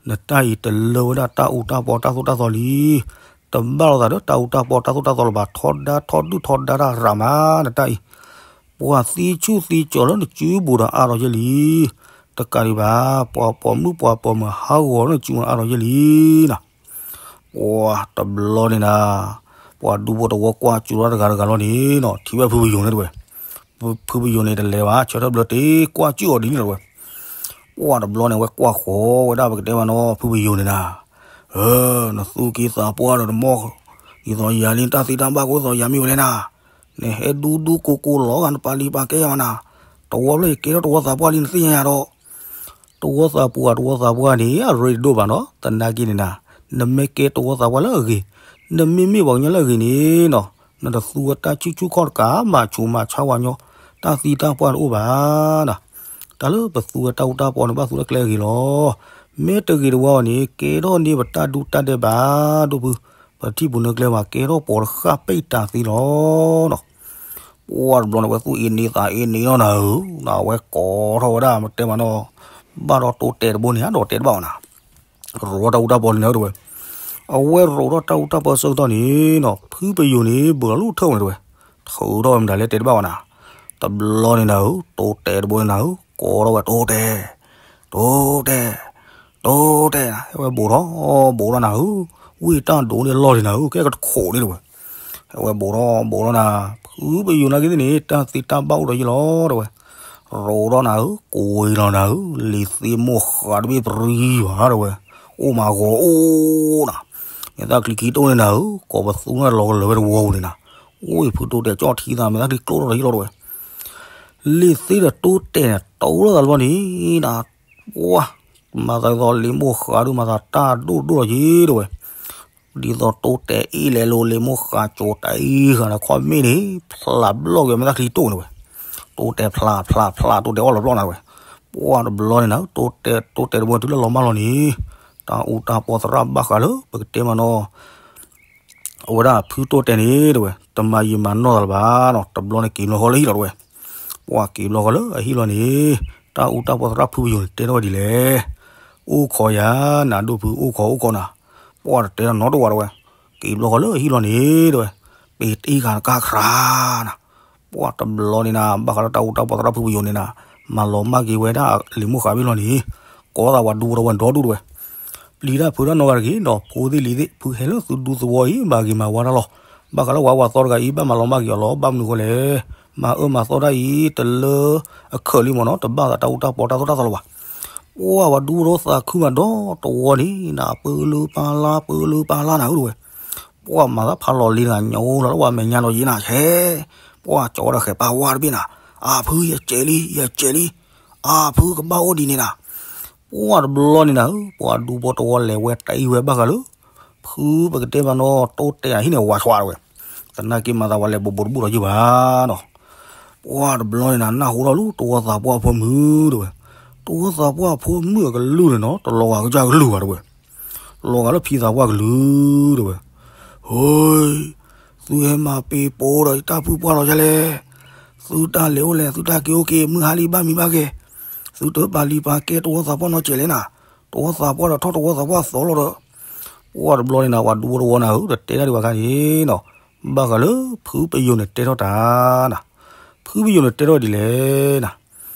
နတၢ်အံၤတလၢဝဲဒၣ်တၢ်အူတၢ်ပီတၢ်သိၣ်တၢ်သီလံ. တဘၣ်လိာ်သးဒီးတၢ်အူတၢ်ပီတၢ်သိၣ်တၢ်သီလၢၤဘၣ်, ထီဒါထီဒုၣ်ထီဒါတၢ်ရၤမး နတၢ်အံၤ. ပှၤသံဆူၣ်သံကၠီၤလၢနစုပူၤဒီးအါထီၣ်ယဲၢ်လံ. တကးဒံးဘၣ်, ပှၤပိာ်မုၣ်ပှၤပိာ်မုၣ်ဟးဂီၤလၢနစုပူၤအါထီၣ်ယဲၢ်လံနီၤ. ပှၤတဘျီန့ၣ်နၤ, ပှၤဒူဖိတဝီကွၢ်စူၤထီၣ်တဂၤတဂၤလီၤန့ၣ်နီၤ, ထံၣ်ဝဲဖုပယိၤန့ၣ်တဝဲ, ဖုပယိၤန့ၣ်တလဲၤဘၣ်, ဆၢထၢၣ်ဘျၢတ့ၢ်ကွၢ်စူၤအီၤဒ်န့ၣ်လီၤတဝဲ. ပှၤတဘျီန့ၣ် အဝဲကွၢ်ဃီၤဝဲဒၣ်ပကတဲမးနီၤ ဖုပယိၤန့ၣ်နၤ, အၢ နသူၣ်က့သးပှၢ်ဒီးနမိၢ်, ဒ်သိးယၤလံနတၢ်သံတၢ်ဘၣ်ကအိၣ်သိးယၤမ့ၢ်ဝဲလဲၣ်နၤ, နဟဲဒူဒူကိကိးလီၤဂာ်နပာ်လံပာ်ကဲယၤမးနၤ, တဝီဖျၢၣ်ယကဲထီၣ်တဝီသးပှၢ်လံနသ့ၣ်ညါယၤဒီး တဝီသးပှၢ် တဝီသးပှၢ်န့ၣ် အရ့ဒိၣ်ဘၣ်နီၤ, သနာ်က့န့ၣ်နၤ, နမ့ၢ်ကဲတဝီသးပှၢ်လၢအဂ့ၤ, နမ့ၢ်မ့ၢ်ပှၤကညီလၢအဂ့ၤန့ၣ်နီၤ, နတသူဝဲတၢ်ဆူၣ်ဆူၣ်ခီၣ်တကး မၤဆူးမၤဆါဝဲညီ, တၢ်သံတၢ်ပှၢ်တအိၣ်ဘၣ်နၤ. တၢ်လၢပသူဝဲတၢ်အူတၢ်ပီန့ၣ် ဘၣ်သူလၢကျဲအဂ့ၤလီၤ. မ့ၢ်တဂ့ၤတဝီအီၤန့ၣ် ကဲထီၣ်န့ၢ်ပတၢ်ဒူတၢ်ဒဲးဘၣ်, ဒိၣ်ဖု, ပထံၣ်ပူၤနၢကျဲဘၣ် ကဲထီၣ်ပိာ်တဃၣ်ပ့ၢ်တၢ်သံလီၤနီၤ. ပှၤတဘျီန့ၣ် အဝဲသူၣ်အ့န့သးအ့န့နီၤနၤဧၢ, အဝဲကိးထီၣ်ဝဲဒၣ် မတဲမးနီၤ, ဘၣ်ဒီးတိတဲာ်တဘိန့ၣ် အဒီးတဲာ်တဘၣ်အီၤနၤ, ရိးထီၣ်တၢ်အူတၢ်ပီလံနၤဧၢတဝဲ. အဝဲရိးထီၣ်တၢ်အူတၢ်ပီဆၢကတီၢ်န့ၣ်နီၤ, ဖုပယိၤန့ၣ် ဘုးလီၤလၢထၢၣ်ဝဲန့ၣ်တဝဲ, ထုးထီၣ်ဝဲမတၤလဲၣ်တဲာ်တဘၣ်အီၤနၤ. တဘျီန့ၣ်နၤဧၢ, တိတဲာ်တဘိန့ၣ်နၤဧၢ, ကိးထီၣ်ဝဲတိတဲာ်, တိတဲာ်, တိတဲာ်, ဟဲဝဲဘူးထီၣ်, ဘူးထီၣ်နၤဧၢ, ဝံၢ်တၢ်ဒိးန့ၣ်လီၢ်န့ၣ်နၤဧၢ, ကဲကတခိးန့ၣ်တဝဲ. ဟဲဝဲဘူးထီၣ်ဘူးထီၣ်နၤ, ဖုပယိၤနာ်က့သ့ၣ်န့ၣ် တၢ်သံတၢ်ဘၣ်အိၣ်ဒီးယလီၤတဝဲ. ရိးထီၣ်နၤဧၢ, ကိးအံၤလီၤနၤဧၢ, လံာ်သ့ၣ်မိၢ်ဃးတဘ့ၣ်ပရံဘၣ်တဝဲ, အိၣ်မးဂီၤအိၣ်နၤ, မဲာ်သၣ်ချံခံတိၢ်န့ၣ်နၤဧၢ, ကိးပသူန့ၣ်လီၤကလၢာ်ဝဲတဝီပူၤန့ၣ်နၤ, အိၣ်အံၤဖုတိတဲာ်ကၠီၣ်ထံသး မဲာ်သၣ်ချံကျိၣ်ထီၣ်ဒီးယလီၤတဝဲ. လံာ်သ့ၣ်ဒီးတိတဲာ်န့ၣ် တိၢ်လိာ်သးတဘျီန့ၣ်နၤ, ပှၤ မၤသးဒ်သိးလံာ်မိၢ်ဃးဒုး မၤသးတၢ်ဒိၣ်ဒိၣ်လီၤက့ၤတဝဲ. ဒ်သိးတိတဲာ်အ့ၣ်လဲၤလိၤ လံာ်မိၢ်ဃးကၠီၤတအံၤဃာ်ဒီးခီၣ်မ့ၣ်န့ၣ် ဖျးဘျီၣ်က့ၤမဲာ်သၣ်ချံတိၢ်န့ၣ်ဝဲ. တိတဲာ်ဖျးဖျးဖျး တိတဲာ်အီၣ်လီၤဘျီၣ်နၤဝဲ. ပှၤတဘျီန့ၣ်နၤ တိတဲာ် တိတဲာ်တဘိတုၤလၢလီၤမၢ်လီၤန့ၣ် တၢ်အူတၢ်ပီသရၣ်ဘၣ်ဃးလၢ ပကတဲမးနီၤ အဝဲဒၣ်ဖုတိတဲာ်န့ၣ်တဝဲ တမၤယံာ်မၤနီၢ်သးလၢၤဘၣ်နီၤ, တဘျီန့ၣ်က့ၤဘျီဃီလၢဟံၣ်လီၤတဝဲ. ပှၤက့ၤဘျီဃီလၢအဟံၣ်လီၤန့ၣ် တၢ်အူတၢ်ပီသရၣ်ဖုပယိၤန့ၣ် တဲထီၣ်ဝဲဒ်လဲၣ်. အိၣ်ခိးယၤ နၤဒိၣ်ဖု အိၣ်ခိးအိၣ်ခိးနၤ. ပှၤတတဲထီၣ်နီတဝးတဝဲ. က့ၤဘျီဃီလၢအဟံၣ်လီၤန့ၣ်တဝဲ ပတံၤဃာ်တကါခရါနၤ. ပှၤတဘျီန့ၣ်နၤ ဘၣ်ဃးလၢတၢ်အူတၢ်ပီသရၣ်ဖုပယိၤန့ၣ်နၤ မၤလီၤမၢ်က့ၤဝဲဒၣ်လံာ်မိၢ်ဃးဘ့ၣ်လီၤန့ၣ် ကိးသးဝဲဒူဖိတဝီဒီဒူၣ်တဝဲ. ပျံၤတၢ်ဖုးတၢ်နီတဂၤတဂ့ၤဒီး ဖိသ့ၣ်လံၤသ့ၣ် ဖုဟဲလၢသုဒူသဝီအံၤ ဘၣ်ဂ့ၤမၤဝါတၢ်လီၤ. ဘၣ်ဃးလၢဝၤဝၤသီတဂၤအံၤ ဘၣ်မၤလီၤမၢ်က့ၤအီၤလီၤ. ဘၣ်မနုၤအဃိလဲၣ်. မၤအၢမၤသီတၢ်အံၤ တလၢအခၢးလံမ့ၢ်နီၤ တဘၣ်သးတၢ်အူတၢ်ပီတၢ်သိၣ်တၢ်သီလၢၤဘၣ်. ပှၤဝဲဒူဖိတဝီသးခုမးဒီးတဝီန့ၣ်နၤ ပၢလၢပၢလၢပၢလၢပၢလၢနၤဧၢတဝဲ. ပှၤမၤသးဖးလီၤလံနၤ ညိလီၤလၢပှၤမဲာ်ညါလီၤယံၤနၤဆဲး. ပှၤကၠီဒီးဃဲၤပာ်ဝါတဘ့ၣ်နၤ အၢ ဖုယကဲလံ ယကဲလံ. အၢ ဖုကဘၣ်အိၣ်ဒ်န့ၣ်နၤ. ပှၤတဘျီန့ၣ်နၤဧၢ ပှၤဒူဖိတဝီလဲၤဝဲတၢ်အံၤဝဲဘၣ်ဃးလၢ ဖုပကတဲမးနီၤ တိတဲာ်အဟံၣ်န့ၣ်ဝၤဆွးတဝဲ. သနာ်က့မၤသးဝဲလဲၤဘူးဘူးတဘိဒီးယုၢ်ဘၣ်နီၤ. ပှၤတဘျီန့ၣ်နၤ နၢ်ဟူထီၣ်လၢတဝီသးပှၢ်ဖိမုၣ်တဝဲ. တဝီသးပှၢ်ဖိမုၣ်အကလုၢ်န့ၣ်နီၤ တလီၤဂာ်ကစၢ်ကလုၢ်ဘၣ်တဝဲ. လီၤဂာ်လၢဖံသးပှၢ်ကလုၢ်တဝဲ. ဟိ, သုဟဲမၤပ့ၤပိာ်ဒီးတၢ်ဖုပှၢ်လီၤယလဲၣ်. သုတၢ်လဲၤအိၣ်လဲၣ် သုတၢ်က့ၤအိၣ်က့ၤ မုၢ်ဟါလံဘၣ်မံဘၣ်ဂဲၤ. သုတပာ်လံပာ်ကဲတဝီသးပှၢ်နီတစဲးလဲၣ်နၤ. တဝီသးပှၢ်ဒီးထီၣ်တဝီသးပှၢ်သီလီၤဒီး ပှၤတဘျီန့ၣ်နၤ ပှၤဒူဖိတဝီနၤဧၢ တတဲတၢ်ဒံးဘၣ်ခါန့ၣ်နီၤ. ဘၣ်ဃးလၢဖုပယိၤန့ၣ်တဲထီၣ်တၢ်နၤ. ဖုပယိၤန့ၣ်တဲထီၣ်ဒ်လဲၣ်နၤ.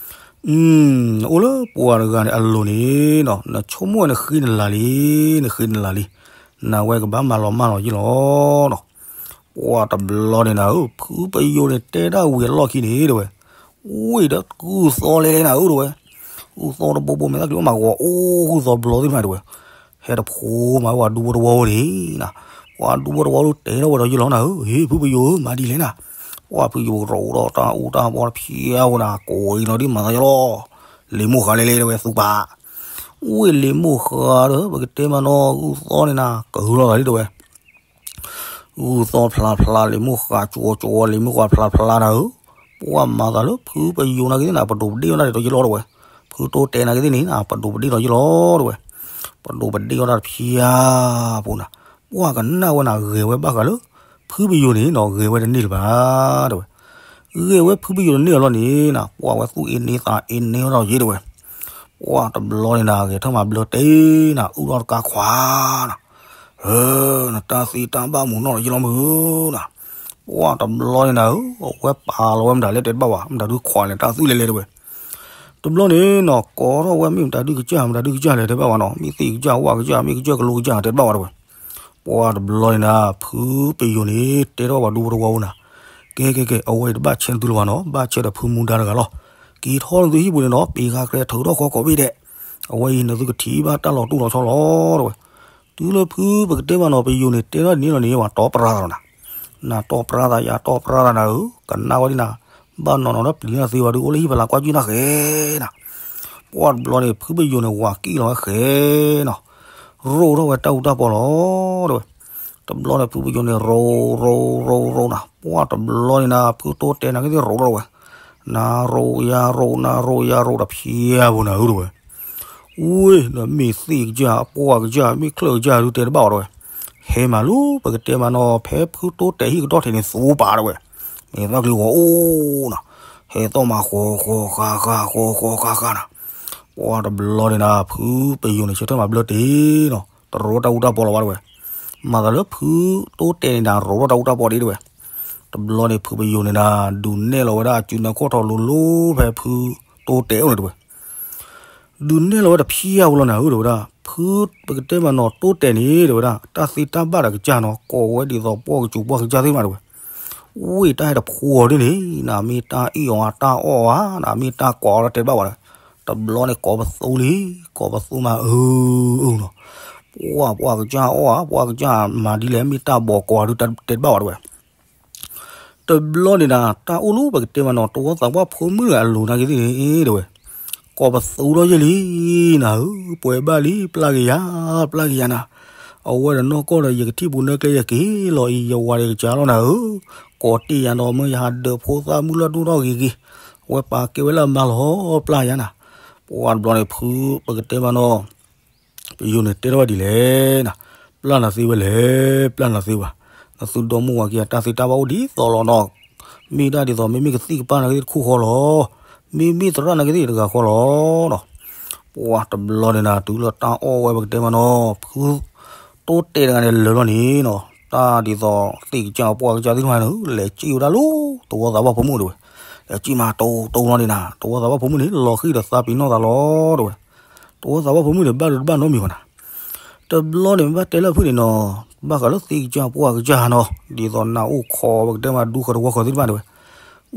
အိၣ်လၢပှၤတဂၤန့ၣ်အလိၤန့ၣ်နီၤ နဆိကမိၣ်ဝဲနဃ့နလၤလံ, နဃ့နလၤလံ, နဝဲကဘၣ်မၤလီၤမၢ်လီၤယံၤလီၤနီၤ. ပှၤတဘျီန့ၣ်နၤဧၢ ဖုပယိၤန့ၣ်တဲဒၣ်ဝံၤအလီၢ်ခံန့ၣ်တဝဲ. ဝ့ၢ်ဒီးဂုၢ်သီလဲၤလဲၤနၤဧၢတဝဲ. ဂုၢ်သီတဘိဘိမဲာ်သၣ်ကျံအိၣ်မးဂီၤအိၣ်ဂုၢ်သီဘျီသ့ၣ်တဖၣ်တဝဲ. ဟဲတဖိးမးဝဲပှၤဒူဖိတဝီန့ၣ်နၤ. ပှၤဒူဖိတဝီလၢတဲထီၣ်ဝဲဒီးယံၤလီၤနၤဧၢ, ဟ့ၣ် ဖုပယိၤဧၢ မၤဒ်လဲၣ်နၤ. ပှၤဖုယိၤကရိးဒီးတၢ်အူတၢ်ပီတဖျါဝဲနၤ ကိးအံၤနီၤဒ်မၤသးယလီၤ. လံာ်မိၢ်ဃးလဲၤလဲၤတဝဲသူပာ်. ဝ့ၢ်လံာ်မိၢ်ဃးဒီး ပကတဲမးနီၤ ဂုၢ်သီန့ၣ်နၤ ကဟုလီၤသးဒ်တဝဲ. ဂုၢ်သီဖျါဖျါ လံာ်မိၢ်ဃးကၠီကၠီ လံာ်မိၢ်ဃးဖျါဖျါနၤဧၢ. ပှၤမၤသးလၢဖုပယိၤနာ်က့သ့ၣ်နၤ ပဒိးပဒ့ၣ်အီၣ်တၢ်ဒီးယလီၤတဝဲ. ဖုတိတဲာ်နာ်က့သ့ၣ်န့ၣ်နၤ ပဒိးပဒ့ၣ်ဒီးယလီၤတဝဲ. ပဒိးပဒ့ၣ်အီၣ်တၢ်တဖျါဖိနၤ. ပှၤကနၣ်ဝဲနၤ ဂဲၤဝဲဘၣ်ဃးလၢ ဖုပယိၤန့ၣ်နီၤ ဂဲၤဝဲတန့ၢ်လၢၤဘၣ်တဝဲ. ဂဲၤဝဲဖုပယိၤတန့ၢ်အလီၢ်န့ၣ်နၤ, ပှၢ်ဝဲသူၣ်အ့န့သးအ့န့ထီၣ်ယ့ၢ်တဲဝဲ, ပှၢ်တဘျီန့ၣ်နၤ ဂဲၤထၢၣ်မၤဘျၢတ့ၢ်နၤ အုၣ်ထီၣ်တကါခွါနၤ, နတၢ်သ့တၢ်ဘၣ်မူးနီၢ်လီၤယ့ၢ်လီၤမုၢ်နၤ, ပှၢ်တဘျီန့ၣ်နၤဧၢ, အဝဲပာ်လီၤဝဲမတၤလဲၣ်တဲတဘၣ်ဝဲ, မတၤဒုးခွါလဲၣ် တၢ်သူၣ်လဲၤလဲၤတဲဝဲ, တဘျီန့ၣ်နီၤ ကိးထီၣ်ဝဲမ့ၢ်မတၤဒုးကစၢ် မတၤဒုးကစၢ်လဲၣ်တဲဘၣ်ဝဲနီၤ, မ့ၢ်သ့ၣ်ကစၢ် ဝၣ်ကစၢ် မ့ၢ်ကစၢၢ်ကလိကစၢ်တဲတဘၣ်ဝဲတဲဝဲ, ပှၢ်တဘျီန့ၣ်နၤ ဖုပယိၤန့ၣ် တဲထီၣ်ပှၤဒူဖိတဝီဖိနၤ, ကဲကဲကဲ အဝဲအံၤတဘၣ်ဆဲးနသုလၢၤဘၣ်နီၤ, ဘၣ်ဆဲးဒီးဖုမူဒါတဂၤလီၤ, က့ၤထီၣ်နသုဟံၣ်ပူၤန့ၣ်နီၤ ပ့ၤဃါကြဲထုးထီၣ်ဃီကိးဘ့ၣ်ဒဲး, အဝဲအံၤနသုကထံၣ်ဘၣ်တၢ်လီၤတူၢ်လီၤဆီလီၤတဲဝဲ, တုၤလၢဖုပကတဲမးနီၤ ပယိၤန့ၣ် တဲထီၣ်ဒ်န့ၣ်လီၤန့ၣ် ပှၤတီပရၢသးလီၤနၤ, နတီပရၢသး ယတီပရၢသးနၤဧၢ, ကနၣ်ဝဲဒ်နၤ, ဘၣ်နီၢ်နီၢ်ဒီးပျံၤနၤသ့ဝဲဒုး အိၣ်လၢဟံၣ်ဖးလၢကွၢ်ကၠုၢ်နၢ်ဃဲနၤ, ပှၢ်တဘျီန့ၣ် ဖုပယိၤန့ၣ် ဝၤကံၣ်လီၤဝဲဃဲနီၤ, ရိၣ်ထီၣ်ဝဲတၢ်အူတၢ်ပီလီၤတဲဝဲ, တဘျီန့ၣ် ဖုပယိၤန့ၣ် ရိၣ်ရိၣ်ရိၣ်ရိၣ်နၤ, ပှၢ်တဘျီန့ၣ်နၤ ဖုတိတဲာ်နၤက့ၤသ့ၣ်ရိၣ်ထီၣ်ဝဲ, နၤရိၣ်ယၤရိၣ် နၤရိၣ်ယၤရိၣ်တဖျၢၣ်ဖိနၤဧၢတဲဝဲ, ဝ့ၢ် ဒီးမ့ၢ်သ့ၣ်ကစၢ် ပှၢ်ကစၢ် မ့ၢ်ချၢၣ်ကစၢ်ဒုးတဲတဘၣ်ဝဲတဲဝဲ, ဟဲမးလၢပကတဲမးနီၤ ဖဲဖုတိတဲာ်ဟံၣ်ကတီၢ်ထံးန့ၣ် သူပာ်တဲဝဲ, မ့ၢ်သီၣ်ကလံၤဂီၤအိၣ်နၤ, ဟဲသီၣ်မးဃီဃီဃါဃါဃီဃီဃါဃါနၤ, ပှၢ်တဘျီန့ၣ်နၤ ဖုပယိၤန့ၣ် ဆၢထၢၣ်မၤဘျၢတ့ၢ်နီၤ, တရိၣ်တၢ်အူတၢ်ပီလီၤဘၣ်တဲဝဲ, မၤသးလၢဖုတိတဲာ်န့ၣ်နၤ ရိၣ်ထီၣ်တၢ်အူတၢ်ပီဒံးတဲဝဲ, တဘျီန့ၣ် ဖုပယိၤန့ၣ်နၤ ဒုးနဲၣ်လီၤဝဲဒၣ်အစုနၢခီၣ်ထီၣ်လိၤလိၤဖဲဖုတိတဲာ်အိၣ်န့ၣ်တဲဝဲ ဒုးနဲၣ်လီၤဝဲတဖျၢၣ်ဖိလီၤနၤဧၢတဲဝဲဒၣ်, ဖုပကတဲမးနီၤ တိတဲာ်န့ၣ်တဲဝဲဒၣ် တၢ်သ့တၢ်ဘၣ်ဒီးကစၢ်နီၤ ကိးဝဲဒ်သိးပှၢ်ကစၢ်ပှၢ်ကစၢ်သ့ၣ်မးတဲဝဲ, ဝ့ၢ်တၢ်ဟဲတဖိးဒ်န့ၣ် နမ့ၢ်တၢ်အီၣ်အီၤတၢ်အီၣ်အါ နမ့ၢ်တၢ်ကိးအီၤဒီးတဲတဘၣ်ဝဲဒီး, တဘျီန့ၣ် ကိးပသူလံ, ကိးပသူမးအၢအၢနီၤ, ပှၢ်ပှၢ်ကစၢ်အီၣ်ဧါ ပှၢ်ကစၢ်မၤဒ်လဲၣ် မ့ၢ်တၢ်ဘီးကိးအီၤဒုးတဲတဘၣ်ဝဲတဲဝဲ တဘျီန့ၣ်နၤ တၢ်အိၣ်လၢပကတဲမးနီၤ တဝီသးပှၢ်ဖိမုၣ်တဂၤအလိၤနာ်က့သ့ၣ်န့ၣ်တဲဝဲ, ကိးပသူထီၣ်ယဲၢ်လံနၤဧၢ, ပှဲၤဘၣ်လံ ပျၢ်က့ၤယၤ ပျၢ်က့ၤယၤနၤ, အဝဲဒီးနီၢ်ကီၢ်ဒီး ယကထံၣ်ပူၤနၢကျဲယက့ၤလီၤအံၤ ယဝၤဒီးယကစၢ်လီၤနၤဧၢ, ကိးတ့ၢ်ယၤနီၤ မၢယဟးဒၢးဖိသၣ်မုၢ်လၢၢ်ဒိၣ်ထီၣ်ဂ့ၤဂ့ၤ, အဝဲပာ်ကဲဝဲလၢအမါလီၤ ပျၢ်ယၤနၤ, ပှၢ်တဘျီန့ၣ် ဖုပကတဲမးနီၤ ပယိၤန့ၣ်တဲထီၣ်ဝဲဒ်လဲၣ်နၤ, ပျၢ်နၤသ့ဝဲလဲၣ် ပျၢ်နၤသ့ဝဲ, နသုဒီမါဝၤခံဂၤတၢ်သ့တၢ်ဘၣ်အိၣ်ဒ်သိးလီၤနီၤ, မ့ၢ်ဒၣ်ဒ်သိး မ့မ့ၢ်ကသံၣ်ကပၢ်နာ်က့သ့ၣ်တခိၣ်ဃီလီၤ, မ့မ့ၢ်သရၣ်နာ်က့သ့ၣ်တဂၤဃီလီၤနီၤ, ပှၢ်တဘျီန့ၣ်နၤ တုၤလၢတၢ်အီၣ်ဝဲပကတဲမးနီၤ ဖုတိတဲာ်တဂၤန့ၣ်လၢာ်လီၤန့ၣ်နီၤ, တၢ်ဒ်သိးသ့ၣ်ကစၢ်ပှၢ်ကစၢ်သ့ၣ်တဖၣ်န့ၣ် လဲၤစံၣ်ဝဲဒၣ်လၢ တဝီသးပှၢ်ဖိမုၣ်တဲဝဲ, လဲၤစံၣ်မးတိတိလီၤန့ၣ်နၤ တဝီသးပှၢ်ဖိမုၣ်န့ၣ် လီၤဃံၤဒီးသးပ့ၤနီၣ်သးလီၤတဲဝဲ, တဝီသးပှၢ်ဖိမုၣ်န့ၣ် ဘၣ်ဒိတဘၣ်နီတမံၤဘၣ်နၤ, တဘျီန့ၣ် မ့ၢ်ဘၣ်တဲလၢဖုၣ်န့ၣ်နီၤ, ဘၣ်ဃးလၢသ့ၣ်ကစၢ်ပှၢ်ကစၢ်နီၤ ဒ်သိးနအိၣ်ခိးပကတဲမးဒူဃၢၤတဝီဃၢၤသ့ၣ်တဖၣ်တဲဝဲ,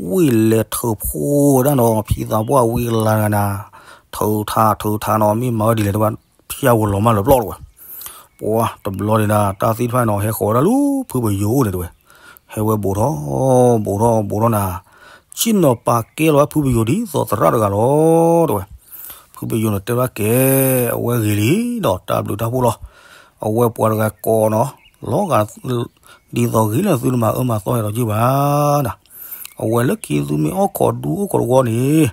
ဝ့ၢ်လဲၤထုးဖှိၣ်ဝဲဒၣ်နီၤ ဖံသးပှၢ်ဝံကလၤတဂၤနၤ, ထုးထးထုးထးနီၤ မ့ၢ်မၤဝဲဒ်လဲၣ်တဲဝဲ, ဖၠၣ်ဝဲလီၤမၢ်လၢပျီၢ်တဲဝဲ, ပှၢ်တဘျီန့ၣ်နၤ တၢ်သ့ၣ်တဖၣ်နီၤ ဟဲဃီၤဝဲဒၣ်လၢဖုပယိၤအိၣ်န့ၣ်တဲဝဲ, ဟဲဝဲဘူးထီၣ် ဘူးထီၣ်ဘူးထီၣ်နၤ, ဆ့ၣ်နီၤပာ်ကဲလီၤဝဲဖုပယိၤဒ်သိးသရၣ်တဂၤလီၤတဲဝဲ, ဖုပယိၤန့ၣ်တဲဝဲကဲ, အဝဲဂ့ၤလံဒီးတၢ်ဘျုးတၢ်ဖှိၣ်လီၤ, အဝဲပှၤတဂၤကိးနီၤ, လီၤဂာ် ဒ်သိးဂ့ၤလၢသုတမၤအၢမၤသီဟဲဒီးက့ၤဘၣ်နၤ, အဝဲလၢခံသုမ့ၢ်အိၣ်ခိးဒူအိၣ်ခိးတဝီန့ၣ်,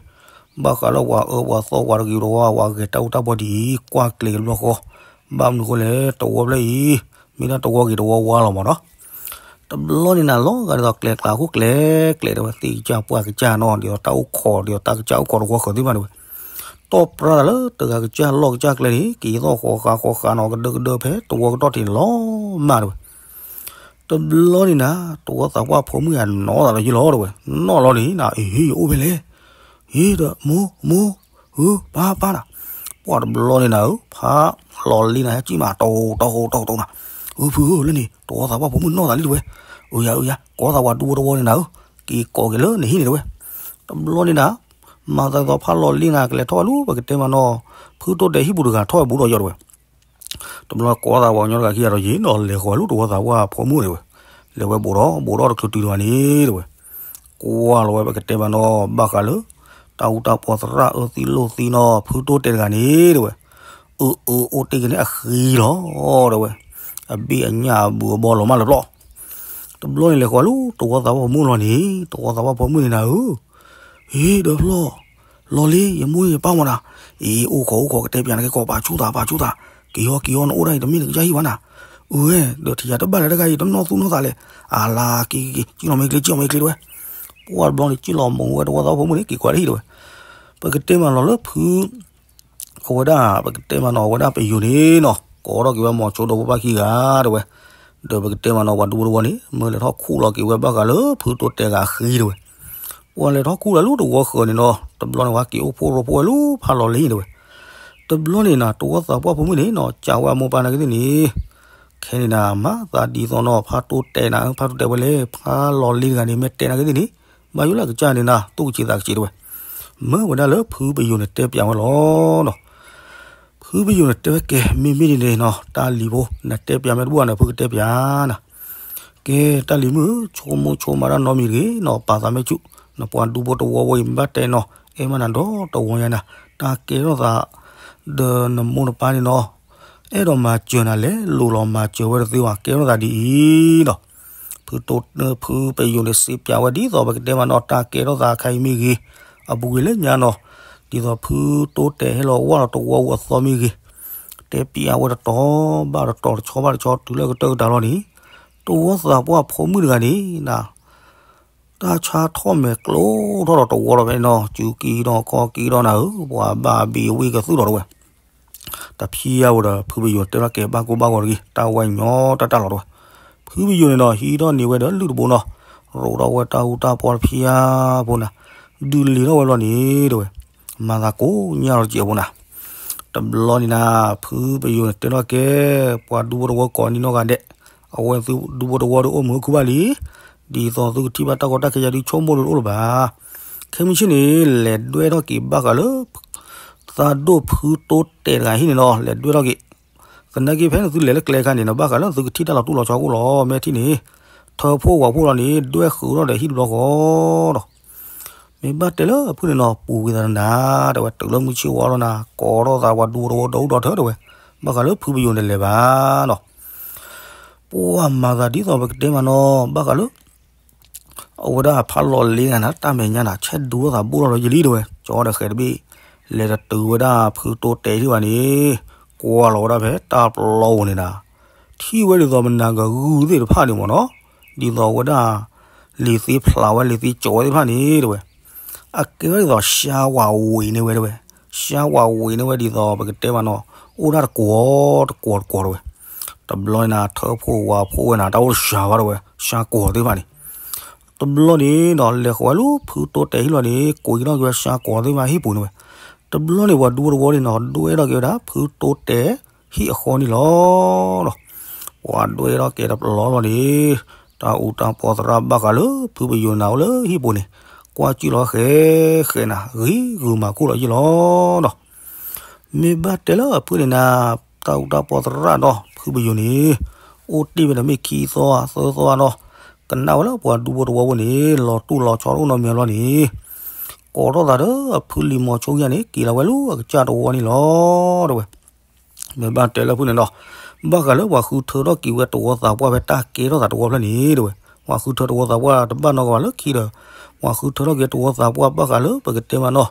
ဘၣ်ဃးလၢပှၤအၢပှၤသီပှၤတဂ့ၤတဝီ ပှၤဂဲၤတၢ်အူတၢ်ပီဒ်အံၤ ကွၢ်ကျဲၤကဘျီဃီ, ဘၣ်မနုၤဃိလဲၣ် တဝီဖျၢၣ်အံၤ မ့ၢ်ဒၣ်တဝီဂ့ၤတဝီဝါလီၤမးနီၤ တဘျီန့ၣ်နၤ လီၤဂာ်ဒ်သိးကျဲကျါခိၣ်ကျဲကျဲတဲဝဲ သ့ၣ်ကစၢ်ပှၢ်ကစၢ်နီၤ ဒ်သိးတၢ်အိၣ်ခိး ဒ်သိးတၢ်ကစၢ်အိၣ်ခိးတဝီဃၢၤသ့ၣ်တဖၣ်တဲဝဲ, တီၢ်ပြၢသးလၢတဂၤကစၢ်လီၢ်ကစၢ်ကျဲန့ၣ် က့ၤသီၣ်ဃီဃာ်ဃီဃာ်နီၤ ကဒၢကဒၢဖဲတဝီကတီၢ်ထံးန့ၣ်လီၤမၢ်တဲဝဲ, တဘျီန့ၣ်နၤ တဝီသးပှၢ်ဖိမုၣ်ယၤနီၢ်သးဒီးယ့ၢ်လီၤတဲဝဲ, နီၢ်လီၤန့ၣ်နၤ အ့ၣ် ယအိၣ်ဖဲလဲၣ် အ့ၣ် ဒီးမိၢ်မိၢ် ဧၢ ပၢ်ပၢ်နၤ, ပှၢ်တဘျီန့ၣ်နၤဧၢ ဖးလီၤလံနၤ ဟဲကံၣ်မးတိတိတိတိနၤ, ဧၢ ဖုဧၢ လၢန့ၣ် တဝီသးပှၢ်ဖိမုၣ်နီၢ်သးလံတဲဝဲ, အၢ ယၤ အၢ ယၤ ကိးသးပှၤဒူဖိတဝီန့ၣ်နၤဧၢ, က့ၤကိးက့ၤလၢနဟံၣ်န့ၣ်တဲဝဲ, တဘျီန့ၣ်နၤ မၤသးဒ်သိးဖးလီၤလံနၤ ကလဲၤထီၣ်ဝဲလၢပကတဲမးနီၤ, ဖုတိတဲာ်ဟံၣ်ပူၤတဂၤထီၣ်ဝဲဘူးဒီးယီၤတဲဝဲ တဘျီကိးသးပှၤကညီတဂၤခံဂၤဒီးယ့ၢ်ဒီး လဲၤဃီၤလၢတဝီသးပှၢ်ဖိမုၣ်တဲဝဲ, လဲၤဝဲဘူးဒီး ဘူးဒီးတချုးတုၤတဂၤန့ၣ်တဲဝဲ, ကွၢ်လီၤဝဲပကတဲမးနီၤ ဘၣ်ဃးလၢ တၢ်အူတၢ်ပီသရၣ်အၢသံလိာ်သံနီၤ ဖုတိတဲာ်တဂၤန့ၣ်တဲဝဲ, အၢ အၢ အိၣ်တ့ၢ်က့ၤန့ၣ်အဃံလီၤတဲဝဲ, အဘ့ၣ်အညၣ်အဘုးအဘီလီၤမၢ်လၢပျီၢ်, တဘျီန့ၣ်လဲၤဃီၤလၢတဝီသးပှၢ်ဖိမုၣ်လီၤန့ၣ် တဝီသးပှၢ်ဖိမုၣ်န့ၣ်နၤဧၢ အ့ ဒီးဖျီၣ်, လီၤလံ ယမိၢ်ယပၢ်မးနၤ, အ့ အိၣ်ခိးအိၣ်ခိး ကတဲပျးနၤက့ၤ ကိးပာ်ဆူၣ်သး ပာ်ဆူၣ်သး, က့ၤအီၣ်က့ၤအီၣ် နအိၣ်ဒၣ်အံၤ တမ့ၢ်နကစၢ်ဟံၣ်ဘၣ်နၤ, အဝဲ ဒီးထံၣ်ယၤတဘၣ်လၢၤတဂၤအံၤ တနီၢ်သူၣ်နီၢ်သးလဲၣ်, အလၤက့ၤက့ၤက့ၤ ကံၣ်လီၤမ့ၢ်ချ့ ကံၣ်လီၤမ့ၢ်ချ့တဲဝဲ, ပှၢ်တဘျီန့ၣ် ကံၣ်လီၤမုာ်ဝဲတဝီသးပှၢ်ဖိမုၣ်န့ၣ် က့ၤကွၢ်တဟံၣ်တဲဝဲ. ပကတဲမးလီၤလၢဖု အဝဲဒၣ် ပကတဲမးနီၤ အဝဲဒၣ်ပယိၤန့ၣ်နီၤ ကိးထီၣ်က့ၤဝဲမိၤဆိဒီဖိပၢ်ခံဂၤတဲဝဲ. ဒီးပကတဲမးနီၤ ပှၤဒူဖိတဝီန့ၣ် မၢလဲၤထီၣ်ခူၣ်လီၤက့ၤဝဲဘၣ်ဃးလၢဖုတိတဲာ်ဂၤအဃ့တဲဝဲ. ပှၤလဲၤထီၣ်ခူၣ်လီၤလၢတဝီဃၢၤန့ၣ်နီၤ တဘျီန့ၣ် ပှၤက့ၤအိၣ်ဖှိၣ်ရိဖှိၣ်ဝဲလၢဖးလီၤလ့တဲဝဲ. တဘျီန့ၣ်နၤ တဝီသးပှၢ်ဖိမုၣ်န့ၣ်နီၤ ကးဝဲအမိၢ်ပၢ်နာ်က့သ့ၣ်န့ၣ် ခဲန့ၣ်နၤ မၤသးဒ်သိးနီၤ ဖးတိတဲာ်နၤ ဖးတိတဲာ်ဝဲလဲၣ် ဖးလီၤလ့တဂၤန့ၣ် မ့ၢ်တဲနာ်က့သ့ၣ်န့ၣ် ဘၣ်ယိၣ်လၢအကစၢ်န့ၣ်နၤ သူၣ်ကဆံးသးကဆံးတဲဝဲ. မၢဝဲဒၣ်လၢဖုပယိၤန့ၣ်တဲပၠးဝဲလီၤနီၤ. ဖုပယိၤန့ၣ်တဲဝဲကဲ မ့မ့ၢ်ဒ်န့ၣ်နီၤ တၢ်လံၤဖိ နတဲပၠးမ့ၢ်တဘူၣ်ဘၣ်န့ၣ် ဖုကတဲပၠးနၤ. ကဲ တၢ်လံၤမုၣ်ဧၢ ဆိကမိၣ်ဆိကမးတၢ်နီတမံၤတဂ့ၤနီၤ ပာ်သးမ့ၢ်ဆူၣ် နပှၤဒူဖိတဝီဝဲအံၤ မ့ၢ်ဘၣ်တဲနီၤ အဲၣ်မးနၤဒီတဝီညါနၤ တၢ်ကဲထီၣ်သး ဒီးနမိၢ်နပၢ်န့ၣ်နီၤ အဲၣ်ဒိးမၤစၢၤနၤလဲၣ် လိၣ်လီၤမၤစၢၤဝဲတသ့ဘၣ် ကဲထီၣ်သးဒ်အံၤနီၤ. ဖုတိ ဖုပယိၤန့ၣ် စံးပၠးဝဲဒ်သိးပကတဲမးနီၤ တၢ်ကဲထီၣ်သးခါအံၤမ့ၢ်ဂ့ၤ အပူၤကွံာ်လၢညါနီၤ ဒ်သိးဖုတိတဲာ်ဟဲလီၤဝၢ်လီၤတဝီပူၤအသီမ့ၢ်ဂ့ၤ တဲပၠးဝဲတတီၤဘၣ်တတီၤ တဆီဘၣ်တဆီ တုၤလၢကတၢၢ်ကတၢၢ်လီၤန့ၣ် တဝီသးပှၢ်ဖိမုၣ်တဂၤန့ၣ်နၤ တၢ်ဆါထီၣ်မဲာ်ကျိထီၣ်ဒီးတဝီလီၤဖဲန့ၣ်နီၤ စုကံထီၣ်ခီကံထီၣ်နၤဧၢ ပှၤဘၣ်ဘံၤဝံၣ်ကသူၣ်လီၤတဲဝဲ. တဖံယါဝဲဒီး ဖုပယိၤတဲထီၣ်ကဲဘၣ်ကိၢ်ဘၣ်ဂီၤတဂ့ၤ တၢ်ဝဲညီတၢ်တၢ်လီၤတဲဝဲ. ဖုပယိၤန့ၣ်ဒီး ဟံးထီၣ်န့ၢ်ဝဲဒီးလုၢ်တဘိနီၤ ရိးထီၣ်ဝဲတၢ်အူတၢ်ပီတဖံယါဖိနၤ ဒုးလံၤထီၣ်ဝဲလီၤန့ၣ်တဲဝဲ မၤသးကိးညါလီၤတစဲးဖိနၤ. တဘျီန့ၣ်နၤ ဖုပယိၤန့ၣ်တဲထီၣ်ကဲ ပှၤဒူဖိတဝီကိးနံၤနီၢ်ဂၤဒဲး အဝဲသုဒူဖိတဝီဒီးအိၣ်မုာ်အိၣ်ခုၣ်ဘၣ်လံ ဒ်သိးသုကထံၣ်ဘၣ်တၢ်ကီတၢ်ခဲယါဒုးဆိကမိၣ်ဒုးတအိၣ်လၢၤဘၣ်. ခဲမုၢ်ဆ့ၣ်န့ၣ် လဲၤဒွဲၣ်ထီၣ်က့ၤဘၣ်ဃးလၢ သးဒိၣ်ဖုတိတဲာ်တဂၤဟံၣ်န့ၣ်နီၤ လဲၤဒွဲၣ်ထီၣ်က့ၤ သနာ်က့ဖဲန့ၣ်သုလဲၤလၢကျဲခါန့ၣ်နီၤ ဘၣ်ဃးလၢသုကထံၣ်တၢ်လီၤတူၢ်လီၤဆီအိၣ်လီၤ မ့ၢ်ထံၣ်န့ၣ် ထၢဖှိၣ်ဝၤဖှိၣ်လီၤန့ၣ် ဒွဲၣ်ဃုာ်ထီၣ်ဒီးဟံၣ်တဘျီဃီဒီး မ့ၢ်ဘၣ်တဲလၢအဖုန့ၣ်နီၤ ပူၤကွံာ်သးနၤ တဲဝဲ တုၤလၢမုၢ်ဆ့ၣ်ဝါလီၤနၤ ကိးထီၣ်သးပှၤဒူဖိတဝီဒီဒူၣ်ဒီထၢတဲဝဲ ဘၣ်ဃးလၢဖုပယိၤန့ၣ်လဲၤဘၣ်နီၤ ပှၤမၤသးဒ်သိးပကတဲမးနီၤ ဘၣ်ဃးလၢ အဝဲဒၣ်ဖးလီၤလ့တဂၤနၤ တၢ်မဲာ်ညါနၤ ဆဲးဒူထီၣ်သးဘိၣ်ထီၣ်လီၤယလံတဲဝဲ ကၠီဒီးဃဲၤတဘ့ၣ် လဲၤတတုၤဝဲဒၣ်ဖုတိတဲာ်ဒံးဘၣ်န့ၣ် ကွၢ်လီၤဝဲဒၣ်ဖဲတၢ်ပျီဧိၤန့ၣ်နၤ ထံၣ်ဝဲဒ်သိးမနၤဂၤဂုၢ်သ့ၣ်တဖၣ်န့ၣ်မ့ၢ်နီၤ ဒ်သိးဝဲဒၣ် လံာ်သ့ဖျးဝဲ လံာ်သ့ကၠီၤဝဲသ့ၣ်တဖၣ်န့ၣ်တဲဝဲ အကဲဝဲဒ်သိး ရှါဝးဝ့ၤန့ၢ်ဝဲတဲဝဲ, ရှါဝးဝ့ၤန့ၢ်ဝဲဒ်သိး ပကတဲမးနီၤ, အိၣ်ဒၣ်တကွီၤတကွီၤတကွီၤတဲဝဲ. တဘျီန့ၣ်နၤ ထၢဖှိၣ်ဝၤဖှိၣ်ဝဲနၤ တၢ်အိၣ်တစှၤဘၣ်တဲဝဲ, ရှါကွီၤသ့ၣ်တဖၣ်န့ၣ်. တဘျီန့ၣ်ဒီး လဲၤဃီၤဝဲလၢဖုတိတဲာ်ဟံၣ်လီၤန့ၣ် ကွံာ်ထီၣ်က့ၤဝဲရှါကွီၤသ့ၣ်တဖၣ်ဟံၣ်ပူၤန့ၣ်ဝဲ. တဘျီန့ၣ် ပှၤဒူဖိတဝီန့ၣ်နီၤ ဒွဲၣ်ထီၣ်က့ၤဝဲဒၣ် ဖုတိတဲာ်ဟံၣ်အဃီန့ၣ်လီၤ. ပှၤဒွဲၣ်ထီၣ်က့ၤတပျီလီၤန့ၣ် တၢ်အူတၢ်ပီသရၣ်ဘၣ်ဃးလၢ ဖုပယိၤနၤအိၣ်လၢဟံၣ်ပူၤန့ၣ် ကွၢ်ကၠံၣ်လီၤဃဲဃဲနၤ ဂံၤဂုာ်မၤခိၣ်လီၤယံၣ်လီၤနီၤ. မ့ၢ်ဘၣ်တဲလၢအဖုန့ၣ်နၤ တၢ်အူတၢ်ပီသရၣ်ဒီး ဖုပယိၤန့ၣ် အိၣ်တ့ၢ်ဝဲဒီးမ့ၢ်ခံသီသၢသီနီၤ, ကနၣ်ဝဲလၢပှၤဒူဖိတဝီဖိန့ၣ် လီၤတူၢ်လီၤဆီတအိၣ်နီတမံၤလီၤန့ၣ် ကိးထီၣ်သးဒီးအဖုလံၤမီၤဆိခံဂၤန့ၣ် က့ၤလီၤဝဲလၢအကစၢ်တဝီန့ၣ်လီၤ တဲဝဲ. မ့ၢ်ဘၣ်တဲလၢဖုန့ၣ်ဒီး ဘၣ်ဃးလၢပှၤဃုထၢထီၣ်က့ၤဝဲတဝီသးပှၢ်ဖဲတၢ်ကဲထီၣ်သးတဝီဖျၢၣ်န့ၣ် တဲဝဲ. ပှၤဃုထၢတဝီသးပှၢ်တဘၣ်နီတဂၤဘၣ်လၢခံဒီး ပှၤဃုထၢထီၣ်က့ၤတဝီသးပှၢ်ဘၣ်ဃးလၢပကတဲမးနီၤ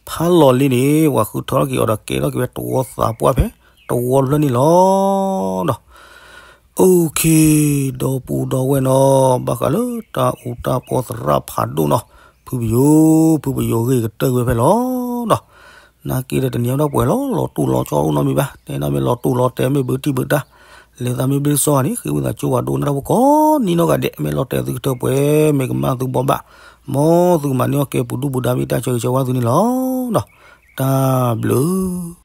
ဖးလီၤလံန့ၣ် ပှၤဃုထၢထီၣ်က့ၤအီၤဒီးကဲထီၣ်က့ၤဝဲတဝီသးပှၢ်ဖဲတဝီဖျၢၣ်န့ၣ်လီၤ. အိၣ်ခ့ ဒီပုၢ်ဒီဝဲၢ်နီၤ ဘၣ်ဃးလၢတၢ်အူတၢ်ပီသရၣ်ဖးဒိၣ်နီၤ ဖုပယိၤ ဖုပယိၤဂ့ၢ်ကတၢၢ်ကွံာ်ဖဲလီၤနီၤ. နာ်က့ဒီးတနံၤအံၤဒီးပှဲၤလီၤ လီၤတူၢ်လီၤဆီအိၣ်နီတမံၤဘၣ်. တဲနီၤမ့ၢ်လီၤတူၢ်လီၤတဲာ်မ့ၢ်ဘုတံၢ်ဘုတၢ် လဲၤသးမ့ၢ်ဘျ့စီအန့ၣ် ဃ့ဝံသးစူၤပှၤဒိကနၣ်တၢ်ဖိကိးနံၤနီၢ်ဂၤဒဲး မ့ၢ်လီၤတဲာ်သုကထၢပှဲၤ မ့ၢ်ကမၣ်သုဘိးဘၣ် မ်သုကမၤန့ၢ်အီၣ်ကဲပူၤဒူၣ်ပူၤဒါမ့ၢ်တၢ်ဆၢဂ့ၤဆၢဝါသုန့ၣ်လီၤ. တၢ်ဘျုး